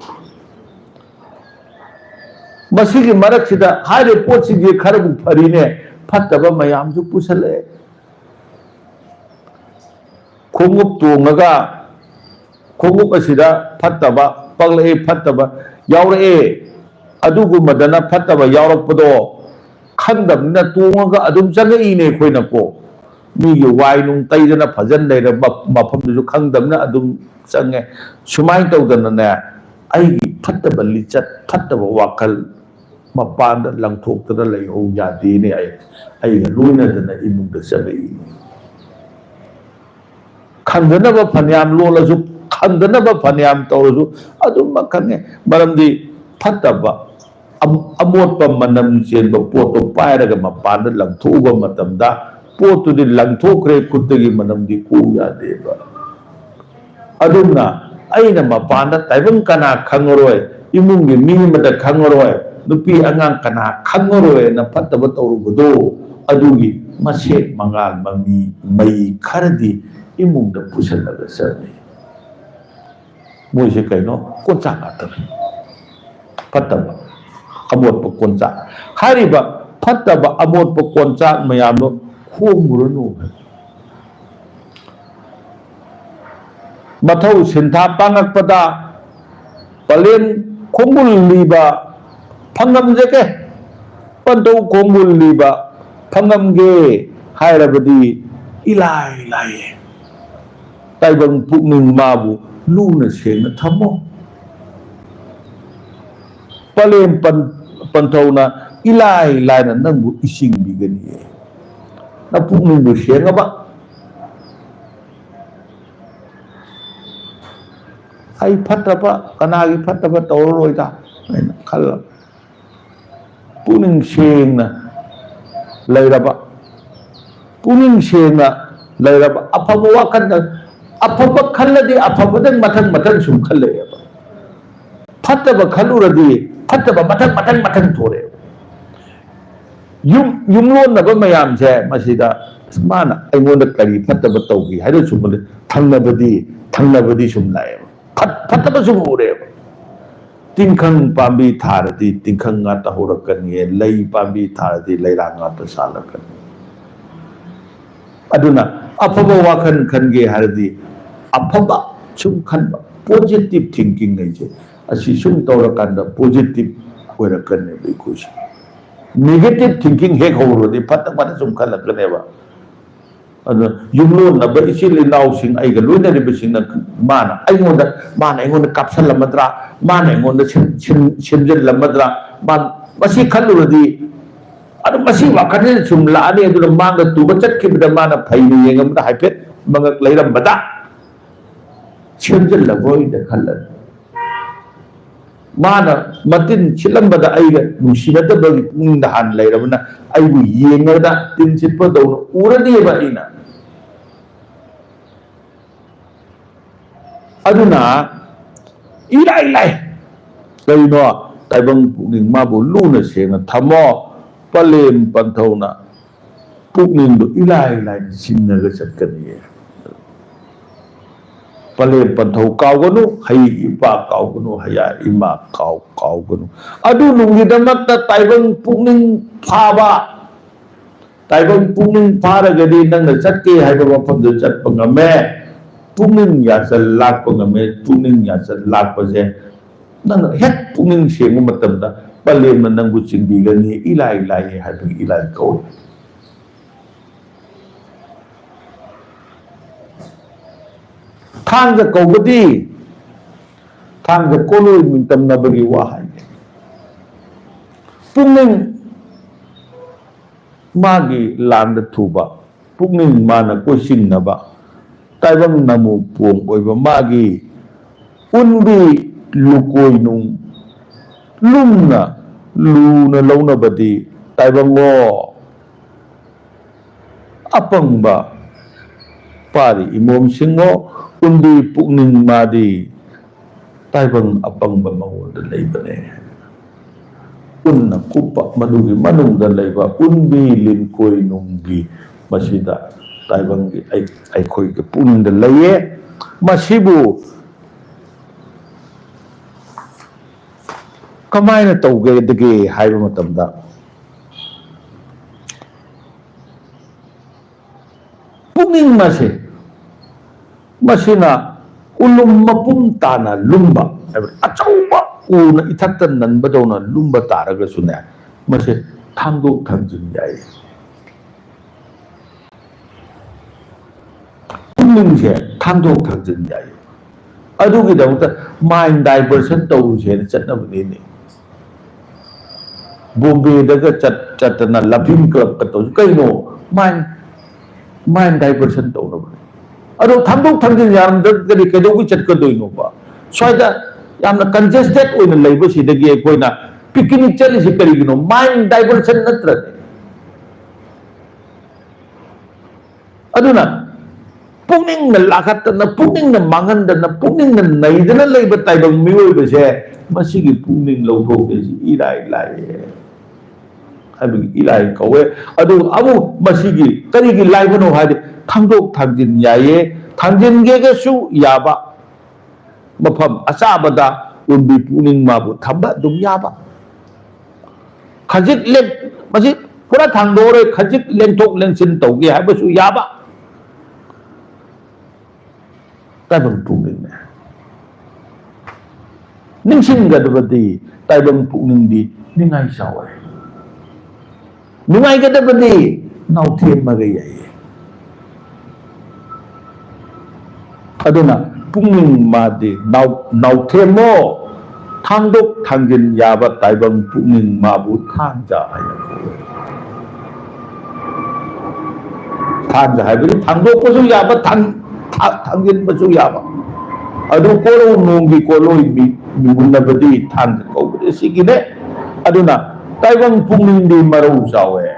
ꯃꯁꯤꯒꯤ ꯃꯔꯛꯁꯤꯗ ꯍꯥꯏꯔꯤꯕ ꯄꯣꯠꯁꯤꯡꯁꯦ ꯈꯔꯕꯨ ꯐꯔꯤꯅꯦ, ꯐꯠꯇꯕ ꯃꯌꯥꯝꯁꯨ ꯄꯨꯁꯜꯂꯛꯑꯦ꯫ ꯈꯣꯡꯎꯞ ꯇꯣꯡꯉꯒ ꯈꯣꯡꯎꯞ ꯑꯁꯤꯗ ꯐꯠꯇꯕ ꯄꯛꯂꯛꯑꯦ, ꯐꯠꯇꯕ ꯌꯥꯎꯔꯛꯑꯦ꯫ ꯑꯗꯨꯒꯨꯝꯕꯗꯅ ꯐꯠꯇꯕ ꯌꯥꯎꯔꯛꯄꯗꯣ ꯈꯪꯗꯕꯅꯤꯅ ꯇꯣꯡꯉꯒ ꯑꯗꯨꯝ ꯆꯪꯉꯛꯏꯅꯦ ꯑꯩꯈꯣꯏꯅꯀꯣ꯫ ꯃꯤꯒꯤ ꯋꯥꯏ ꯅꯨꯡ ꯇꯩꯗꯅ ꯐꯖꯅ ꯂꯩꯔꯕ ꯃꯐꯝꯗꯨꯁꯨ ꯈꯪꯗꯕꯅ ꯑꯗꯨꯝ ꯆꯪꯉꯦ꯫ ꯁꯨꯃꯥꯏꯅ ꯇꯧꯗꯅꯅꯦ, ꯑꯩꯒꯤ ꯐꯠꯇꯕ ꯂꯤꯆꯠ, ꯐꯠꯇꯕ ꯋꯥꯈꯜ ꯃꯄꯥꯟꯗ ꯂꯪꯊꯣꯛꯇꯅ ꯂꯩꯍꯧ ꯌꯥꯗꯦꯅꯦ꯫ ꯑꯩ, ꯑꯩꯒ ꯂꯣꯏꯅꯗꯅ ꯏꯃꯨꯡꯗ ꯆꯠꯂꯛꯏꯅꯤ꯫ ꯈꯪꯗꯅꯕ ꯐꯅꯌꯥꯝ ꯂꯣꯜꯂꯁꯨ, ꯈꯪꯗꯅꯕ ꯐꯅꯌꯥꯝ ꯇꯧꯔꯁꯨ, ꯑꯗꯨꯃꯛ ꯈꯪꯉꯦ꯫ ꯃꯔꯝꯗꯤ ꯐꯠꯇꯕ, ꯑꯝ-, ꯑꯃꯣꯠꯄ ꯃꯅꯝ ꯆꯦꯟꯕ ꯄꯣꯠꯇꯣ ꯄꯥꯏꯔꯒ ꯃꯄꯥꯟꯗ ꯂꯪꯊꯣꯛꯎꯕ ꯃꯇꯝꯗ, ꯄꯣꯠꯇꯨꯗꯤ ꯂꯪꯊꯣꯛꯈ꯭ꯔꯦ ꯈꯨꯠꯇꯒꯤ, ꯃꯅꯝꯗꯤ ꯀꯣꯛ ꯌꯥꯗꯦꯕ꯫ ꯑꯗꯨꯝꯅ ꯑꯩꯅ ꯃꯄꯥꯟꯗ ꯇꯥꯏꯕꯪ ꯀꯅꯥ ꯈꯪꯉꯔꯣꯏ, ꯏꯃꯨꯡꯒꯤ ꯃꯤ ꯑꯃꯗ ꯈꯪꯉꯔꯣꯏ, ꯅꯨꯄꯤ ꯑꯉꯥꯡ ꯀꯅꯥ ꯈꯪꯉꯔꯣꯏꯅ ꯐꯠꯇꯕ ꯇꯧꯔꯨꯕꯗꯣ, ꯑꯗꯨꯒꯤ ꯃꯁꯦꯛ ꯃꯉꯥꯜ ꯃꯃꯤ ꯃꯩ ꯈꯔꯗꯤ ꯏꯃꯨꯡꯗ ꯄꯨꯁꯤꯜꯂꯒ ꯆꯠꯂꯤ꯫ ꯃꯣꯏꯁꯦ ꯀꯩꯅꯣ? ꯀꯣꯟꯆꯥꯛ ꯉꯥꯛꯇꯅꯤ꯫ ꯐꯠꯇꯕ꯫ ꯑꯃꯣꯠꯄ ꯀꯣꯟꯆꯥꯛ꯫ ꯍꯥꯏꯔꯤꯕ ꯐꯠꯇꯕ ꯑꯃꯣꯠꯄ ꯀꯣꯟꯆꯥꯛ ꯃꯌꯥꯝꯗꯣ ꯈꯣꯝꯃꯨꯔꯅꯨ꯫ ꯃꯊꯧ ꯁꯤꯟꯊꯥ ꯄꯥꯡꯉꯛꯄꯗ ꯄꯂꯦꯝ ꯈꯣꯡꯒꯨꯜ ꯂꯤꯕ ꯐꯪꯉꯝꯖꯒꯦ, ꯄꯟꯊꯧ ꯈꯣꯡꯒꯨꯜ ꯂꯤꯕ ꯐꯪꯉꯝꯒꯦ ꯍꯥꯏꯔꯕꯗꯤ ꯏꯂꯥꯏ ꯂꯥꯏꯌꯦ꯫ ꯇꯥꯏꯕꯪ ꯄꯨꯛꯅꯤꯡ ꯃꯥꯕꯨ ꯂꯨꯅ ꯁꯦꯡꯅ ꯊꯝꯃꯣ꯫ ꯄꯂꯦꯝ ꯄꯟ-, ꯄꯟꯊꯧꯅ ꯏꯂꯥꯏ ꯂꯥꯏꯅ ꯅꯪꯕꯨ ꯏꯁꯤꯡꯕꯤꯒꯅꯤꯌꯦ꯫ ꯅꯄꯨꯛꯅꯤꯡꯕꯨ ꯁꯦꯡꯉꯕ, "ꯑꯩ ꯐꯠꯇꯕ, ꯀꯅꯥꯒꯤ ꯐꯠꯇꯕ ꯇꯧꯔꯔꯣꯏꯗ" ꯍꯥꯏꯅ ꯈꯜꯂ, ꯄꯨꯛꯅꯤꯡ ꯁꯦꯡꯅ ꯂꯩꯔꯕ, ꯄꯨꯛꯅꯤꯡ ꯁꯦꯡꯅ ꯂꯩꯔꯕ, ꯑꯐꯕ ꯋꯥꯈꯜꯗ, ꯑꯐꯕ ꯈꯜꯂꯗꯤ ꯑꯐꯕꯗꯪ ꯃꯊꯪ ꯃꯊꯪ ꯁꯨꯝ ꯈꯜꯂꯛꯑꯦꯕ꯫ ꯐꯠꯇꯕ ꯈꯜꯂꯨꯔꯗꯤ ꯐꯠꯇꯕ ꯃꯊꯪ ꯃꯊꯪ ꯃꯊꯪ ꯊꯣꯔꯛꯑꯦꯕ꯫ ꯌꯨꯝ, ꯌꯨꯝꯂꯣꯟꯅꯕ ꯃꯌꯥꯝꯁꯦ ꯃꯁꯤꯗ, "ꯑꯁ, ꯃꯥꯅ ꯑꯩꯉꯣꯟꯗ ꯀꯔꯤ ꯐꯠꯇꯕ ꯇꯧꯈꯤ?" ꯍꯥꯏꯅ ꯁꯨꯝ ꯈꯜꯂꯤ꯫ ꯊꯪꯅꯕꯗꯤ, ꯊꯪꯅꯕꯗꯤ ꯁꯨꯝ ꯂꯥꯛꯑꯦꯕ꯫ ꯐꯠ-, ꯐꯠꯇꯕ ꯁꯨꯝ ꯎꯔꯦꯕ꯫ ꯇꯤꯡꯈꯪ ꯄꯥꯝꯕꯤ ꯊꯥꯔꯗꯤ ꯇꯤꯡꯈꯪ ꯉꯥꯛꯇ ꯍꯧꯔꯛꯀꯅꯤ, ꯂꯩ ꯄꯥꯝꯕꯤ ꯊꯥꯔꯗꯤ ꯂꯩꯔꯥꯡ ꯉꯥꯛꯇ ꯁꯥꯠꯂꯛꯀꯅꯤ꯫ ꯑꯗꯨꯅ ꯑꯐꯕ ꯋꯥꯈꯜ ꯈꯟꯒꯦ ꯍꯥꯏꯔꯗꯤ ꯑꯐꯕ ꯁꯨꯝ ꯈꯟꯕ, positive thinking ꯍꯥꯏꯁꯦ, ꯑꯁꯤ ꯁꯨꯝ ꯇꯧꯔꯀꯥꯟꯗ positive ꯑꯣꯏꯔꯛꯀꯅꯦꯕ ꯑꯩꯈꯣꯏꯁꯦ꯫ Negative thinking ꯍꯦꯛ ꯍꯧꯔꯨꯔꯗꯤ ꯐꯠꯇ ꯐꯠꯇ ꯁꯨꯝ ꯈꯜꯂꯛꯀꯅꯦꯕ꯫ ꯑꯗꯨꯅ ꯌꯨꯝꯂꯣꯟꯅꯕ ꯏꯆꯤꯜ ꯏꯅꯥꯎꯁꯤꯡ, ꯑꯩꯒ ꯂꯣꯏꯅꯔꯤꯕꯁꯤꯡꯅ ꯃꯥꯅ ꯑꯩꯉꯣꯟꯗ, ꯃꯥꯅ ꯑꯩꯉꯣꯟꯗ ꯀꯥꯞꯁꯜꯂꯝꯃꯗ꯭ꯔꯥ, ꯃꯥꯅ ꯑꯩꯉꯣꯟꯗ ꯁꯦꯝ-, ꯁꯦꯝ-, ꯁꯦꯝꯖꯤꯜꯂꯝꯃꯗ꯭ꯔꯥ, ꯃꯥ-, ꯃꯁꯤ ꯈꯜꯂꯨꯔꯗꯤ ꯑꯗꯨꯝ ꯃꯁꯤ ꯋꯥꯈꯜꯁꯤꯗ ꯁꯨꯝ ꯂꯥꯛꯑꯅꯤ꯫ ꯑꯗꯨꯅ ꯃꯥꯡꯗ ꯇꯨꯕ ꯆꯠꯈꯤꯕꯗ ꯃꯥꯅ ꯐꯩꯅ ꯌꯦꯡꯉꯝꯕꯗ ꯍꯥꯏꯐꯦꯠ ꯃꯉꯛ ꯂꯩꯔꯝꯕꯗ ꯁꯦꯝꯖꯤꯜꯂꯕꯣꯏꯗ ꯈꯜꯂꯅꯤ꯫ ꯃꯥꯅ ꯃꯇꯤꯟ ꯁꯤꯠꯂꯝꯕꯗ ꯑꯩꯒ ꯅꯨꯡꯁꯤꯅꯗꯕꯒꯤ ꯄꯨꯛꯅꯤꯡꯗ ꯍꯥꯟꯅ ꯂꯩꯔꯕꯅ ꯑꯩꯕꯨ ꯌꯦꯡꯉꯒ ꯇꯤꯟ ꯁꯤꯠꯄꯗꯧꯅ ꯎꯔꯅꯦꯕ ꯑꯩꯅ꯫ ꯑꯗꯨꯅ ꯏꯔꯥꯏ ꯂꯥꯏ꯫ ꯀꯔꯤꯅꯣ? ꯇꯥꯏꯕꯪ ꯄꯨꯛꯅꯤꯡ ꯃꯥꯕꯨ ꯂꯨꯅ ꯁꯦꯡꯅ ꯊꯝꯃꯣ꯫ ꯄꯂꯦꯝ ꯄꯟꯊꯧꯅ ꯄꯨꯛꯅꯤꯡꯗꯨ ꯏꯂꯥꯏ ꯂꯥꯏꯅ ꯆꯤꯡꯉꯒ ꯆꯠꯀꯅꯤꯌꯦ꯫ ꯄꯂꯦꯝ ꯄꯟꯊꯧ ꯀꯥꯎꯒꯅꯨ, ꯍꯩ ꯏꯄꯥ ꯀꯥꯎꯒꯅꯨ, ꯍꯌꯥ ꯏꯃꯥ ꯀꯥꯎ ꯀꯥꯎꯒꯅꯨ꯫ ꯑꯗꯨ ꯅꯨꯡꯒꯤꯗꯃꯛꯇ ꯇꯥꯏꯕꯪ ꯄꯨꯛꯅꯤꯡ ꯐꯥꯕ, ꯇꯥꯏꯕꯪ ꯄꯨꯛꯅꯤꯡ ꯐꯥꯔꯒꯗꯤ ꯅꯪꯅ ꯆꯠꯀꯦ ꯍꯥꯏꯕ ꯃꯐꯝꯗꯨ ꯆꯠꯄ ꯉꯝꯃꯦ꯫ ꯄꯨꯛꯅꯤꯡ ꯌꯥꯆꯜ ꯂꯥꯛꯄ ꯉꯝꯃꯦ꯫ ꯄꯨꯛꯅꯤꯡ ꯌꯥꯆꯜ ꯂꯥꯛꯄꯁꯦ ꯅꯪꯅ ꯍꯦꯛ ꯄꯨꯛꯅꯤꯡ ꯁꯦꯡꯕ ꯃꯇꯝꯗ ꯄꯂꯦꯝꯅ ꯅꯪꯕꯨ ꯆꯤꯡꯕꯤꯒꯅꯤ꯫ ꯏꯂꯥꯏ ꯂꯥꯏꯌꯦ ꯍꯥꯏꯕꯒꯤ ꯏꯂꯥꯏ ꯀꯧꯏ꯫ ꯊꯥꯡꯒ ꯀꯧꯕꯗꯤ ꯊꯥꯡꯒ ꯀꯣꯂꯣꯏ ꯅꯤꯡꯇꯝꯅꯕꯒꯤ ꯋꯥꯍꯩꯅꯤ꯫ ꯄꯨꯛꯅꯤꯡ ꯃꯥꯒꯤ ꯂꯥꯟꯗ ꯊꯨꯕ, ꯄꯨꯛꯅꯤꯡ ꯃꯥꯅ ꯀꯣꯏꯁꯤꯟꯅꯕ, ꯇꯥꯏꯕꯪ ꯅꯃꯨ ꯄꯣꯡ ꯑꯣꯏꯕ ꯃꯥꯒꯤ ꯎꯟꯕꯤ ꯂꯨꯀꯣꯏ ꯅꯨꯡ ꯂꯨꯝꯅ ꯂꯨꯅ ꯂꯧꯅꯕꯗꯤ ꯇꯥꯏꯕꯪꯉꯣ꯫ ꯑꯄꯪꯕ ꯄꯥꯔꯤ ꯏꯃꯣꯝꯁꯤꯡꯉꯣ, ꯎꯟꯕꯤ ꯄꯨꯛꯅꯤꯡ ꯃꯥꯗꯤ ꯇꯥꯏꯕꯪ ꯑꯄꯪꯕ ꯃꯉꯣꯟꯗ ꯂꯩꯕꯅꯦ꯫ ꯎꯟꯅ ꯀꯨꯞꯄ ꯃꯗꯨꯒꯤ ꯃꯅꯨꯡꯗ ꯂꯩꯕ ꯎꯟꯕꯤ ꯂꯤꯟꯀꯣꯏ ꯅꯨꯡꯒꯤ ꯃꯁꯤꯗ ꯇꯥꯏꯕꯪꯒꯤ ꯑꯩ-, ꯑꯩꯈꯣꯏꯒꯤ ꯄꯨꯛꯅꯤꯡꯗ ꯂꯩꯌꯦ꯫ ꯃꯁꯤꯕꯨ ꯀꯃꯥꯏꯅ ꯇꯧꯒꯗꯒꯦ ꯍꯥꯏꯕ ꯃꯇꯝꯗ, ꯄꯨꯛꯅꯤꯡ ꯑꯁꯦ, ꯃꯁꯤꯅ ꯎꯂꯨꯝ ꯃꯄꯨꯝ ꯇꯥꯅ ꯂꯨꯝꯕ, ꯍꯥꯏꯕꯗꯤ ꯑꯆꯧꯕ ꯎꯅ ꯏꯊꯛꯇ ꯅꯟꯕꯗꯧꯅ ꯂꯨꯝꯕ ꯇꯥꯔꯒꯁꯨꯅꯦ, ꯃꯁꯦ ꯊꯥꯡꯗꯣꯛ ꯊꯥꯡꯖꯤꯟ ꯌꯥꯏ꯫ ꯄꯨꯛꯅꯤꯡꯁꯦ ꯊꯥꯡꯗꯣꯛ ꯊꯥꯡꯖꯤꯟ ꯌꯥꯏ꯫ ꯑꯗꯨꯒꯤꯗꯃꯛꯇ mind diversion ꯇꯧꯔꯨꯁꯦꯅ ꯆꯠꯅꯕꯅꯤꯅꯦ꯫ ꯕꯣꯝꯕꯦꯗꯒ ꯆꯠ-, ꯆꯠꯇꯅ ꯂꯚꯤꯡ ꯀ꯭ꯂꯕꯀ ꯇꯧꯁꯤ꯫ ꯀꯩꯅꯣ? Mind, mind diversion ꯇꯧꯅꯕꯅꯦ꯫ ꯑꯗꯣ ꯊꯥꯡꯗꯣꯛ ꯊꯥꯡꯖꯤꯟ ꯌꯥꯔꯝꯗ꯭ꯔꯒꯗꯤ ꯀꯩꯗꯧꯕꯩ ꯆꯠꯀꯗꯣꯏꯅꯣꯕ? ꯁ꯭ꯋꯥꯏꯗ ꯌꯥꯝꯅ congested ꯑꯣꯏꯅ ꯂꯩꯕꯁꯤꯗꯒꯤ ꯑꯩꯈꯣꯏꯅ picnic ꯆꯠꯂꯤꯁꯤ ꯀꯔꯤꯒꯤꯅꯣ? Mind diversion ꯅꯠꯇ꯭ꯔꯅꯦ? ꯑꯗꯨꯅ ꯄꯨꯛꯅꯤꯡꯅ ꯂꯥꯈꯠꯇꯅ, ꯄꯨꯛꯅꯤꯡꯅ ꯃꯥꯡꯍꯟꯗꯅ, ꯄꯨꯛꯅꯤꯡꯅ ꯅꯩꯗꯅ ꯂꯩꯕ ꯇꯥꯏꯕꯪ ꯃꯤꯑꯣꯏꯕꯁꯦ, ꯃꯁꯤꯒꯤ ꯄꯨꯛꯅꯤꯡ ꯂꯧꯊꯣꯛꯀꯦꯁꯤ ꯏꯔꯥꯏ ꯂꯥꯏꯌꯦ ꯍꯥꯏꯕꯒꯤ ꯏꯔꯥꯏ ꯀꯧꯋꯦ꯫ ꯑꯗꯨꯒ ꯑꯃꯨꯛ ꯃꯁꯤꯒꯤ ꯀꯔꯤꯒꯤ ꯂꯥꯏꯕꯅꯣ ꯍꯥꯏꯗꯤ, ꯊꯥꯡꯗꯣꯛ ꯊꯥꯡꯖꯤꯟ ꯌꯥꯏꯌꯦ, ꯊꯥꯡꯖꯤꯟꯒꯦꯒꯁꯨ ꯌꯥꯕ, ꯃꯐꯝ ꯑꯆꯥꯕꯗ ꯎꯟꯕꯤ ꯄꯨꯛꯅꯤꯡ ꯃꯥꯕꯨ ꯊꯝꯕ ꯑꯗꯨꯝ ꯌꯥꯕ꯫ ꯈꯖꯤꯛ ꯂꯦꯡ-, ꯃꯁꯤ ꯄꯨꯔꯥ ꯊꯥꯡꯗꯣꯛꯑꯔꯣꯏ, ꯈꯖꯤꯛ ꯂꯦꯡꯊꯣꯛ ꯂꯦꯡꯁꯤꯟ ꯇꯧꯒꯦ ꯍꯥꯏꯕꯁꯨ ꯌꯥꯕ꯫ ꯇꯥꯏꯕꯪ ꯄꯨꯛꯅꯤꯡꯅꯦ꯫ ꯅꯤꯡꯁꯤꯡꯒꯗꯕꯗꯤ ꯇꯥꯏꯕꯪ ꯄꯨꯛꯅꯤꯡꯗꯤ ꯅꯤꯡꯉꯥꯏ ꯆꯥꯎꯋꯦ꯫ ꯅꯨꯡꯉꯥꯏꯒꯗꯕꯗꯤ ꯅꯥꯎꯊꯦꯝꯃꯒ ꯌꯥꯏꯌꯦ꯫ ꯑꯗꯨꯅ ꯄꯨꯛꯅꯤꯡ ꯃꯥꯗꯤ ꯅꯥꯎ-, ꯅꯥꯎꯊꯦꯝꯃꯣ, ꯊꯥꯡꯗꯣꯛ ꯊꯥꯡꯖꯤꯟ ꯌꯥꯕ ꯇꯥꯏꯕꯪ ꯄꯨꯛꯅꯤꯡ ꯃꯥꯕꯨ ꯊꯥꯡꯖ ꯍꯥꯏꯅ ꯀꯧꯏ꯫ ꯊꯥꯡꯖ ꯍꯥꯏꯕꯗꯤ ꯊꯥꯡꯗꯣꯛꯄꯁꯨ ꯌꯥꯕ, ꯊꯥꯡ-, ꯊꯥ-, ꯊꯥꯡꯖꯤꯟꯕꯁꯨ ꯌꯥꯕ꯫ ꯑꯗꯨ ꯀꯣꯔꯧ ꯅꯣꯡꯒꯤ ꯀꯣꯂꯣꯏ ꯃꯤ-, ꯃꯤꯒꯨꯟꯅꯕꯗꯤ ꯊꯥꯡꯖ ꯀꯧꯕꯗꯤ ꯁꯤꯒꯤꯅꯦ꯫ ꯑꯗꯨꯅ ꯇꯥꯏꯕꯪ ꯄꯨꯛꯅꯤꯡꯗꯤ ꯃꯔꯧ ꯆꯥꯎꯋꯦ,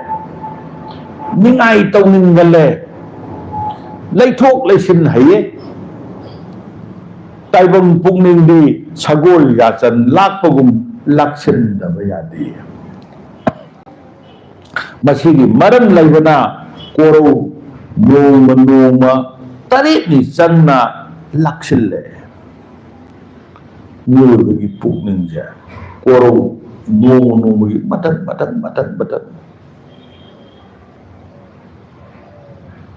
ꯅꯤꯡꯉꯥꯏ ꯇꯧꯅꯤꯡꯒꯜꯂꯦ, ꯂꯩꯊꯣꯛ ꯂꯩꯁꯤꯟ ꯍꯩꯌꯦ꯫ ꯇꯥꯏꯕꯪ ꯄꯨꯛꯅꯤꯡꯗꯤ ꯁꯒꯣꯜ ꯌꯥꯆꯟ ꯂꯥꯛꯄꯒꯨꯝ ꯂꯥꯛꯁꯤꯟꯗꯕ ꯌꯥꯗꯦ꯫ ꯃꯁꯤꯒꯤ ꯃꯔꯝ ꯂꯩꯕꯅ ꯀꯣꯔꯧ ꯅꯣꯡꯃ ꯅꯣꯡꯃ ꯇꯔꯦꯠꯅꯤ ꯆꯪꯅ ꯂꯥꯛꯁꯤꯜꯂꯦ꯫ ꯃꯤꯑꯣꯏꯕꯒꯤ ꯄꯨꯛꯅꯤꯡꯁꯦ ꯀꯣꯔꯧ ꯅꯣꯡꯃ ꯅꯣꯡꯃꯒꯤ ꯃꯊꯪ, ꯃꯊꯪ, ꯃꯊꯪ, ꯃꯊꯪ꯫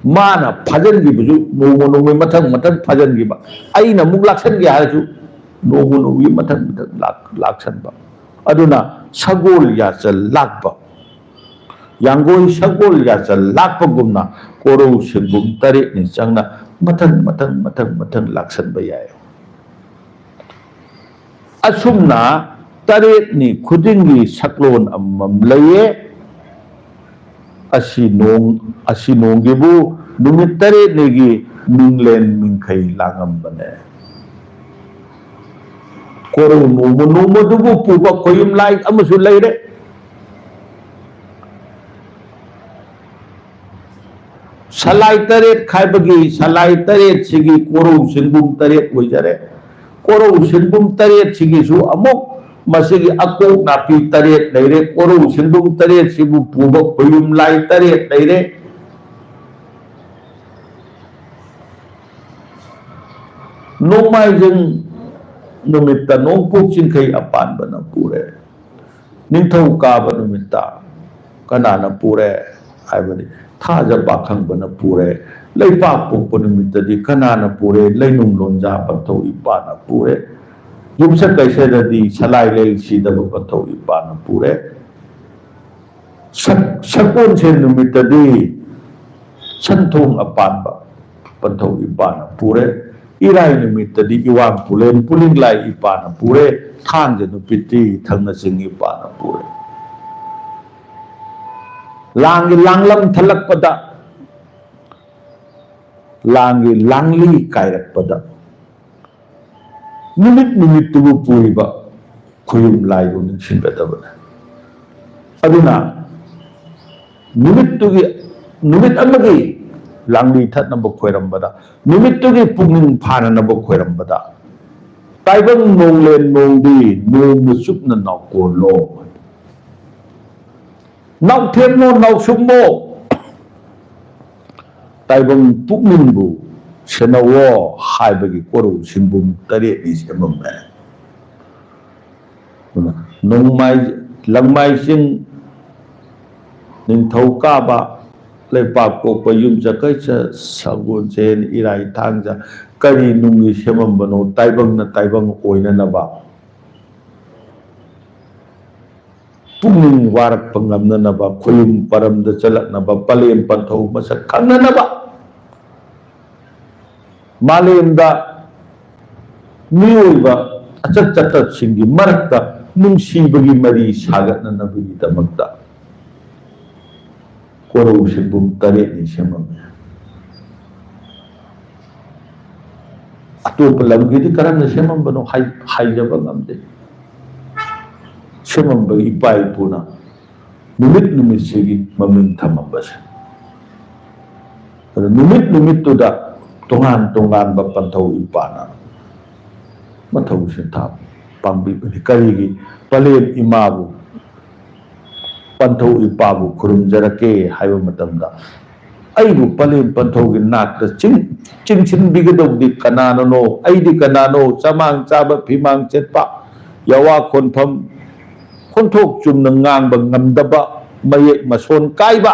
ꯃꯥꯅ ꯐꯥꯖꯤꯟꯈꯤꯕꯁꯨ ꯅꯣꯡꯃ ꯅꯣꯡꯃꯒꯤ ꯃꯊꯪ, ꯃꯊꯪ ꯐꯥꯖꯤꯟꯈꯤꯕ꯫ ꯑꯩꯅ ꯑꯃꯨꯛ ꯂꯥꯛꯁꯟꯒꯦ ꯍꯥꯏꯔꯁꯨ ꯅꯣꯡꯃ ꯅꯣꯡꯃꯒꯤ ꯃꯊꯪ, ꯃꯊꯪ ꯂꯥꯛ-, ꯂꯥꯛꯁꯟꯕ꯫ ꯑꯗꯨꯅ ꯁꯒꯣꯜ ꯌꯥꯆꯜ ꯂꯥꯛꯄ, ꯌꯥꯡꯒꯣꯏ ꯁꯒꯣꯜ ꯌꯥꯆꯜ ꯂꯥꯛꯄꯒꯨꯝꯅ ꯀꯣꯔꯧ ꯁꯤꯟꯕꯨꯝ ꯇꯔꯦꯠꯅꯤ ꯆꯪꯅ ꯃꯊꯪ, ꯃꯊꯪ, ꯃꯊꯪ, ꯃꯊꯪ ꯂꯥꯛꯁꯟꯕ ꯌꯥꯏ꯫ ꯑꯁꯨꯝꯅ ꯇꯔꯦꯠꯅꯤ ꯈꯨꯗꯤꯡꯒꯤ ꯁꯛꯂꯣꯟ ꯑꯃꯃꯝ ꯂꯩꯌꯦ꯫ ꯑꯁꯤ ꯅꯣꯡ, ꯑꯁꯤ ꯅꯣꯡꯒꯤꯕꯨ ꯅꯨꯃꯤꯠ ꯇꯔꯦꯠꯅꯤꯒꯤ ꯃꯤꯡꯂꯦꯟ ꯃꯤꯡꯈꯩ ꯂꯥꯡꯉꯝꯕꯅꯦ꯫ ꯀꯣꯔꯧ ꯅꯣꯡꯃ ꯅꯣꯡꯃꯗꯨꯕꯨ ꯄꯨꯕ ꯈꯣꯌꯨꯝ ꯂꯥꯏ ꯑꯃꯁꯨ ꯂꯩꯔꯦ꯫ ꯁꯂꯥꯏ ꯇꯔꯦꯠ ꯈꯥꯏꯕꯒꯤ ꯁꯂꯥꯏ ꯇꯔꯦꯠꯁꯤꯒꯤ ꯀꯣꯔꯧ ꯁꯤꯟꯕꯨꯝ ꯇꯔꯦꯠ ꯑꯣꯏꯖꯔꯦ꯫ ꯀꯣꯔꯧ ꯁꯤꯟꯕꯨꯝ ꯇꯔꯦꯠꯁꯤꯒꯤꯁꯨ ꯑꯃꯨꯛ ꯃꯁꯤꯒꯤ ꯑꯀꯣꯛ ꯅꯥꯄꯤ ꯇꯔꯦꯠ ꯂꯩꯔꯦ꯫ ꯀꯣꯔꯧ ꯁꯤꯟꯕꯨꯝ ꯇꯔꯦꯠꯁꯤꯕꯨ ꯄꯨꯕ ꯈꯣꯌꯨꯝ ꯂꯥꯏ ꯇꯔꯦꯠ ꯂꯩꯔꯦ꯫ ꯅꯣꯡꯃꯥꯏꯖꯤꯡ ꯅꯨꯃꯤꯠꯇ ꯅꯣꯡꯄꯣꯛ ꯆꯤꯡꯈꯩ ꯑꯄꯥꯟꯕꯅ ꯄꯨꯔꯦ꯫ ꯅꯤꯡꯊꯧꯀꯥꯕ ꯅꯨꯃꯤꯠꯇ ꯀꯅꯥꯅ ꯄꯨꯔꯦ ꯍꯥꯏꯕꯗꯤ, ꯊꯥꯖ ꯄꯥꯈꯪꯕꯅ ꯄꯨꯔꯦ꯫ ꯂꯩꯄꯥꯛ ꯄꯣꯛꯄ ꯅꯨꯃꯤꯠꯇꯗꯤ ꯀꯅꯥꯅ ꯄꯨꯔꯦ? ꯂꯩꯅꯨꯡ ꯂꯣꯟꯖꯥ ꯄꯟꯊꯧ ꯏꯄꯥꯅ ꯄꯨꯔꯦ꯫ ꯌꯨꯝꯁꯀꯩꯁꯗꯗꯤ ꯁꯂꯥꯏ ꯂꯩ ꯁꯤꯗꯕ ꯄꯟꯊꯧ ꯏꯄꯥꯅ ꯄꯨꯔꯦ꯫ ꯁꯛ-, ꯁꯒꯣꯜꯁꯦꯟ ꯅꯨꯃꯤꯠꯇꯗꯤ ꯁꯟꯊꯣꯡ ꯑꯄꯥꯟꯕ ꯄꯟꯊꯧ ꯏꯄꯥꯅ ꯄꯨꯔꯦ꯫ ꯏꯔꯥꯏ ꯅꯨꯃꯤꯠꯇꯗꯤ ꯏꯋꯥꯡ ꯄꯨꯂꯦꯟ ꯄꯨꯂꯤꯡꯂꯥꯏ ꯏꯄꯥꯅ ꯄꯨꯔꯦ꯫ ꯊꯥꯡꯖ ꯅꯨꯃꯤꯠꯇꯤ ꯊꯪꯅ ꯆꯤꯡ ꯏꯄꯥꯅ ꯄꯨꯔꯦ꯫ ꯂꯥꯡꯒꯤ ꯂꯥꯡꯂꯝ ꯊꯜꯂꯛꯄꯗ, ꯂꯥꯡꯒꯤ ꯂꯥꯡꯂꯤ ꯀꯥꯏꯔꯛꯄꯗ, ꯅꯨꯃꯤꯠ ꯅꯨꯃꯤꯠꯇꯨꯕꯨ ꯄꯨꯔꯤꯕ ꯈꯨꯌꯨꯝ ꯂꯥꯏꯕꯨ ꯅꯤꯡꯁꯤꯡꯒꯗꯕꯅꯤ꯫ ꯑꯗꯨꯅ ꯅꯨꯃꯤꯠꯇꯨꯒꯤ, ꯅꯨꯃꯤꯠ ꯑꯃꯒꯤ ꯂꯥꯡꯂꯤ ꯊꯠꯅꯕ ꯈꯣꯏꯔꯝꯕꯗ, ꯅꯨꯃꯤꯠꯇꯨꯒꯤ ꯄꯨꯛꯅꯤꯡ ꯐꯥꯅꯅꯕ ꯈꯣꯏꯔꯝꯕꯗ, ꯇꯥꯏꯕꯪ ꯅꯣꯡꯂꯦꯟ ꯅꯣꯡꯗꯤ ꯅꯣꯡꯅ ꯆꯨꯞꯅ ꯅꯥꯎꯀꯣꯜꯂꯣ꯫ ꯅꯥꯎꯊꯦꯝꯃꯣ, ꯅꯥꯎꯁꯨꯝꯃꯣ, ꯇꯥꯏꯕꯪ ꯄꯨꯛꯅꯤꯡꯕꯨ ꯁꯦꯟꯅꯧꯋꯣ ꯍꯥꯏꯕꯒꯤ ꯀꯣꯔꯧ ꯁꯤꯟꯕꯨꯝ ꯇꯔꯦꯠꯅꯤ ꯁꯦꯝꯃꯝꯃꯦ꯫ ꯑꯗꯨꯅ ꯅꯣꯡꯃꯥꯏ, ꯂꯪꯃꯥꯏ ꯆꯤꯡ, ꯅꯤꯡꯊꯧꯀꯥꯕ, ꯂꯩꯄꯥꯛ ꯄꯣꯛꯄ, ꯌꯨꯝꯁꯀꯩꯁ, ꯁꯒꯣꯜꯁꯦꯟ, ꯏꯔꯥꯏ, ꯊꯥꯡꯖ, ꯀꯔꯤ ꯅꯨꯡꯒꯤ ꯁꯦꯝꯃꯝꯕꯅꯣ? ꯇꯥꯏꯕꯪꯅ ꯇꯥꯏꯕꯪ ꯑꯣꯏꯅꯅꯕ, ꯄꯨꯛꯅꯤꯡ ꯋꯥꯔꯛꯄ ꯉꯝꯅꯅꯕ, ꯈꯣꯌꯨꯝ ꯄꯔꯝꯗ ꯆꯠꯂꯛꯅꯕ, ꯄꯂꯦꯝ ꯄꯟꯊꯧ ꯃꯁꯛ ꯈꯪꯅꯅꯕ, ꯃꯥꯂꯦꯝꯗ ꯃꯤꯑꯣꯏꯕ ꯑꯆꯠ ꯆꯠꯊꯛꯁꯤꯡꯒꯤ ꯃꯔꯛꯇ ꯅꯨꯡꯁꯤꯕꯒꯤ ꯃꯔꯤ ꯁꯥꯒꯠꯅꯅꯕꯒꯤꯗꯃꯛꯇ ꯀꯣꯔꯧ ꯁꯤꯟꯕꯨꯝ ꯇꯔꯦꯠꯅꯤ ꯁꯦꯝꯃꯝꯃꯤ꯫ ꯑꯇꯣꯞꯄ ꯂꯝꯒꯤꯗꯤ ꯀꯔꯝꯅ ꯁꯦꯝꯃꯝꯕꯅꯣ ꯍꯥꯏ-, ꯍꯥꯏꯖꯕ ꯉꯝꯗꯦ꯫ ꯁꯦꯝꯃꯝꯕ ꯏꯄꯥ ꯏꯄꯨꯅ ꯅꯨꯃꯤꯠ ꯅꯨꯃꯤꯠꯁꯤꯒꯤ ꯃꯃꯤꯡ ꯊꯝꯃꯝꯕꯁꯦ꯫ ꯑꯗꯨ ꯅꯨꯃꯤꯠ ꯅꯨꯃꯤꯠꯇꯨꯗ ꯇꯣꯉꯥꯟ ꯇꯣꯉꯥꯟꯕ ꯄꯟꯊꯧ ꯏꯄꯥꯅ ꯃꯊꯧ ꯁꯤꯟꯊꯥ ꯄꯥꯡꯕꯤꯕꯅꯤ꯫ ꯀꯔꯤꯒꯤ? ꯄꯂꯦꯝ ꯏꯃꯥꯕꯨ, ꯄꯟꯊꯧ ꯏꯄꯥꯕꯨ ꯈꯨꯔꯨꯝꯖꯔꯛꯀꯦ ꯍꯥꯏꯕ ꯃꯇꯝꯗ, ꯑꯩꯕꯨ ꯄꯂꯦꯝ ꯄꯟꯊꯧꯒꯤ ꯅꯥꯛꯇ ꯆꯤꯡ-, ꯆꯤꯡꯁꯤꯟꯕꯤꯒꯗꯧꯕꯗꯤ ꯀꯅꯥꯅꯅꯣ? ꯑꯩꯗꯤ ꯀꯅꯥꯅꯣ? ꯆꯃꯥꯡ ꯆꯥꯕ ꯐꯤꯃꯥꯡ ꯆꯦꯠꯄ, ꯌꯥꯋꯥ ꯈꯣꯟꯐꯝ ꯈꯣꯟꯊꯣꯛ ꯆꯨꯝꯅ ꯉꯥꯡꯕ ꯉꯝꯗꯕ, ꯃꯌꯦꯛ ꯃꯁꯣꯟ ꯀꯥꯏꯕ,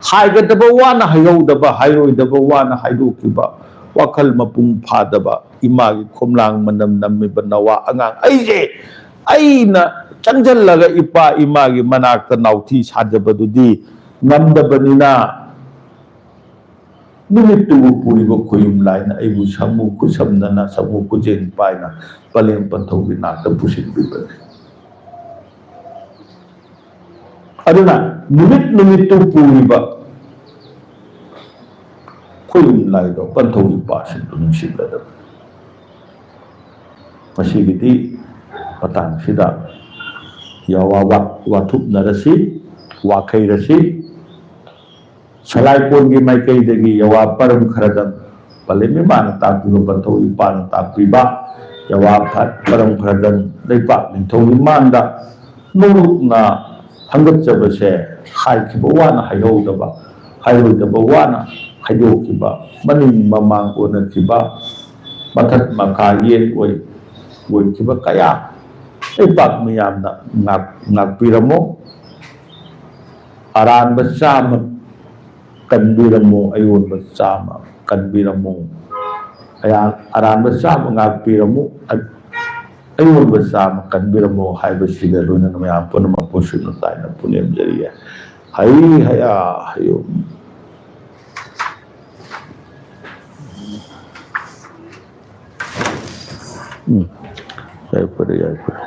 ꯍꯥꯏꯒꯗꯕ ꯋꯥꯅ ꯍꯥꯏꯍꯧꯗꯕ, ꯍꯥꯏꯔꯣꯏꯗꯕ ꯋꯥꯅ ꯍꯥꯏꯗꯣꯛꯈꯤꯕ, ꯋꯥꯈꯜ ꯃꯄꯨꯡ ꯐꯥꯗꯕ, ꯏꯃꯥꯒꯤ ꯈꯣꯝꯂꯥꯡ ꯃꯅꯝ ꯅꯝꯃꯤꯕ ꯅꯋꯥ ꯑꯉꯥꯡ ꯑꯩꯁꯦ, ꯑꯩꯅ ꯆꯪꯁꯤꯜꯂꯒ ꯏꯄꯥ ꯏꯃꯥꯒꯤ ꯃꯅꯥꯛꯇ ꯅꯥꯎꯊꯤ ꯁꯥꯖꯕꯗꯨꯗꯤ ꯉꯝꯗꯕꯅꯤꯅ, ꯅꯨꯃꯤꯠꯇꯨꯕꯨ ꯄꯨꯔꯤꯕ ꯈꯣꯌꯨꯝ ꯂꯥꯏꯅ ꯑꯩꯕꯨ ꯁꯃꯨ ꯈꯨꯠꯁꯝꯅꯅ, ꯁꯃꯨ ꯈꯨꯖꯦꯡ ꯄꯥꯏꯅ ꯄꯂꯦꯝ ꯄꯟꯊꯧꯒꯤ ꯅꯥꯛꯇ ꯄꯨꯁꯤꯟꯕꯤꯕꯅꯤ꯫ ꯑꯗꯨꯅ ꯅꯨꯃꯤꯠ ꯅꯨꯃꯤꯠꯇꯨ ꯄꯨꯔꯤꯕ ꯈꯣꯌꯨꯝ ꯂꯥꯏꯗꯣ ꯄꯟꯊꯧ ꯏꯄꯥꯁꯤꯡꯗꯨ ꯅꯤꯡꯁꯤꯡꯒꯗꯕꯅꯤ꯫ ꯃꯁꯤꯒꯤꯗꯤ ꯃꯇꯥꯡꯁꯤꯗ ꯌꯥꯋꯥ ꯋꯥ-, ꯋꯥꯊꯨꯞꯅꯔꯁꯤ, ꯋꯥꯈꯩꯔꯁꯤ꯫ ꯁꯂꯥꯏꯀꯣꯟꯒꯤ ꯃꯥꯏꯀꯩꯗꯒꯤ ꯌꯥꯋꯥ ꯄꯔꯝ ꯈꯔꯗꯪ ꯄꯂꯦꯝ ꯏꯃꯥꯅ ꯇꯥꯛꯄꯤꯕ, ꯄꯟꯊꯧ ꯏꯄꯥꯅ ꯇꯥꯛꯄꯤꯕ, ꯌꯥꯋꯥ ꯐꯠ ꯄꯔꯝ ꯈꯔꯗꯪ ꯂꯩꯄꯥꯛ ꯅꯤꯡꯊꯧ ꯏꯃꯥꯟꯗ ꯅꯣꯡꯂꯨꯛꯅ ꯊꯥꯡꯒꯠꯆꯕꯁꯦ ꯍꯥꯏꯈꯤꯕ ꯋꯥꯅ ꯍꯥꯏꯍꯧꯗꯕ, ꯍꯥꯏꯔꯣꯏꯗꯕ ꯋꯥꯅ ꯍꯥꯏꯗꯣꯛꯈꯤꯕ, ꯃꯅꯤꯡ ꯃꯃꯥꯡ ꯑꯣꯟꯅꯈꯤꯕ, ꯃꯊꯛ ꯃꯈꯥ ꯌꯦꯠ ꯑꯣꯏ ꯑꯣꯏꯈꯤꯕ ꯀꯌꯥ ꯂꯩꯄꯥꯛ ꯃꯤꯌꯥꯝꯅ ꯉꯥꯛ-, ꯉꯥꯛꯄꯤꯔꯝꯃꯣ꯫ ꯑꯔꯥꯟꯕ ꯆꯥꯝꯃ ꯀꯟꯕꯤꯔꯝꯃꯣ, ꯑꯌꯣꯟꯕ ꯆꯥꯝꯃ ꯀꯟꯕꯤꯔꯝꯃꯣ꯫ ꯑꯌꯥ-, ꯑꯔꯥꯟꯕ ꯆꯥꯝꯃ ꯉꯥꯛꯄꯤꯔꯝꯃꯨ, ꯑ-, ꯑꯌꯣꯟꯕ ꯆꯥꯝꯃ ꯀꯟꯕꯤꯔꯝꯃꯣ ꯍꯥꯏꯕꯁꯤꯒ ꯂꯣꯏꯅꯅ ꯃꯌꯥꯝ ꯄꯨꯝꯅꯃꯛꯄꯨ ꯁꯨꯞꯅ ꯇꯥꯏꯅ ꯄꯨꯅꯦꯝꯖꯔꯤꯌꯦ꯫ ꯍꯩ ꯍꯌꯥ ꯍꯌꯣ꯫ ꯎꯝ꯫ ꯌꯥꯏꯐꯔꯦ, ꯌꯥꯏꯐꯔꯦ꯫